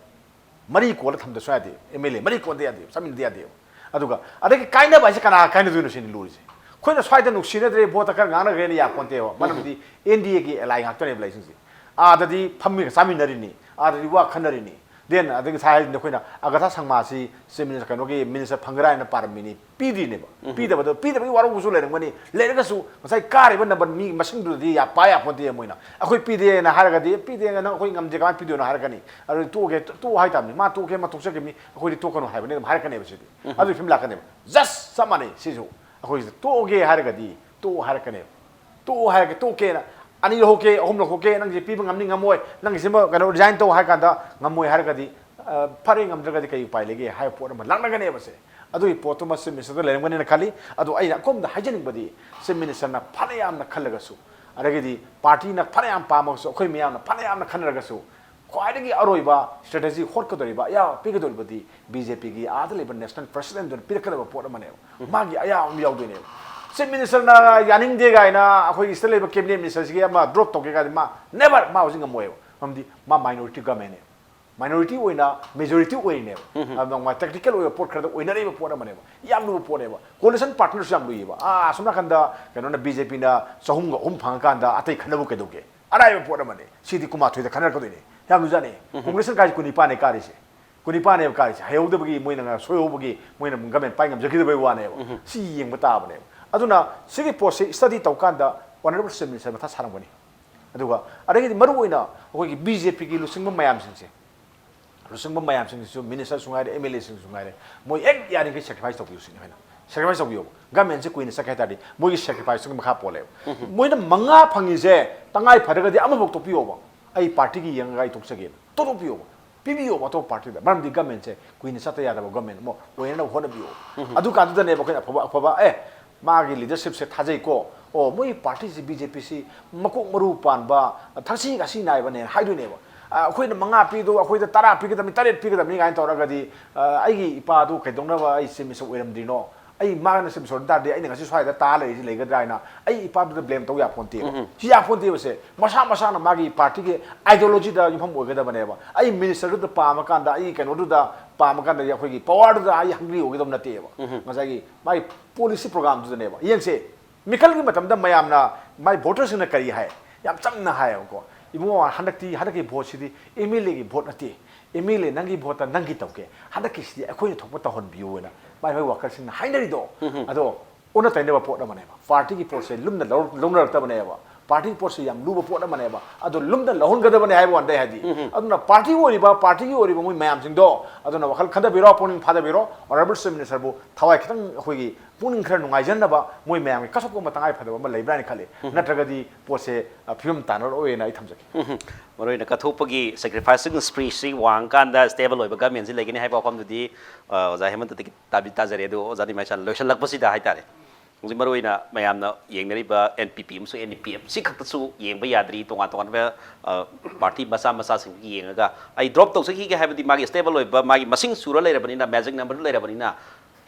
ꯃꯔꯤ ꯀꯣꯜꯂ ꯊꯝꯗꯁꯨ ꯌꯥꯗꯦ꯫ ꯑꯦꯝ ꯑꯦꯜ ꯑꯦ ꯃꯔꯤ ꯀꯣꯟꯗ ꯌꯥꯗꯦ, ꯆꯥꯃꯤꯟꯅꯗ ꯌꯥꯗꯦꯕ꯫ ꯑꯗꯨꯒ ꯑꯗꯒꯤ ꯀꯥꯏꯅꯕ ꯍꯥꯏꯁꯦ ꯀꯅꯥ ꯀꯥꯏꯅꯗꯣꯏꯅꯣ ꯁꯤꯅꯤ ꯂꯨꯔꯤꯁꯦ꯫ ꯑꯩꯈꯣꯏꯅ ꯁ꯭ꯋꯥꯏꯗ ꯅꯨꯡꯁꯤꯅꯗ꯭ꯔꯦ, ꯚꯣꯠꯇ ꯈꯔ ꯉꯥꯡꯅꯈ꯭ꯔꯦꯅ ꯌꯥꯄꯣꯟꯇꯦꯕ꯫ ꯃꯔꯝꯗꯤ ꯑꯦꯟ ꯗꯤ ꯑꯦꯒꯤ ꯑꯦꯂꯥꯏ ꯉꯥꯛꯇꯅꯦꯕ ꯂꯩꯁꯤꯡꯁꯦ꯫ ꯑꯥꯗꯗꯤ ꯐꯝꯃꯤꯒ ꯆꯥꯃꯤꯟꯅꯔꯤꯅꯤ, ꯑꯥꯗꯗꯤ ꯋꯥ ꯈꯟꯅꯔꯤꯅꯤ꯫ ꯗꯦꯟ ꯑꯗꯒꯤ ꯉꯁꯥꯏ ꯍꯥꯏꯗꯨꯅ ꯑꯩꯈꯣꯏꯅ ꯑꯒꯥꯊꯥ ꯁꯪꯃꯥꯁꯤ ꯆꯤꯐ ꯃꯤꯅꯤꯁꯇꯔ, ꯀꯩꯅꯣꯒꯤ ꯃꯤꯅꯤꯁꯇꯔ ꯐꯪꯒꯗ꯭ꯔꯥ ꯍꯥꯏꯅ ꯄꯥꯔꯝꯃꯤꯅꯤ, ꯄꯤꯗ꯭ꯔꯤꯅꯦꯕ꯫ ꯄꯤꯗꯕꯗꯣ, ꯄꯤꯗꯕꯒꯤ ꯋꯥꯔꯧꯕꯁꯨ ꯂꯩꯔꯝꯒꯅꯤ꯫ ꯂꯩꯔꯒꯁꯨ ꯉꯁꯥꯏ ꯀꯥꯔꯤꯕ ꯅꯝꯕꯔ ꯃꯤ ꯃꯁꯤꯡꯗꯨꯗꯗꯤ ꯌꯥ-, ꯄꯥ ꯌꯥꯄꯣꯟꯇꯦ ꯃꯣꯏꯅ꯫ ꯑꯩꯈꯣꯏ ꯄꯤꯗꯦꯅ ꯍꯥꯏꯔꯒꯗꯤ, "ꯄꯤꯗꯦꯅ ꯅꯪ ꯑꯩꯈꯣꯏ ꯉꯝꯗꯦ, ꯀꯃꯥꯏꯅ ꯄꯤꯗꯣꯏꯅꯣ?" ꯍꯥꯏꯔꯛꯀꯅꯤ꯫ ꯑꯗꯨꯗꯤ ꯇꯣꯛꯑꯒꯦ, ꯇꯣꯛꯑꯣ ꯍꯥꯏꯇꯥꯕꯅꯤ꯫ ꯃꯥ ꯇꯣꯛꯀꯦ, ꯃꯥ ꯇꯣꯛꯆꯈꯤꯕꯅꯤ, ꯑꯩꯈꯣꯏꯗꯤ ꯇꯣꯛꯀꯅꯨ ꯍꯥꯏꯕꯅꯤ ꯑꯗꯨꯝ ꯍꯥꯏꯔꯛꯀꯅꯦꯕ ꯁꯤꯗꯤ꯫ ꯑꯗꯨꯒꯤ ꯐꯤꯕꯝ ꯂꯥꯛꯀꯅꯦꯕ꯫ Just ꯆꯞ ꯃꯥꯟꯅꯩ ꯁꯤꯁꯨ꯫ ꯑꯩꯈꯣꯏꯁꯤꯗ ꯇꯣꯛꯑꯒꯦ ꯍꯥꯏꯔꯒꯗꯤ ꯇꯣꯛꯑꯣ ꯍꯥꯏꯔꯛꯀꯅꯦꯕ꯫ ꯇꯣꯛꯑꯣ ꯍꯥꯏꯔꯒꯦ, ꯇꯣꯛꯀꯦꯅ, ꯑꯅꯤ ꯂꯧꯍꯧꯒꯦ, ꯑꯍꯨꯝ ꯂꯧꯊꯣꯛꯀꯦ, ꯅꯪꯁꯦ ꯄꯤꯕ ꯉꯝꯅꯤ ꯉꯝꯃꯣꯏ, ꯅꯪꯒꯤꯁꯤꯃ ꯀꯩꯅꯣ resign ꯇꯧ ꯍꯥꯏ ꯀꯥꯟꯗ ꯉꯝꯃꯣꯏ ꯍꯥꯏꯔꯒꯗꯤ, ꯑ, ꯐꯔꯦ, ꯉꯝꯗ꯭ꯔꯒꯗꯤ ꯀꯩ ꯎꯄꯥꯏ ꯂꯩꯒꯦ ꯍꯥꯏꯕ ꯄꯣꯠ ꯑꯃ ꯂꯥꯛꯅꯒꯅꯦꯕ ꯁꯦ꯫ ꯑꯗꯨꯒꯤ ꯄꯣꯠꯇꯨꯃ chief minister ꯗ ꯂꯩꯔꯝꯒꯅꯤꯅ ꯈꯜꯂꯤ꯫ ꯑꯗꯣ ꯑꯩꯅ ꯑꯀꯣꯝꯗ ꯍꯥꯏꯖꯅꯤꯡꯕꯗꯤ, chief minister ꯅ ꯐꯅ ꯌꯥꯝꯅ ꯈꯜꯂꯒꯁꯨ, ꯑꯗꯒꯤꯗꯤ party ꯅ ꯐꯅ ꯌꯥꯝ ꯄꯥꯝꯃꯒꯁꯨ, ꯑꯩꯈꯣꯏ ꯃꯤꯌꯥꯝꯅ ꯐꯅ ꯌꯥꯝꯅ ꯈꯟꯅꯔꯒꯁꯨ, ꯈ꯭ꯋꯥꯏꯗꯒꯤ ꯑꯔꯣꯏꯕ strategy ꯍꯣꯠꯀꯗꯧꯔꯤꯕ, ꯑꯌꯥꯕ ꯄꯤꯒꯗꯧꯔꯤꯕꯗꯤ ꯕꯤ ꯖꯦ ꯄꯤ ꯒꯤ ꯑꯥꯗ ꯂꯩꯕ national president ꯗꯨꯅ ꯄꯤꯔꯛꯀꯗꯕ ꯄꯣꯠ ꯑꯃꯅꯦꯕ꯫ ꯃꯥꯒꯤ ꯑꯌꯥꯕ ꯑꯃ ꯌꯥꯎꯗꯣꯏꯅꯦꯕ꯫ Chief minister ꯅ ꯌꯥꯅꯤꯡꯗꯦ ꯀꯥꯏꯅ ꯑꯩꯈꯣꯏꯒꯤ ꯁꯤꯗ ꯂꯩꯕ cabinet minister ꯁꯤꯒꯤ ꯑꯃ drop ꯇꯧꯒꯦ ꯀꯥꯏꯗꯤ ꯃꯥ never, ꯃꯥ ꯍꯧꯖꯤꯛ ꯉꯝꯃꯣꯏꯕ꯫ ꯃꯔꯝꯗꯤ ꯃꯥ minority government ꯅꯦꯕ꯫ Minority ꯑꯣꯏꯅ majority ꯑꯣꯏꯔꯤꯅꯦꯕ꯫ ꯑꯗꯨꯅ ꯃꯥ tactical ꯑꯣꯏꯕ ꯄꯣꯠ ꯈꯔꯗ ꯑꯣꯏꯅꯔꯤꯕ ꯄꯣꯠ ꯑꯃꯅꯦꯕ꯫ ꯌꯥꯝ ꯂꯨꯕ ꯄꯣꯠꯅꯦꯕ꯫ Coalition partner ꯁꯨ ꯌꯥꯝ ꯂꯨꯏꯌꯦꯕ꯫ ꯑꯥ, ꯑꯁꯣꯝ ꯅꯥꯀꯟꯗ ꯀꯩꯅꯣꯅ, ꯕꯤ ꯖꯦ ꯄꯤ ꯅ ꯆꯍꯨꯝꯒ ꯑꯍꯨꯝ ꯐꯪꯉꯀꯥꯟꯗ ꯑꯇꯩ ꯈꯟꯅꯕ ꯀꯩꯗꯧꯒꯦ? ꯑꯔꯥꯏꯕ ꯄꯣꯠ ꯑꯃꯅꯤ꯫ ꯁꯤꯗꯤ ꯀꯨꯟꯃꯥꯊꯣꯏꯗ ꯈꯟꯅꯔꯛꯀꯗꯣꯏꯅꯤ꯫ ꯌꯥꯝ ꯂꯨꯖꯥꯠꯅꯤ꯫ Congress ꯅ ꯀꯥꯏꯁꯦ ꯀꯨꯟꯅꯤꯄꯥꯟꯅꯦ ꯀꯥꯔꯤꯁꯦ꯫ ꯀꯨꯟꯅꯤꯄꯥꯟꯅꯦꯕ ꯀꯥꯔꯤꯁꯦ꯫ ꯍꯩꯍꯧꯗꯕꯒꯤ, ꯃꯣꯏꯅ ꯉ-, ꯁꯣꯏꯍꯧꯕꯒꯤ, ꯃꯣꯏꯅ government ꯄꯥꯏ ꯉꯝꯖꯈꯤꯗꯕꯒꯤ ꯋꯥꯅꯦꯕ꯫ ꯁꯤ ꯌꯦꯡꯕ ꯇꯥꯕꯅꯦꯕ꯫ ꯑꯗꯨꯅ ꯁꯤꯒꯤ ꯄꯣꯠꯁꯦ study ꯇꯧꯀꯥꯟꯗ honourable chief minister ꯃꯊꯥ ꯁꯥꯔꯝꯒꯅꯤ꯫ ꯑꯗꯨꯒ ꯑꯗꯒꯤꯗꯤ ꯃꯔꯨ ꯑꯣꯏꯅ ꯑꯩꯈꯣꯏꯒꯤ ꯕꯤ ꯖꯦ ꯄꯤ ꯒꯤ ꯂꯨꯆꯤꯡꯕ ꯃꯌꯥꯝꯁꯤꯡꯁꯦ, ꯂꯨꯆꯤꯡꯕ ꯃꯌꯥꯝꯁꯤꯡꯁꯤꯁꯨ, minister ꯁꯨ ꯉꯥꯏꯔꯦ, ꯑꯦꯝ ꯑꯦꯜ ꯑꯦ ꯁꯤꯡꯁꯨ ꯉꯥꯏꯔꯦ, ꯃꯣꯏ ꯍꯦꯛ ꯌꯥꯔꯤꯈꯩ sacrifice ꯇꯧꯕꯤꯌꯨ ꯁꯤꯅꯤ ꯑꯩꯈꯣꯏꯅ꯫ Sacrifice ꯇꯧꯕꯤꯌꯣꯕ꯫ Government ꯁꯦ ꯀꯨꯏꯅ ꯆꯠꯀꯦ ꯍꯥꯏ ꯇꯥꯔꯗꯤ ꯃꯣꯏꯒꯤ sacrifice ꯇꯨꯒꯤ ꯃꯈꯥ ꯄꯣꯜꯂꯦꯕ꯫ ꯃꯣꯏꯅ ꯃꯉꯥ ꯐꯪꯉꯤꯁꯦ ꯇꯉꯥꯏ ꯐꯔꯒꯗꯤ ꯑꯃꯐꯥꯎ ꯇꯣꯛꯄꯤꯌꯣꯕ꯫ "ꯑꯩ party ꯒꯤ ꯌꯦꯡꯉꯒ ꯑꯩ ꯇꯣꯛꯆꯒꯦꯅ" ꯇꯣꯛꯊꯣꯛꯄꯤꯌꯣꯕ꯫ ꯄꯤꯕꯤꯌꯣꯕ ꯑꯇꯣꯞꯄ party ꯗ꯫ ꯃꯔꯝꯗꯤ government ꯁꯦ ꯀꯨꯏꯅ ꯆꯠꯇ ꯌꯥꯗꯕ government ꯑꯃ ꯑꯣꯏꯅꯅꯕ ꯍꯣꯠꯅꯕꯤꯌꯣ꯫ ꯑꯗꯨ ꯀꯥꯟꯗꯨꯗꯅꯦꯕ ꯑꯩꯈꯣꯏꯅ ꯑꯐꯕ, ꯑꯐꯕ, ꯑꯦ, ꯃꯥꯒꯤ leadership ꯁꯦ ꯊꯥꯖꯩꯀꯣ, ꯑꯣ, ꯃꯣꯏꯒꯤ party ꯁꯤ, ꯕꯤ ꯖꯦ ꯄꯤ ꯁꯤ ꯃꯀꯣꯛ ꯃꯔꯨ ꯄꯥꯟꯕ, ꯊꯛꯁꯤ ꯈꯥꯁꯤ ꯅꯥꯏꯕꯅꯦ ꯍꯥꯏꯗꯣꯏꯅꯦꯕ꯫ ꯑꯩꯈꯣꯏꯅ ꯃꯉꯥ ꯄꯤꯗꯣ ꯑꯩꯈꯣꯏꯗ ꯇꯔꯥ ꯄꯤꯒꯗꯕꯅꯤ, ꯇꯔꯦꯠ ꯄꯤꯒꯗꯕꯅꯤ ꯀꯥꯏꯅ ꯇꯧꯔꯒꯗꯤ, ꯑꯩꯒꯤ ꯏꯄꯥꯗꯨ ꯀꯩꯗꯧꯅꯕ ꯑꯩ ꯆꯤꯐ ꯃꯤꯅꯤꯁꯇꯔ ꯑꯣꯏꯔꯝꯗ꯭ꯔꯤꯅꯣ? ꯑꯩ ꯃꯥꯅ ꯆꯤꯐ ꯃꯤꯅꯤꯁꯇꯔ ꯑꯣꯏꯔꯝ ꯇꯥꯔꯗꯤ ꯑꯩꯅ ꯉꯁꯤ ꯁ꯭ꯋꯥꯏꯗ ꯇꯥ ꯂꯩꯔꯤꯁꯤ ꯂꯩꯒꯗ꯭ꯔꯥ ꯍꯥꯏꯅ ꯑꯩ ꯏꯄꯥꯗꯨꯗ ꯕ꯭ꯂꯦꯝ ꯇꯧ ꯌꯥꯄꯣꯟꯇꯦꯕ꯫ ꯁꯤ ꯌꯥꯄꯣꯟꯇꯦꯕꯁꯦ ꯃꯁꯥ ꯃꯁꯥꯅ ꯃꯥꯒꯤ ꯄꯥꯔꯇꯤꯒꯤ ꯑꯥꯏꯗꯤꯌꯣꯂꯣꯖꯤꯗ ꯌꯨꯝꯐꯝ ꯑꯣꯏꯒꯗꯕꯅꯦꯕ꯫ ꯑꯩ ꯃꯤꯅꯤꯁꯇꯔꯗꯨꯗ ꯄꯥꯝꯃꯀꯥꯟꯗ, ꯑꯩ ꯀꯩꯅꯣꯗꯨꯗ ꯄꯥꯝꯃꯀꯥꯟꯗꯗꯤ ꯑꯩꯈꯣꯏꯒꯤ ꯄꯋꯥꯔꯗꯨꯗ ꯑꯩ ꯍꯪꯒ꯭ꯔꯤ ꯑꯣꯏꯒꯗꯕ ꯅꯠꯇꯦꯕ꯫ ꯉꯁꯥꯏꯒꯤ ꯃꯥꯒꯤ ꯄꯣꯂꯤꯁꯤ ꯄ꯭ꯔꯣꯒ꯭ꯔꯥꯝꯗꯨꯗꯅꯦꯕ꯫ ꯌꯦꯡꯁꯦ, ꯃꯤꯈꯜꯒꯤ ꯃꯇꯝꯗ ꯃꯌꯥꯝꯅ, ꯃꯥꯏ ꯚꯣꯇꯔꯁꯤꯡꯅ ꯀꯔꯤ ꯍꯥꯏ? ꯌꯥꯝ ꯆꯝꯅ ꯍꯥꯏꯌꯦꯕꯀꯣ, "ꯏꯕꯨꯡꯉꯣ, ꯍꯟꯗꯛꯇꯤ, ꯍꯟꯗꯛꯀꯤ ꯚꯣꯠꯁꯤꯗꯤ ꯑꯦꯝ ꯑꯦꯜ ꯑꯦꯒꯤ ꯚꯣꯠ ꯅꯠꯇꯦ, ꯑꯦꯝ ꯑꯦꯜ ꯑꯦ ꯅꯪꯒꯤ ꯚꯣꯠꯇ ꯅꯪꯒꯤ ꯇꯧꯒꯦ, ꯍꯟꯗꯛꯀꯤꯁꯤꯗꯤ ꯑꯩꯈꯣꯏꯅ ꯊꯣꯛꯄ ꯇꯧꯍꯟꯕꯤꯌꯨ" ꯍꯥꯏꯅ ꯃꯥꯏ ꯃꯥꯏ ꯋꯥꯀꯔꯁꯤꯡꯅ ꯍꯥꯏꯅꯔꯤꯗꯣ, ꯑꯗꯣ ꯑꯣꯟꯅ ꯇꯩꯅꯕ ꯄꯣꯠ ꯑꯃꯅꯦꯕ꯫ ꯄꯥꯔꯇꯤꯒꯤ ꯄꯣꯠꯁꯦ ꯂꯨꯝꯅ ꯂꯧ-, ꯂꯧꯅꯔꯛꯇꯕꯅꯦꯕ꯫ ꯄꯥꯔꯇꯤꯒꯤ ꯄꯣꯠꯁꯦ ꯌꯥꯝ ꯂꯨꯕ ꯄꯣꯠ ꯑꯃꯅꯦꯕ, ꯑꯗꯣ ꯂꯨꯝꯅ ꯂꯧꯍꯟꯒꯗꯕꯅꯦ ꯍꯥꯏꯕ ꯋꯥꯅꯤꯗ꯫ ꯍꯥꯏꯗꯤ, ꯑꯗꯨꯅ ꯄꯥꯔꯇꯤ ꯑꯣꯏꯔꯤꯕ, ꯄꯥꯔꯇꯤꯒꯤ ꯑꯣꯏꯔꯤꯕ ꯃꯣꯏ ꯃꯌꯥꯝꯁꯤꯡꯗꯣ, ꯑꯗꯨꯅ ꯋꯥꯈꯜ ꯈꯟꯊꯕꯤꯔꯣ, ꯄꯨꯛꯅꯤꯡ ꯐꯥꯗꯕꯤꯔꯣ, ꯑꯣꯅꯔꯦꯕꯜ ꯆꯤꯐ ꯃꯤꯅꯤꯁꯇꯔꯕꯨ ꯊꯋꯥꯏ ꯈꯤꯇꯪ ꯑꯩꯈꯣꯏꯒꯤ ꯄꯨꯛꯅꯤꯡ ꯈꯔ ꯅꯨꯡꯉꯥꯏꯖꯅꯕ ꯃꯣꯏ ꯃꯌꯥꯝꯒꯤ ꯀꯠꯊꯣꯛꯄ ꯑꯃ ꯇꯉꯥꯏ ꯐꯗꯕ ꯑꯃ ꯂꯩꯕ꯭ꯔꯥ ꯍꯥꯏꯅ ꯈꯜꯂꯤ꯫ ꯅꯠꯇ꯭ꯔꯒꯗꯤ ꯄꯣꯠꯁꯦ, ꯑ, ꯐꯤꯕꯝ ꯇꯥꯟꯅꯔꯛꯑꯣꯏꯅ ꯑꯩ ꯊꯝꯖꯒꯦ꯫ ꯎꯝ, ꯃꯔꯨꯑꯣꯏꯅ ꯀꯠꯊꯣꯛꯄꯒꯤ ꯁꯦꯀ꯭ꯔꯤꯐꯥꯏꯁꯤꯡ ꯁ꯭ꯄꯤꯔꯤꯠꯁꯤ ꯋꯥꯡꯉꯀꯥꯟꯗ ꯁ꯭ꯇꯦꯕꯜ ꯑꯣꯏꯕ ꯒꯃꯦꯟꯁꯤ ꯂꯩꯒꯅꯤ ꯍꯥꯏꯕ ꯋꯥꯐꯝꯗꯨꯗꯤ, ꯑ, ꯑꯣꯖꯥ ꯍꯦꯃꯟꯇꯗꯒꯤ ꯇꯥꯕꯤ-, ꯇꯥꯖꯔꯦ꯫ ꯑꯗꯨ ꯑꯣꯖꯥ ꯅꯤꯃꯥꯏꯁꯥꯟ, ꯂꯣꯏꯁꯤꯜꯂꯛꯄꯁꯤꯗ ꯍꯥꯏꯇꯥꯔꯦ, ꯍꯧꯖꯤꯛ ꯃꯔꯨꯑꯣꯏꯅ ꯃꯌꯥꯝꯅ ꯌꯦꯡꯅꯔꯤꯕ ꯑꯦꯟ ꯄꯤ ꯄꯤ ꯑꯃꯁꯨꯡ N E P M C ꯈꯛꯇꯁꯨ ꯌꯦꯡꯕ ꯌꯥꯗ꯭ꯔꯤ, ꯇꯣꯉꯥꯟ ꯇꯣꯉꯥꯟꯕ, ꯑ, ꯄꯥꯔꯇꯤ ꯃꯆꯥ ꯃꯆꯥꯁꯤꯡ ꯌꯦꯡꯉꯒ ꯑꯩ ꯗ꯭ꯔꯣꯞ ꯇꯧꯖꯈꯤꯒꯦ ꯍꯥꯏꯕꯗꯤ ꯃꯥꯒꯤ ꯁ꯭ꯇꯦꯕꯜ ꯑꯣꯏꯕ, ꯃꯥꯒꯤ ꯃꯁꯤꯡ ꯁꯨꯔ ꯂꯩꯔꯕꯅꯤꯅ, ꯃꯦꯖꯤꯛ ꯅꯝꯕꯔꯗꯨ ꯂꯩꯔꯕꯅꯤꯅ,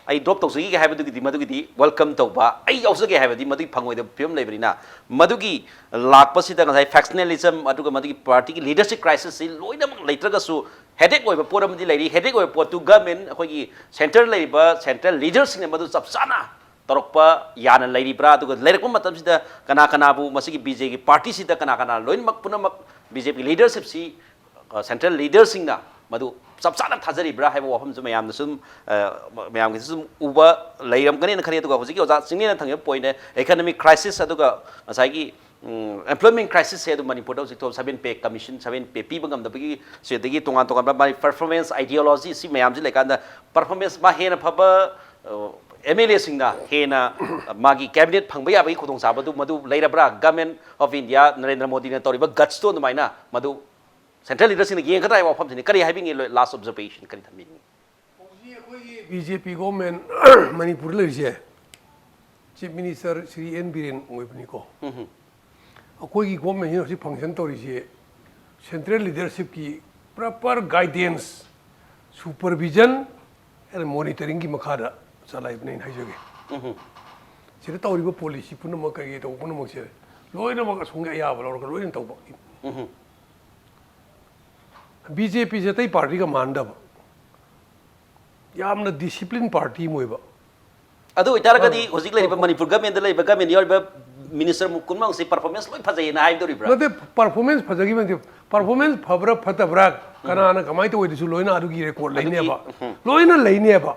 ꯑꯩ ꯗ꯭ꯔꯣꯞ ꯇꯧꯖꯈꯤꯒꯦ ꯍꯥꯏꯕꯗꯨꯒꯤꯗꯤ, ꯃꯗꯨꯒꯤꯗꯤ ꯋꯦꯜꯀꯝ ꯇꯧꯕ, ꯑꯩ ꯌꯥꯎꯖꯒꯦ ꯍꯥꯏꯕꯗꯤ ꯃꯗꯨꯒꯤ ꯐꯪꯉꯣꯏꯗꯕ ꯐꯤꯕꯝ ꯂꯩꯕꯅꯤꯅ, ꯃꯗꯨꯒꯤ ꯂꯥꯛꯄꯁꯤꯗ ꯉꯁꯥꯏ ꯐꯦꯛꯁꯅꯦꯂꯤꯖꯝ ꯑꯗꯨꯒ ꯃꯗꯨꯒꯤ ꯄꯥꯔꯇꯤꯒꯤ ꯂꯤꯗꯔꯁꯤꯞ ꯀ꯭ꯔꯥꯏꯁꯤꯁꯁꯤ ꯂꯣꯏꯅꯃꯛ ꯂꯩꯇ꯭ꯔꯒꯁꯨ, ꯍꯦꯗꯦꯛ ꯑꯣꯏꯕ ꯄꯣꯠ ꯑꯃꯗꯤ ꯂꯩꯔꯤ꯫ ꯍꯦꯗꯦꯛ ꯑꯣꯏꯕ ꯄꯣꯠꯇꯨ ꯒꯃꯦꯟ, ꯑꯩꯈꯣꯏꯒꯤ ꯁꯦꯟꯇꯔ ꯂꯩꯔꯤꯕ ꯁꯦꯟꯇ꯭ꯔꯦꯜ ꯂꯤꯗꯔꯁꯤꯡꯅ ꯃꯗꯨ ꯆꯞ ꯆꯥꯅ ꯇꯧꯔꯛꯄ ꯌꯥꯅ ꯂꯩꯔꯤꯕ꯭ꯔꯥ? ꯑꯗꯨꯒ ꯂꯩꯔꯛꯄ ꯃꯇꯝꯁꯤꯗ ꯀꯅꯥ ꯀꯅꯥꯕꯨ ꯃꯁꯤꯒꯤ ꯕꯤ ꯖꯦ ꯄꯤ ꯄꯥꯔꯇꯤꯁꯤꯗ ꯀꯅꯥ ꯀꯅꯥ ꯂꯣꯏꯅꯃꯛ ꯄꯨꯝꯅꯃꯛ ꯕꯤ ꯖꯦ ꯄꯤ ꯂꯤꯗꯔꯁꯤꯞꯁꯤ, ꯑ, ꯁꯦꯟꯇ꯭ꯔꯦꯜ ꯂꯤꯗꯔꯁꯤꯡꯅ ꯃꯗꯨ ꯆꯞ ꯆꯥꯅ ꯊꯥꯖꯔꯤꯕ꯭ꯔꯥ ꯍꯥꯏꯕ ꯋꯥꯐꯝꯁꯨ ꯃꯌꯥꯝꯅ ꯁꯨꯝ, ꯑ, ꯃꯌꯥꯝꯒꯤꯁꯨ ꯁꯨꯝ ꯎꯕ ꯂꯩꯔꯝꯒꯅꯤꯅ ꯈꯜꯂꯤ꯫ ꯑꯗꯨꯒ ꯍꯧꯖꯤꯛꯀꯤ ꯑꯣꯖꯥ ꯆꯤꯡꯂꯦꯟꯅ ꯊꯝꯕꯤꯕ ꯄꯣꯏꯟꯠ, ꯏꯀꯣꯅꯣꯃꯤꯛ ꯀ꯭ꯔꯥꯏꯁꯤꯁ ꯑꯗꯨꯒ ꯉꯁꯥꯏꯒꯤ, ꯎꯝ, ꯑꯦꯝꯄ꯭ꯂꯣꯏꯃꯦꯟꯠ ꯀ꯭ꯔꯥꯏꯁꯤꯁꯁꯦ ꯑꯗꯨꯝ ꯃꯅꯤꯄꯨꯔꯗ ꯍꯧꯖꯤꯛ ꯊꯣꯛ-, ꯁꯚꯦꯟ ꯄꯦ ꯀꯃꯤꯁꯟ, ꯁꯚꯦꯟ ꯄꯦ ꯄꯤꯕ ꯉꯝꯗꯕꯒꯤ, ꯁꯤꯗꯒꯤ ꯇꯣꯉꯥꯟ ꯇꯣꯉꯥꯟꯕ ꯃꯥꯒꯤ ꯄꯔꯐꯣꯔꯃꯦꯟꯁ ꯑꯥꯏꯗꯤꯌꯣꯂꯣꯖꯤ, ꯁꯤ ꯃꯌꯥꯝꯁꯤ ꯂꯩꯀꯥꯟꯗ ꯄꯔꯐꯣꯔꯃꯦꯟꯁ ꯃꯥ ꯍꯦꯟꯅ ꯐꯕ, ꯑ, ꯑꯦꯝ ꯑꯦꯜ ꯑꯦꯁꯤꯡꯅ ꯍꯦꯟꯅ, ꯑ, ꯃꯥꯒꯤ ꯀꯦꯕꯤꯅꯦꯠ ꯐꯪꯕ ꯌꯥꯕꯒꯤ ꯈꯨꯗꯣꯡꯆꯥꯕꯗꯨ ꯃꯗꯨ ꯂꯩꯔꯕ꯭ꯔꯥ? ꯒꯃꯦꯟ ꯑꯣꯐ ꯏꯟꯗꯤꯌꯥ, ꯅꯔꯦꯟꯗ꯭ꯔ ꯃꯣꯗꯤꯅ ꯇꯧꯔꯤꯕ ꯒꯠꯁꯇꯣ ꯑꯗꯨꯃꯥꯏꯅ ꯃꯗꯨ ꯁꯦꯟꯇ꯭ꯔꯦꯜ ꯂꯤꯗꯔꯁꯤꯡꯅ ꯌꯦꯡꯒꯗ꯭ꯔꯥ ꯍꯥꯏꯕ ꯋꯥꯐꯝꯁꯤꯅꯤ꯫ ꯀꯔꯤ ꯍꯥꯏꯕꯤꯅꯤꯡꯉꯤ? ꯂꯥꯁ ꯑꯣꯕꯖꯔꯕꯦꯁꯟ ꯀꯔꯤ ꯊꯝꯕꯤꯅꯤꯡꯉꯤ? ꯍꯧꯖꯤꯛ ꯑꯩꯈꯣꯏꯒꯤ ꯕꯤ ꯖꯦ ꯄꯤ ꯒꯣꯚꯔꯟꯃꯦꯟꯠ ꯃꯅꯤꯄꯨꯔꯗ ꯂꯩꯔꯤꯁꯦ, chief minister Shri N Biren ꯑꯣꯏꯕꯅꯤꯀꯣ꯫ ꯑꯩꯈꯣꯏꯒꯤ ꯒꯣꯚꯔꯟꯃꯦꯟꯠꯁꯤꯅ ꯍꯧꯖꯤꯛ ꯐꯪꯁꯟ ꯇꯧꯔꯤꯁꯦ Central leadershipꯀꯤ proper guidance, supervision and monitoringꯒꯤ ꯃꯈꯥꯗ ꯆꯂꯥꯏꯕꯅꯦ ꯑꯩꯅ ꯍꯥꯏꯖꯒꯦ꯫ ꯁꯤꯗ ꯇꯧꯔꯤꯕ policy ꯄꯨꯝꯅꯃꯛ, ꯀꯩꯀꯩ ꯇꯧꯕ ꯄꯨꯝꯅꯃꯛꯁꯦ ꯂꯣꯏꯅꯃꯛ ꯑꯁꯣꯝꯒꯤ ꯑꯌꯥꯕ ꯂꯧꯔꯒ ꯂꯣꯏꯅ ꯇꯧꯕ꯫ BJPꯁꯦ ꯑꯇꯩ partyꯒ ꯃꯥꯟꯅꯗꯕ, ꯌꯥꯝꯅ discipline party ꯑꯃ ꯑꯣꯏꯕ꯫ ꯑꯗꯨ ꯑꯣꯏꯇꯥꯔꯒꯗꯤ ꯍꯧꯖꯤꯛ ꯂꯩꯔꯤꯕ ꯃꯅꯤꯄꯨꯔ governmentꯗ ꯂꯩꯔꯤꯕ government ꯌꯥꯎꯔꯤꯕ minister ꯄꯨꯝꯅꯃꯛꯁꯤ performance ꯂꯣꯏ ꯐꯖꯩꯌꯦꯅ ꯍꯥꯏꯗꯣꯔꯤꯕ꯭ꯔꯥ? ꯅꯠꯇꯦ, performance ꯐꯖꯈꯤꯕ ꯅꯠꯇꯦ꯫ Performance ꯐꯕ꯭ꯔꯥ ꯐꯠꯇꯕ꯭ꯔꯥ, ꯀꯅꯥꯅ ꯀꯃꯥꯏꯅ ꯇꯧꯏꯗꯨꯁꯨ ꯂꯣꯏꯅ ꯑꯗꯨꯒꯤ record ꯂꯩꯅꯦꯕ, ꯂꯣꯏꯅ ꯂꯩꯅꯦꯕ꯫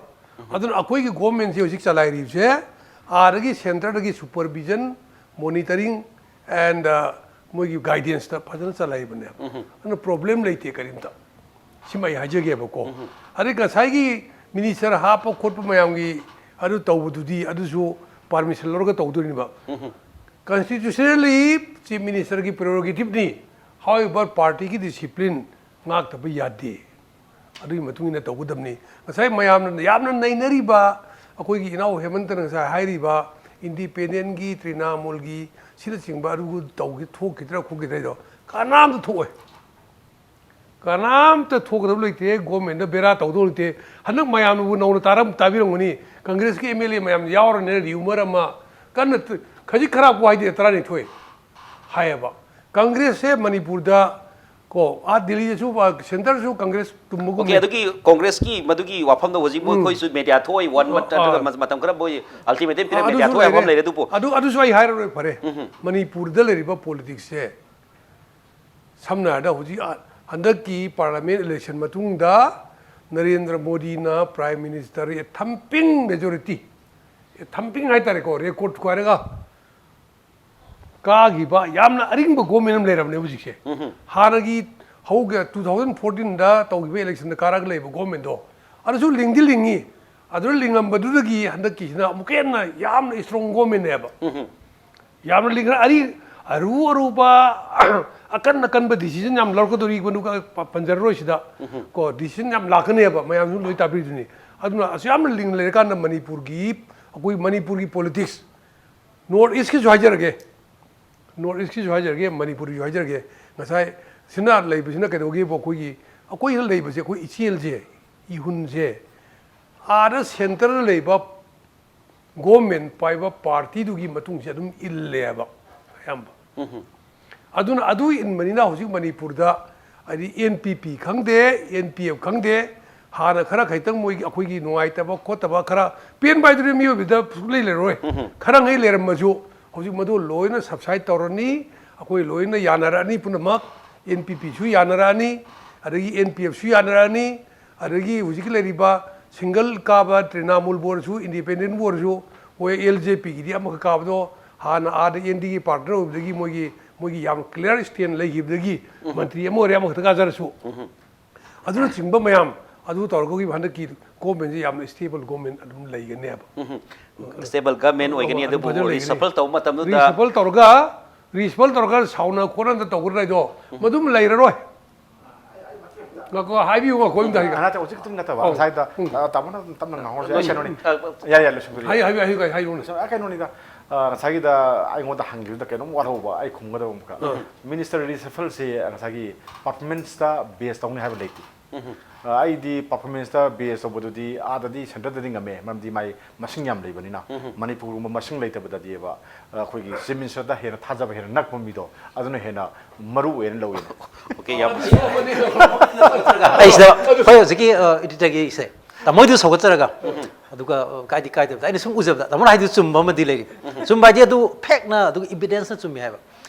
ꯑꯗꯨꯅ ꯑꯩꯈꯣꯏꯒꯤ governmentꯁꯦ ꯍꯧꯖꯤꯛ ꯆꯂꯥꯏꯔꯤꯕꯁꯦ ꯑꯥꯗꯒꯤ centreꯗꯒꯤ supervision, monitoring and ꯃꯣꯏꯒꯤ guidanceꯇ ꯐꯖꯅ ꯆꯂꯥꯏꯕꯅꯦꯕ꯫ ꯑꯗꯨꯅ problem ꯂꯩꯇꯦ ꯀꯔꯤꯝꯇ꯫ ꯁꯤꯃ ꯑꯩ ꯍꯥꯏꯖꯒꯦꯕꯀꯣ꯫ ꯑꯗꯩ ꯉꯁꯥꯏꯒꯤ minister ꯍꯥꯞꯄ ꯈꯣꯠꯄ ꯃꯌꯥꯝꯒꯤ ꯑꯗꯨ ꯇꯧꯕꯗꯨꯗꯤ ꯑꯗꯨꯁꯨ permission ꯂꯧꯔꯒ ꯇꯧꯗꯣꯏꯅꯦꯕ꯫ Constitutionally chief ministerꯒꯤ prerogativeꯅꯤ꯫ However, partyꯒꯤ discipline ꯉꯥꯛꯇꯕ ꯌꯥꯗꯦ꯫ ꯑꯗꯨꯒꯤ ꯃꯇꯨꯡ ꯏꯟꯅ ꯇꯧꯒꯗꯕꯅꯤ꯫ ꯉꯁꯥꯏ ꯃꯌꯥꯝꯅ ꯌꯥꯝꯅ ꯅꯩꯅꯔꯤꯕ ꯑꯩꯈꯣꯏꯒꯤ ꯏꯅꯥꯎ ꯍꯦꯃꯟꯇꯅ ꯉꯁꯥꯏ ꯍꯥꯏꯔꯤꯕ independentꯒꯤ, ꯇ꯭ꯔꯤꯅꯥꯃꯨꯜꯒꯤ, ꯁꯤꯅꯆꯤꯡꯕ ꯑꯗꯨ ꯇꯧꯈꯤ, ꯊꯣꯛꯈꯤꯗ꯭ꯔꯥ ꯈꯣꯠꯈꯤꯗ꯭ꯔꯥ ꯍꯥꯏꯗꯣ ꯀꯅꯥꯝꯇ ꯊꯣꯛꯑꯣꯏ꯫ ꯀꯅꯥꯝꯇ ꯊꯣꯛꯀꯗꯕ ꯂꯩꯇꯦ, governmentꯗ ꯕꯦꯔꯥ ꯇꯧꯗꯧ ꯂꯩꯇꯦ꯫ ꯍꯟꯗꯛ ꯃꯌꯥꯝꯅꯕꯨ ꯅꯧꯅ ꯇꯥꯔꯝ-, ꯇꯥꯕꯤꯔꯝꯒꯅꯤ, Congressꯀꯤ MLA ꯃꯌꯥꯝ ꯌꯥꯎꯔꯅꯤꯅ rumor ꯑꯃ ꯀꯟꯅ ꯇ-, ꯈꯖꯤꯛ ꯈꯔꯥꯛꯄꯨ ꯍꯥꯏꯗꯦ, ꯇꯔꯥꯅꯤꯊꯣꯏ ꯍꯥꯏꯌꯦꯕ꯫ Congressꯁꯦ ꯃꯅꯤꯄꯨꯔꯗ ꯀꯣ, ꯑꯥ ꯗꯤꯜꯂꯤꯗꯁꯨ, ꯑꯥ, centreꯁꯨ Congress ꯇꯨꯝꯕꯒꯨꯝ OK, ꯑꯗꯨꯒꯤ Congressꯀꯤ ꯃꯗꯨꯒꯤ ꯋꯥꯐꯝꯗꯣ ꯍꯧꯖꯤꯛ ꯃꯣꯏ, ꯑꯩꯈꯣꯏꯁꯨ media ꯊꯣꯛꯏ, one month, ꯑꯗꯨꯒ ꯃꯇꯝ ꯈꯔ ꯃꯣꯏ ultimatum ꯄꯤꯔ media ꯊꯣꯛꯏ ꯍꯥꯏꯕ ꯑꯃ ꯂꯩꯔꯦ꯫ ꯑꯗꯨꯕꯨ ꯑꯗꯨ, ꯑꯗꯨꯁꯨ ꯑꯩ ꯍꯥꯏꯔꯔꯣꯏ, ꯐꯔꯦ꯫ ꯃꯅꯤꯄꯨꯔꯗ ꯂꯩꯔꯤꯕ politicsꯁꯦ ꯁꯝꯅ ꯍꯥꯏꯔꯕꯗ ꯍꯧꯖꯤꯛ, ꯑ, ꯍꯟꯗꯛꯀꯤ parliament election ꯃꯇꯨꯡꯗ ꯅꯔꯦꯟꯗ꯭ꯔ ꯃꯣꯗꯤꯅ prime minister, a thumping majority, a thumping ꯍꯥꯏꯇꯥꯔꯦꯀꯣ, record ꯊꯨꯒꯥꯏꯔꯒ ꯀꯥꯈꯤꯕ ꯌꯥꯝꯅ ꯑꯔꯤꯡꯕ government ꯑꯃ ꯂꯩꯔꯕꯅꯦ ꯍꯧꯖꯤꯛꯁꯦ꯫ ꯍꯥꯟꯅꯒꯤ ꯍꯧꯒ-, two thousand fourteenꯗ ꯇꯧꯈꯤꯕ electionꯗ ꯀꯥꯔꯒ ꯂꯩꯕ governmentꯗꯣ, ꯑꯗꯨꯁꯨ ꯂꯤꯡꯗꯤ ꯂꯤꯡꯉꯤ꯫ ꯑꯗꯨꯅ ꯂꯤꯡꯉꯝꯕꯗꯨꯗꯒꯤ ꯍꯟꯗꯛꯀꯤꯁꯤꯅ ꯑꯃꯨꯛꯀ ꯍꯦꯟꯅ ꯌꯥꯝꯅ strong governmentꯅꯦꯕ꯫ ꯌꯥꯝꯅ ꯂꯤꯡꯈ꯭ꯔ ꯑꯔꯤ-, ꯑꯔꯨ ꯑꯔꯨꯕ ꯑꯀꯟ ꯑꯀꯟꯕ decision ꯌꯥꯝ ꯂꯧꯔꯛꯀꯗꯧꯔꯤ, ꯃꯗꯨꯒ ꯄ-, ꯄꯟꯖꯔꯔꯣꯏ ꯁꯤꯗ꯫ ꯀꯣ, decision ꯌꯥꯝ ꯂꯥꯛꯀꯅꯦꯕ, ꯃꯌꯥꯝꯁꯨ ꯂꯣꯏ ꯇꯥꯕꯤꯔꯤꯗꯨꯅꯤ꯫ ꯑꯗꯨꯅ ꯑꯁꯨꯛ ꯌꯥꯝꯅ ꯂꯤꯡꯅ ꯂꯩꯔꯀꯥꯟꯗ ꯃꯅꯤꯄꯨꯔꯒꯤ, ꯑꯩꯈꯣꯏ ꯃꯅꯤꯄꯨꯔꯒꯤ politics, North Eastꯀꯤꯁꯨ ꯍꯥꯏꯖꯔꯒꯦ, North Eastꯀꯤꯁꯨ ꯍꯥꯏꯖꯔꯒꯦ, ꯃꯅꯤꯄꯨꯔꯒꯤꯁꯨ ꯍꯥꯏꯖꯔꯒꯦ꯫ ꯉꯁꯥꯏ ꯁꯤꯅ ꯂꯩꯕꯁꯤꯅ ꯀꯩꯗꯧꯒꯦꯕꯨ, ꯑꯩꯈꯣꯏꯒꯤ, ꯑꯩꯈꯣꯏꯅ ꯂꯩꯕꯁꯦ, ꯑꯩꯈꯣꯏ ꯏꯆꯦꯜꯁꯦ, ꯏꯍꯨꯟꯁꯦ, ꯑꯥꯗ centreꯗ ꯂꯩꯕ government ꯄꯥꯏꯕ partyꯗꯨꯒꯤ ꯃꯇꯨꯡꯁꯦ ꯑꯗꯨꯝ ꯏꯜꯂꯦꯕ ꯑꯌꯥꯝꯕ꯫ ꯑꯗꯨꯅ ꯑꯗꯨ ꯏꯟꯕꯅꯤꯅ ꯍꯧꯖꯤꯛ ꯃꯅꯤꯄꯨꯔꯗ, ꯍꯥꯏꯗꯤ, NPP ꯈꯪꯗꯦ, NPF ꯈꯪꯗꯦ, ꯍꯥꯟꯅ ꯈꯔ ꯈꯤꯇꯪ ꯃꯣꯏꯒꯤ, ꯑꯩꯈꯣꯏꯒꯤ ꯅꯨꯡꯉꯥꯏꯇꯕ ꯈꯣꯠꯇꯕ ꯈꯔ, ꯄꯦꯟꯕ ꯍꯥꯏꯗꯨꯗꯤ ꯃꯤꯑꯣꯏꯕꯗ ꯁꯨꯡꯂꯩ ꯂꯩꯔꯔꯣꯏ꯫ ꯈꯔꯉꯩ ꯂꯩꯔꯝꯃꯁꯨ ꯍꯧꯖꯤꯛ ꯃꯗꯨ ꯂꯣꯏꯅ subside ꯇꯧꯔꯅꯤ, ꯑꯩꯈꯣꯏ ꯂꯣꯏꯅ ꯌꯥꯅꯔꯛꯑꯅꯤ ꯄꯨꯝꯅꯃꯛ꯫ NPPꯁꯨ ꯌꯥꯅꯔꯛꯑꯅꯤ, ꯑꯗꯒꯤ NPFꯁꯨ ꯌꯥꯅꯔꯛꯑꯅꯤ, ꯑꯗꯒꯤ ꯍꯧꯖꯤꯛꯀꯤ ꯂꯩꯔꯤꯕ single ꯀꯥꯕ ꯇ꯭ꯔꯤꯅꯥꯃꯨꯜꯕꯨ ꯑꯣꯏꯔꯁꯨ, independentꯕꯨ ꯑꯣꯏꯔꯁꯨ, ꯃꯣꯏ LJPꯒꯤꯗꯤ ꯑꯃꯈꯛ ꯀꯥꯕꯗꯣ ꯍꯥꯟꯅ ꯑꯥꯗ NDAꯒꯤ partner ꯑꯣꯏꯕꯗꯒꯤ ꯃꯣꯏꯒꯤ, ꯃꯣꯏꯒꯤ ꯌꯥꯝ clear stand ꯂꯩꯈꯤꯕꯗꯒꯤ ꯃꯟꯇ꯭ꯔꯤ ꯑꯃ ꯑꯣꯏꯔꯦ, ꯑꯃꯈꯛꯇ ꯀꯥꯖꯔꯁꯨ꯫ ꯑꯗꯨꯅꯆꯤꯡꯕ ꯃꯌꯥꯝ ꯑꯗꯨ ꯇꯧꯔꯒ ꯍꯟꯗꯛꯀꯤ governmentꯁꯦ ꯌꯥꯝꯅ stable government ꯑꯗꯨꯝ ꯂꯩꯒꯅꯦꯕ꯫ Stable government ꯑꯣꯏꯒꯅꯤ, ꯑꯗꯨꯕꯨ ꯐꯖꯅ ꯂꯩꯒꯅꯤ꯫ Reshuffle ꯇꯧꯕ ꯃꯇꯝꯗꯨꯗ Reshuffle ꯇꯧꯔꯒ, reshuffle ꯇꯧꯔꯒ ꯁꯥꯎꯅ ꯈꯣꯠꯅꯗ ꯇꯧꯒꯗ꯭ꯔꯥ ꯍꯥꯏꯗꯣ, ꯃꯗꯨꯝ ꯂꯩꯔꯔꯣꯏ꯫ ꯉꯥꯏꯈꯣ, ꯍꯥꯏꯕꯤꯌꯨ, ꯉꯥꯏꯈꯣ, ꯑꯝꯇ ꯍꯥꯏꯒꯦ꯫ ꯅꯠꯇꯦ, ꯍꯧꯖꯤꯛꯇꯪ ꯅꯠꯇꯕ, ꯑꯧ꯫ ꯉꯁꯥꯏꯗ ꯎꯝ꯫ ꯑ, ꯇꯥꯃꯣꯅ ꯑꯗꯨꯝ ꯇꯞꯅ ꯉꯥꯡꯍꯧꯔꯁꯦ꯫ ꯂꯣꯏꯁꯤꯜꯂꯣ꯫ ꯀꯩꯅꯣꯅꯤ꯫ ꯌꯥꯏ, ꯌꯥꯏ, ꯂꯣꯏꯁꯤꯟꯕꯤꯔꯣ꯫ ꯍꯥꯏꯌꯨ, ꯍꯥꯏꯕꯤꯌꯨ, ꯍꯥꯏꯌꯨ, ꯍꯥꯏꯌꯨꯅꯦ꯫ ꯑ, ꯀꯩꯅꯣꯅꯤꯗ, ꯑ, ꯉꯁꯥꯏꯒꯤꯗ ꯑꯩꯉꯣꯟꯗ ꯍꯪꯈꯤꯕꯗ ꯀꯩꯅꯣꯝ ꯋꯥꯠꯍꯧꯕ, ꯑꯩ ꯈꯨꯝꯒꯗꯕ ꯑꯃꯈꯛ꯫ ꯑ꯫ Minister reshuffleꯁꯦ ꯉꯁꯥꯏꯒꯤ performanceꯇ base ꯇꯧꯅꯤ ꯍꯥꯏꯕ ꯂꯩꯇꯦ꯫ ꯑ, ꯑꯩꯗꯤ performanceꯇ base ꯇꯧꯕꯗꯨꯗꯤ ꯑꯥꯗꯗꯤ centreꯗꯗꯤ ꯉꯝꯃꯦ, ꯃꯔꯝꯗꯤ ꯃꯥꯏ ꯃꯁꯤꯡ ꯌꯥꯝ ꯂꯩꯕꯅꯤꯅ꯫ ꯃꯅꯤꯄꯨꯔꯒꯨꯝꯕ ꯃꯁꯤꯡ ꯂꯩꯇꯕꯗꯗꯤꯕ, ꯑ, ꯑꯩꯈꯣꯏꯒꯤ Chief Ministerꯗ ꯍꯦꯟꯅ ꯊꯥꯖꯕ ꯍꯦꯟꯅ ꯅꯛꯄ ꯃꯤꯗꯣ, ꯑꯗꯨꯅ ꯍꯦꯟꯅ ꯃꯔꯨ ꯑꯣꯏꯅ ꯂꯧꯋꯦ꯫ Okay, ꯌꯥꯝ ꯑꯩꯁꯤꯗ ꯑꯩꯈꯣꯏ ꯍꯧꯖꯤꯛꯀꯤ ꯑ, editorꯒꯤꯁꯦ ꯇꯥꯃꯣꯏꯗꯨ ꯁꯧꯒꯠꯆꯔꯒ, ꯑꯗꯨꯒ ꯑ, ꯀꯥꯏꯗꯤ ꯀꯥꯏꯗꯕꯗ ꯑꯩꯅ ꯁꯨꯝ ꯎꯖꯕꯗ ꯇꯥꯃꯣꯅ ꯍꯥꯏꯗꯨ ꯆꯨꯝꯕ ꯑꯃꯗꯤ ꯂꯩꯔꯤ꯫ ꯆꯨꯝꯕ ꯍꯥꯏꯗꯤ ꯑꯗꯨ factꯅ, ꯑꯗꯨꯒ evidenceꯅ ꯆꯨꯝꯃꯤ ꯍꯥꯏꯕ꯫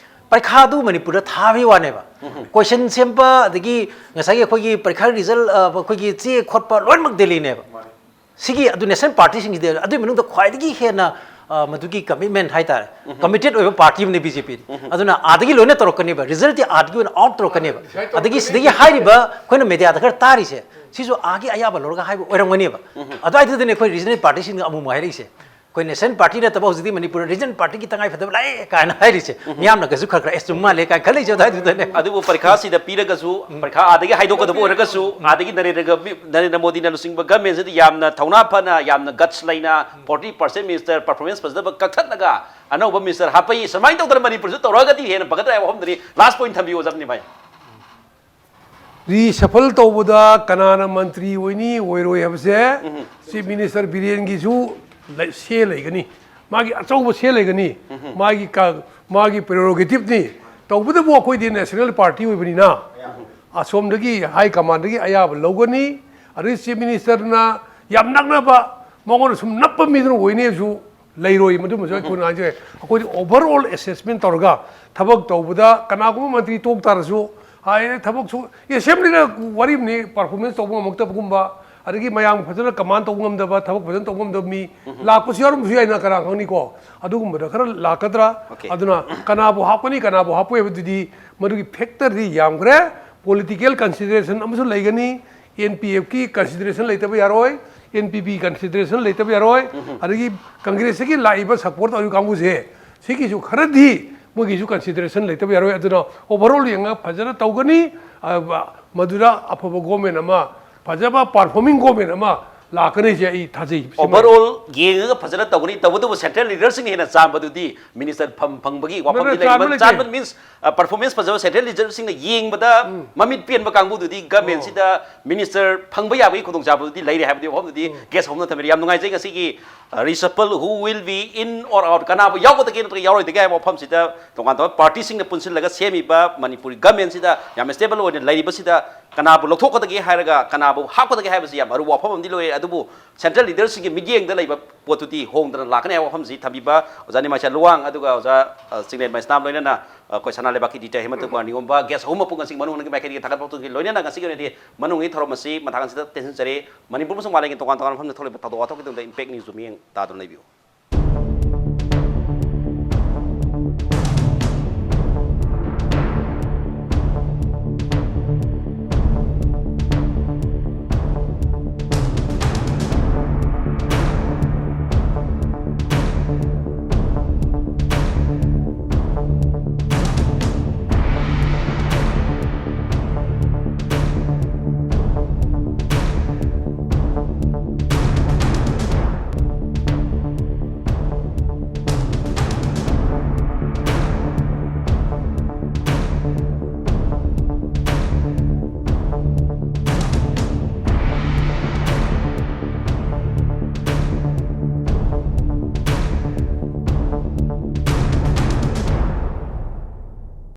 ꯄꯔꯤꯈꯥꯗꯨ ꯃꯅꯤꯄꯨꯔꯗ ꯊꯥꯕꯒꯤ ꯋꯥꯅꯦꯕ꯫ Question ꯁꯦꯝꯕ, ꯑꯗꯒꯤ ꯉꯁꯥꯏꯒꯤ ꯑꯩꯈꯣꯏꯒꯤ ꯄꯔꯤꯈꯥ result, ꯑ, ꯑꯩꯈꯣꯏꯒꯤ ꯆꯦ ꯈꯣꯠꯄ ꯂꯣꯏꯅꯃꯛ ꯗꯦꯜꯂꯤꯅꯦꯕ꯫ ꯁꯤꯒꯤ ꯑꯗꯨ national partyꯁꯤꯡꯁꯤꯗꯤ ꯑꯗꯨꯒꯤ ꯃꯅꯨꯡꯗ ꯈ꯭ꯋꯥꯏꯗꯒꯤ ꯍꯦꯟꯅ, ꯑ, ꯃꯗꯨꯒꯤ commitment ꯍꯥꯏꯇꯥꯔꯦ, committed ꯑꯣꯏꯕ party ꯑꯃꯅꯤ BJP꯫ ꯑꯗꯨꯅ ꯑꯥꯗꯒꯤ ꯂꯣꯏꯅ ꯇꯧꯔꯛꯀꯅꯦꯕ, resultꯇꯤ ꯑꯥꯗꯒꯤ ꯑꯣꯏꯅ out ꯇꯧꯔꯛꯀꯅꯦꯕ꯫ ꯑꯗꯒꯤ ꯁꯤꯗꯒꯤ ꯍꯥꯏꯔꯤꯕ ꯑꯩꯈꯣꯏꯅ mediaꯗ ꯈꯔ ꯇꯥꯔꯤꯁꯦ, ꯁꯤꯁꯨ ꯑꯥꯒꯤ ꯑꯌꯥꯕ ꯂꯧꯔꯒ ꯍꯥꯏꯕ ꯑꯣꯏꯔꯝꯒꯅꯦꯕ꯫ ꯑꯗꯨꯋꯥꯏꯗꯨꯗꯅꯦ ꯑꯩꯈꯣꯏ regional partyꯁꯤꯡꯅ ꯑꯃꯨꯛ ꯑꯃꯨꯛ ꯍꯥꯏꯔꯛꯏꯁꯦ꯫ ꯑꯩꯈꯣꯏ national party ꯅꯠꯇꯕ ꯍꯧꯖꯤꯛꯇꯤ ꯃꯅꯤꯄꯨꯔ regional partyꯒꯤ ꯇꯉꯥꯏ ꯐꯗꯕ ꯂꯥꯛꯑꯦ ꯀꯥꯏꯅ ꯍꯥꯏꯔꯤꯁꯦ꯫ ꯃꯤꯌꯥꯝꯅꯒꯁꯨ ꯈꯔ ꯈꯔ ꯑꯦꯁ ꯆꯨꯝ ꯃꯥꯜꯂꯦ ꯀꯥꯏꯅ ꯈꯜꯂꯛꯏꯁꯦ ꯑꯗꯨꯋꯥꯏꯗꯨꯗꯅꯦ꯫ ꯑꯗꯨꯕꯨ ꯄꯔꯤꯈꯥꯁꯤꯗ ꯄꯤꯔꯒꯁꯨ, ꯄꯔꯤꯈꯥ ꯑꯥꯗꯒꯤ ꯍꯥꯏꯗꯣꯛꯀꯗꯕ ꯑꯣꯏꯔꯒꯁꯨ, ꯑꯥꯗꯒꯤ ꯅꯔꯦꯟꯗ꯭ꯔ ꯅꯔꯦꯟꯗ꯭ꯔ ꯃꯣꯗꯤꯅ ꯂꯨꯆꯤꯡꯕ governmentꯁꯤꯗ ꯌꯥꯝꯅ ꯊꯧꯅꯥ ꯐꯅ, ꯌꯥꯝꯅ guts ꯂꯩꯅ, forty percent minister performance ꯐꯖꯗꯕ ꯀꯛꯊꯠꯂꯒ ꯑꯅꯧꯕ minister ꯍꯥꯞꯄꯛꯏ꯫ ꯁꯨꯃꯥꯏꯅ ꯇꯧꯗꯅ ꯃꯅꯤꯄꯨꯔꯁꯨ ꯇꯧꯔꯛꯑꯒꯗꯤ ꯍꯦꯟꯅ ꯐꯒꯗ꯭ꯔꯥ ꯍꯥꯏꯕ ꯋꯥꯐꯝꯗꯨꯅꯤ꯫ Last point ꯊꯝꯕꯤꯌꯨ, ꯑꯣꯖꯥ ꯅꯤꯃꯥꯏ꯫ ꯔꯤꯁꯐꯜ ꯇꯧꯕꯗ ꯀꯅꯥꯅ ꯃꯟꯇ꯭ꯔꯤ ꯑꯣꯏꯅꯤ ꯑꯣꯏꯔꯣꯏ ꯍꯥꯏꯕꯁꯦ ꯆꯤꯐ ꯃꯤꯅꯤꯁꯇꯔ ꯕꯤꯔꯦꯟꯒꯤꯁꯨ ꯂꯩ- ꯁꯦ ꯂꯩꯒꯅꯤ, ꯃꯥꯒꯤ ꯑꯆꯧꯕ ꯁꯦ ꯂꯩꯒꯅꯤ, ꯃꯥꯒꯤ ꯀ- ꯃꯥꯒꯤ ꯄ꯭ꯔꯦꯔꯣꯒꯦꯇꯤꯞꯅꯤ꯫ ꯇꯧꯕꯇꯕꯨ ꯑꯩꯈꯣꯏꯗꯤ ꯅꯦꯁꯅꯦꯜ ꯄꯥꯔꯇꯤ ꯑꯣꯏꯕꯅꯤꯅ ꯑꯁꯣꯝꯗꯒꯤ ꯍꯥꯏ ꯀꯃꯥꯟꯗꯒꯤ ꯑꯌꯥꯕ ꯂꯧꯒꯅꯤ꯫ ꯑꯗꯩ ꯆꯤꯐ ꯃꯤꯅꯤꯁꯇꯔꯅ ꯌꯥꯝ ꯅꯛꯅꯕ, ꯃꯉꯣꯟꯗ ꯁꯨꯝ ꯅꯞꯄ ꯃꯤꯗꯨꯅ ꯑꯣꯏꯅꯤꯁꯨ ꯂꯩꯔꯣꯏ꯫ ꯃꯗꯨꯃꯁꯨ ꯑꯩꯈꯣꯏꯅ ꯍꯥꯏꯖꯩ꯫ ꯑꯩꯈꯣꯏꯗꯤ ꯑꯣꯚꯔ ꯑꯣꯜ ꯑꯦꯁꯦꯁꯃꯦꯟ ꯇꯧꯔꯒ ꯊꯕꯛ ꯇꯧꯕꯗ ꯀꯅꯥꯒꯨꯝꯕ ꯃꯟꯇ꯭ꯔꯤ ꯇꯣꯛ ꯇꯥꯔꯁꯨ, ꯍꯥꯏ ꯊꯕꯛꯁꯨ ꯑꯦꯁꯦꯝꯕ꯭ꯂꯤꯗ ꯋꯥꯔꯤ ꯑꯃꯅꯤ, ꯄꯔꯐꯣꯔꯃꯦꯟꯁ ꯇꯧꯕ ꯉꯝꯃꯛꯇꯕꯒꯨꯝꯕ, ꯑꯗꯒꯤ ꯃꯌꯥꯝ ꯐꯖꯅ ꯀꯃꯥꯟ ꯇꯧꯕ ꯉꯝꯗꯕ, ꯊꯕꯛ ꯐꯖꯅ ꯇꯧꯕ ꯉꯝꯗꯕ ꯃꯤ ꯂꯥꯛꯄꯁꯨ ꯌꯥꯎꯔꯝꯕꯁꯨ ꯌꯥꯏꯅ, ꯀꯅꯥ ꯈꯪꯅꯤꯀꯣ? ꯑꯗꯨꯒꯨꯝꯕꯗ ꯈꯔ ꯂꯥꯛꯀꯗ꯭ꯔꯥ? ꯑꯣꯀꯦ꯫ ꯑꯗꯨꯅ ꯀꯅꯥꯕꯨ ꯍꯥꯞꯀꯅꯤ, ꯀꯅꯥꯕꯨ ꯍꯥꯞꯄꯣꯏ ꯍꯥꯏꯕꯗꯨꯗꯤ ꯃꯗꯨꯒꯤ ꯐꯦꯛꯇꯔꯗꯤ ꯌꯥꯝꯈ꯭ꯔꯦ꯫ ꯄꯣꯂꯤꯇꯤꯀꯦꯜ ꯀꯟꯁꯤꯗꯔꯦꯁꯟ ꯑꯃꯁꯨ ꯂꯩꯒꯅꯤ, ꯑꯦꯟ ꯄꯤ ꯑꯦꯐꯀꯤ ꯀꯟꯁꯤꯗꯔꯦꯁꯟ ꯂꯩꯇꯕ ꯌꯥꯔꯣꯏ, ꯑꯦꯟ ꯄꯤ ꯄꯤ ꯀꯟꯁꯤꯗꯔꯦꯁꯟ ꯂꯩꯇꯕ ꯌꯥꯔꯣꯏ, ꯑꯗꯒꯤ ꯀꯪꯒ꯭ꯔꯦꯁꯇꯒꯤ ꯂꯥꯛꯏꯕ ꯁꯄꯣꯔꯠ ꯇꯧꯔꯤꯕ ꯀꯥꯡꯕꯨꯁꯦ ꯁꯤꯒꯤꯁꯨ ꯈꯔꯗꯤ ꯃꯣꯏꯒꯤꯁꯨ ꯀꯟꯁꯤꯗꯔꯦꯁꯟ ꯂꯩꯇꯕ ꯌꯥꯔꯣꯏ꯫ ꯑꯗꯨꯅ ꯑꯣꯚꯔ ꯑꯣꯜ ꯌꯦꯡꯉꯒ ꯐꯖꯅ ꯇꯧꯒꯅꯤ꯫ ꯑ, ꯃꯗꯨꯗ ꯑꯐꯕ ꯒꯣꯃꯦꯟ ꯑꯃ, ꯐꯖꯕ ꯄꯥꯔꯐꯣꯔꯃꯤꯡ ꯒꯣꯃꯦꯟ ꯑꯃ ꯂꯥꯛꯀꯅꯤꯁꯦ ꯑꯩ ꯊꯥꯖꯩ꯫ ꯁꯤꯃ ꯑꯣꯚꯔ ꯑꯣꯜ ꯌꯦꯡꯉꯒ ꯐꯖꯅ ꯇꯧꯒꯅꯤ꯫ ꯇꯧꯕꯇꯕꯨ ꯁꯦꯟꯇ꯭ꯔꯦꯜ ꯂꯤꯗꯔꯁꯤꯡꯅ ꯍꯦꯟꯅ ꯆꯥꯟꯕꯗꯨꯗꯤ ꯃꯤꯅꯤꯁꯇꯔ ꯐꯝ ꯐꯪꯕꯒꯤ ꯅꯠꯇꯦ, ꯋꯥꯐꯝꯗꯤ ꯆꯥꯟꯕ ꯂꯩꯔꯤꯕ ꯂꯩꯇꯦ꯫ ꯆꯥꯟꯕ ꯃꯤꯟꯁ, ꯑ, ꯄꯔꯐꯣꯔꯃꯦꯟꯁ ꯐꯖꯕ ꯁꯦꯟꯇ꯭ꯔꯦꯜ ꯂꯤꯗꯔꯁꯤꯡꯅ ꯌꯦꯡꯕꯗ ꯃꯃꯤꯠ ꯄꯦꯟꯕ ꯀꯥꯡꯕꯨꯗꯨꯗꯤ ꯒꯃꯦꯟꯁꯤꯗ ꯃꯤꯅꯤꯁꯇꯔ ꯐꯪꯕ ꯌꯥꯕꯒꯤ ꯈꯨꯗꯣꯡꯆꯥꯕꯗꯨꯗꯤ ꯂꯩꯔꯦ ꯍꯥꯏꯕꯗꯤ ꯋꯥꯐꯝꯗꯨꯗꯤ ꯒꯦꯁ ꯍꯥꯎꯁꯅ ꯊꯝꯕꯤꯔꯦ꯫ ꯌꯥꯝ ꯅꯨꯡꯉꯥꯏꯖꯩ ꯉꯁꯤꯒꯤ, ꯑ, reshuffle, who will be in or out, ꯀꯅꯥꯕꯨ ꯌꯥꯎꯒꯗꯒꯦ ꯅꯠꯇ꯭ꯔꯒ ꯌꯥꯎꯔꯣꯏꯗꯒꯦ ꯍꯥꯏꯕ ꯋꯥꯐꯝꯁꯤꯗ ꯇꯣꯉꯥꯟ ꯇꯣꯉꯥꯟꯕ ꯄꯥꯔꯇꯤꯁꯤꯡꯅ ꯄꯨꯟꯁꯤꯜꯂꯒ ꯁꯦꯝꯃꯤꯕ ꯃꯅꯤꯄꯨꯔꯤ ꯒꯃꯦꯟꯁꯤꯗ ꯌꯥꯝ ꯁ꯭ꯇꯦꯕꯜ ꯑꯣꯏꯅ ꯂꯩꯔꯤꯕꯁꯤꯗ ꯀꯅꯥꯕꯨ ꯂꯧꯊꯣꯛꯀꯗꯒꯦ ꯍꯥꯏꯔꯒ ꯀꯅꯥꯕꯨ ꯍꯥꯞꯀꯗꯒꯦ ꯍꯥꯏꯕꯁꯤ ꯌꯥꯝ ꯑꯔꯨꯕ ꯋꯥꯐꯝ ꯑꯃꯗꯤ ꯂꯣꯏꯔꯦ꯫ ꯑꯗꯨꯕꯨ ꯁꯦꯟꯇ꯭ꯔꯦꯜ ꯂꯤꯗꯔꯁꯤꯡꯒꯤ ꯃꯤꯠꯌꯦꯡꯗ ꯂꯩꯕ ꯄꯣꯠꯇꯨꯗꯤ ꯍꯣꯡꯗꯅ ꯂꯥꯛꯀꯅꯤ ꯍꯥꯏꯕ ꯋꯥꯐꯝꯁꯤ ꯊꯝꯕꯤꯕ ꯑꯣꯖꯥ ꯅꯤꯃꯥꯏꯁꯥ ꯂꯨꯋꯥꯡ ꯑꯗꯨꯒ ꯑꯣꯖꯥ, ꯑ, ꯆꯤꯡꯂꯦꯟ ꯃꯩꯁꯅꯥꯝ ꯂꯣꯏꯅꯅ, ꯑ, ꯑꯩꯈꯣꯏ ꯁꯅꯥ ꯂꯩꯕꯥꯛꯀꯤ ꯏꯗꯤꯇꯔ ꯍꯦꯃꯟꯇ ꯀꯨꯃꯥꯔ ꯅꯤꯉꯣꯝꯕ, ꯒꯦꯁ ꯑꯍꯨꯝ ꯃꯄꯨ ꯉꯁꯤ ꯃꯅꯨꯡ ꯃꯅꯨꯡꯒꯤ ꯃꯥꯏꯀꯩꯗꯒꯤ ꯊꯥꯒꯠꯄ ꯐꯣꯡꯗꯣꯛꯈꯤ꯫ ꯂꯣꯏꯅꯅ ꯉꯁꯤꯒꯤ ꯑꯣꯏꯅꯗꯤ ꯃꯅꯨꯡꯒꯤ ꯊꯧꯔꯝ ꯑꯁꯤ ꯃꯊꯪ ꯑꯁꯤꯗ ꯇꯦꯟꯁꯤꯟꯖꯔꯤ꯫ ꯃꯅꯤꯄꯨꯔ ꯑꯃꯁꯨꯡ ꯃꯥꯂꯦꯝꯒꯤ ꯇꯣꯉꯥꯟ ꯇꯣꯉꯥꯟꯕ ꯃꯐꯝꯗ ꯊꯣꯛꯂꯤꯕ ꯊꯧꯗꯣꯛ ꯋꯥꯊꯣꯛꯀꯤ ꯇꯨꯡꯗ Impact News ꯃꯤꯠꯌꯦꯡ ꯇꯥꯗꯨꯅ ꯂꯩꯕꯤꯌꯨ꯫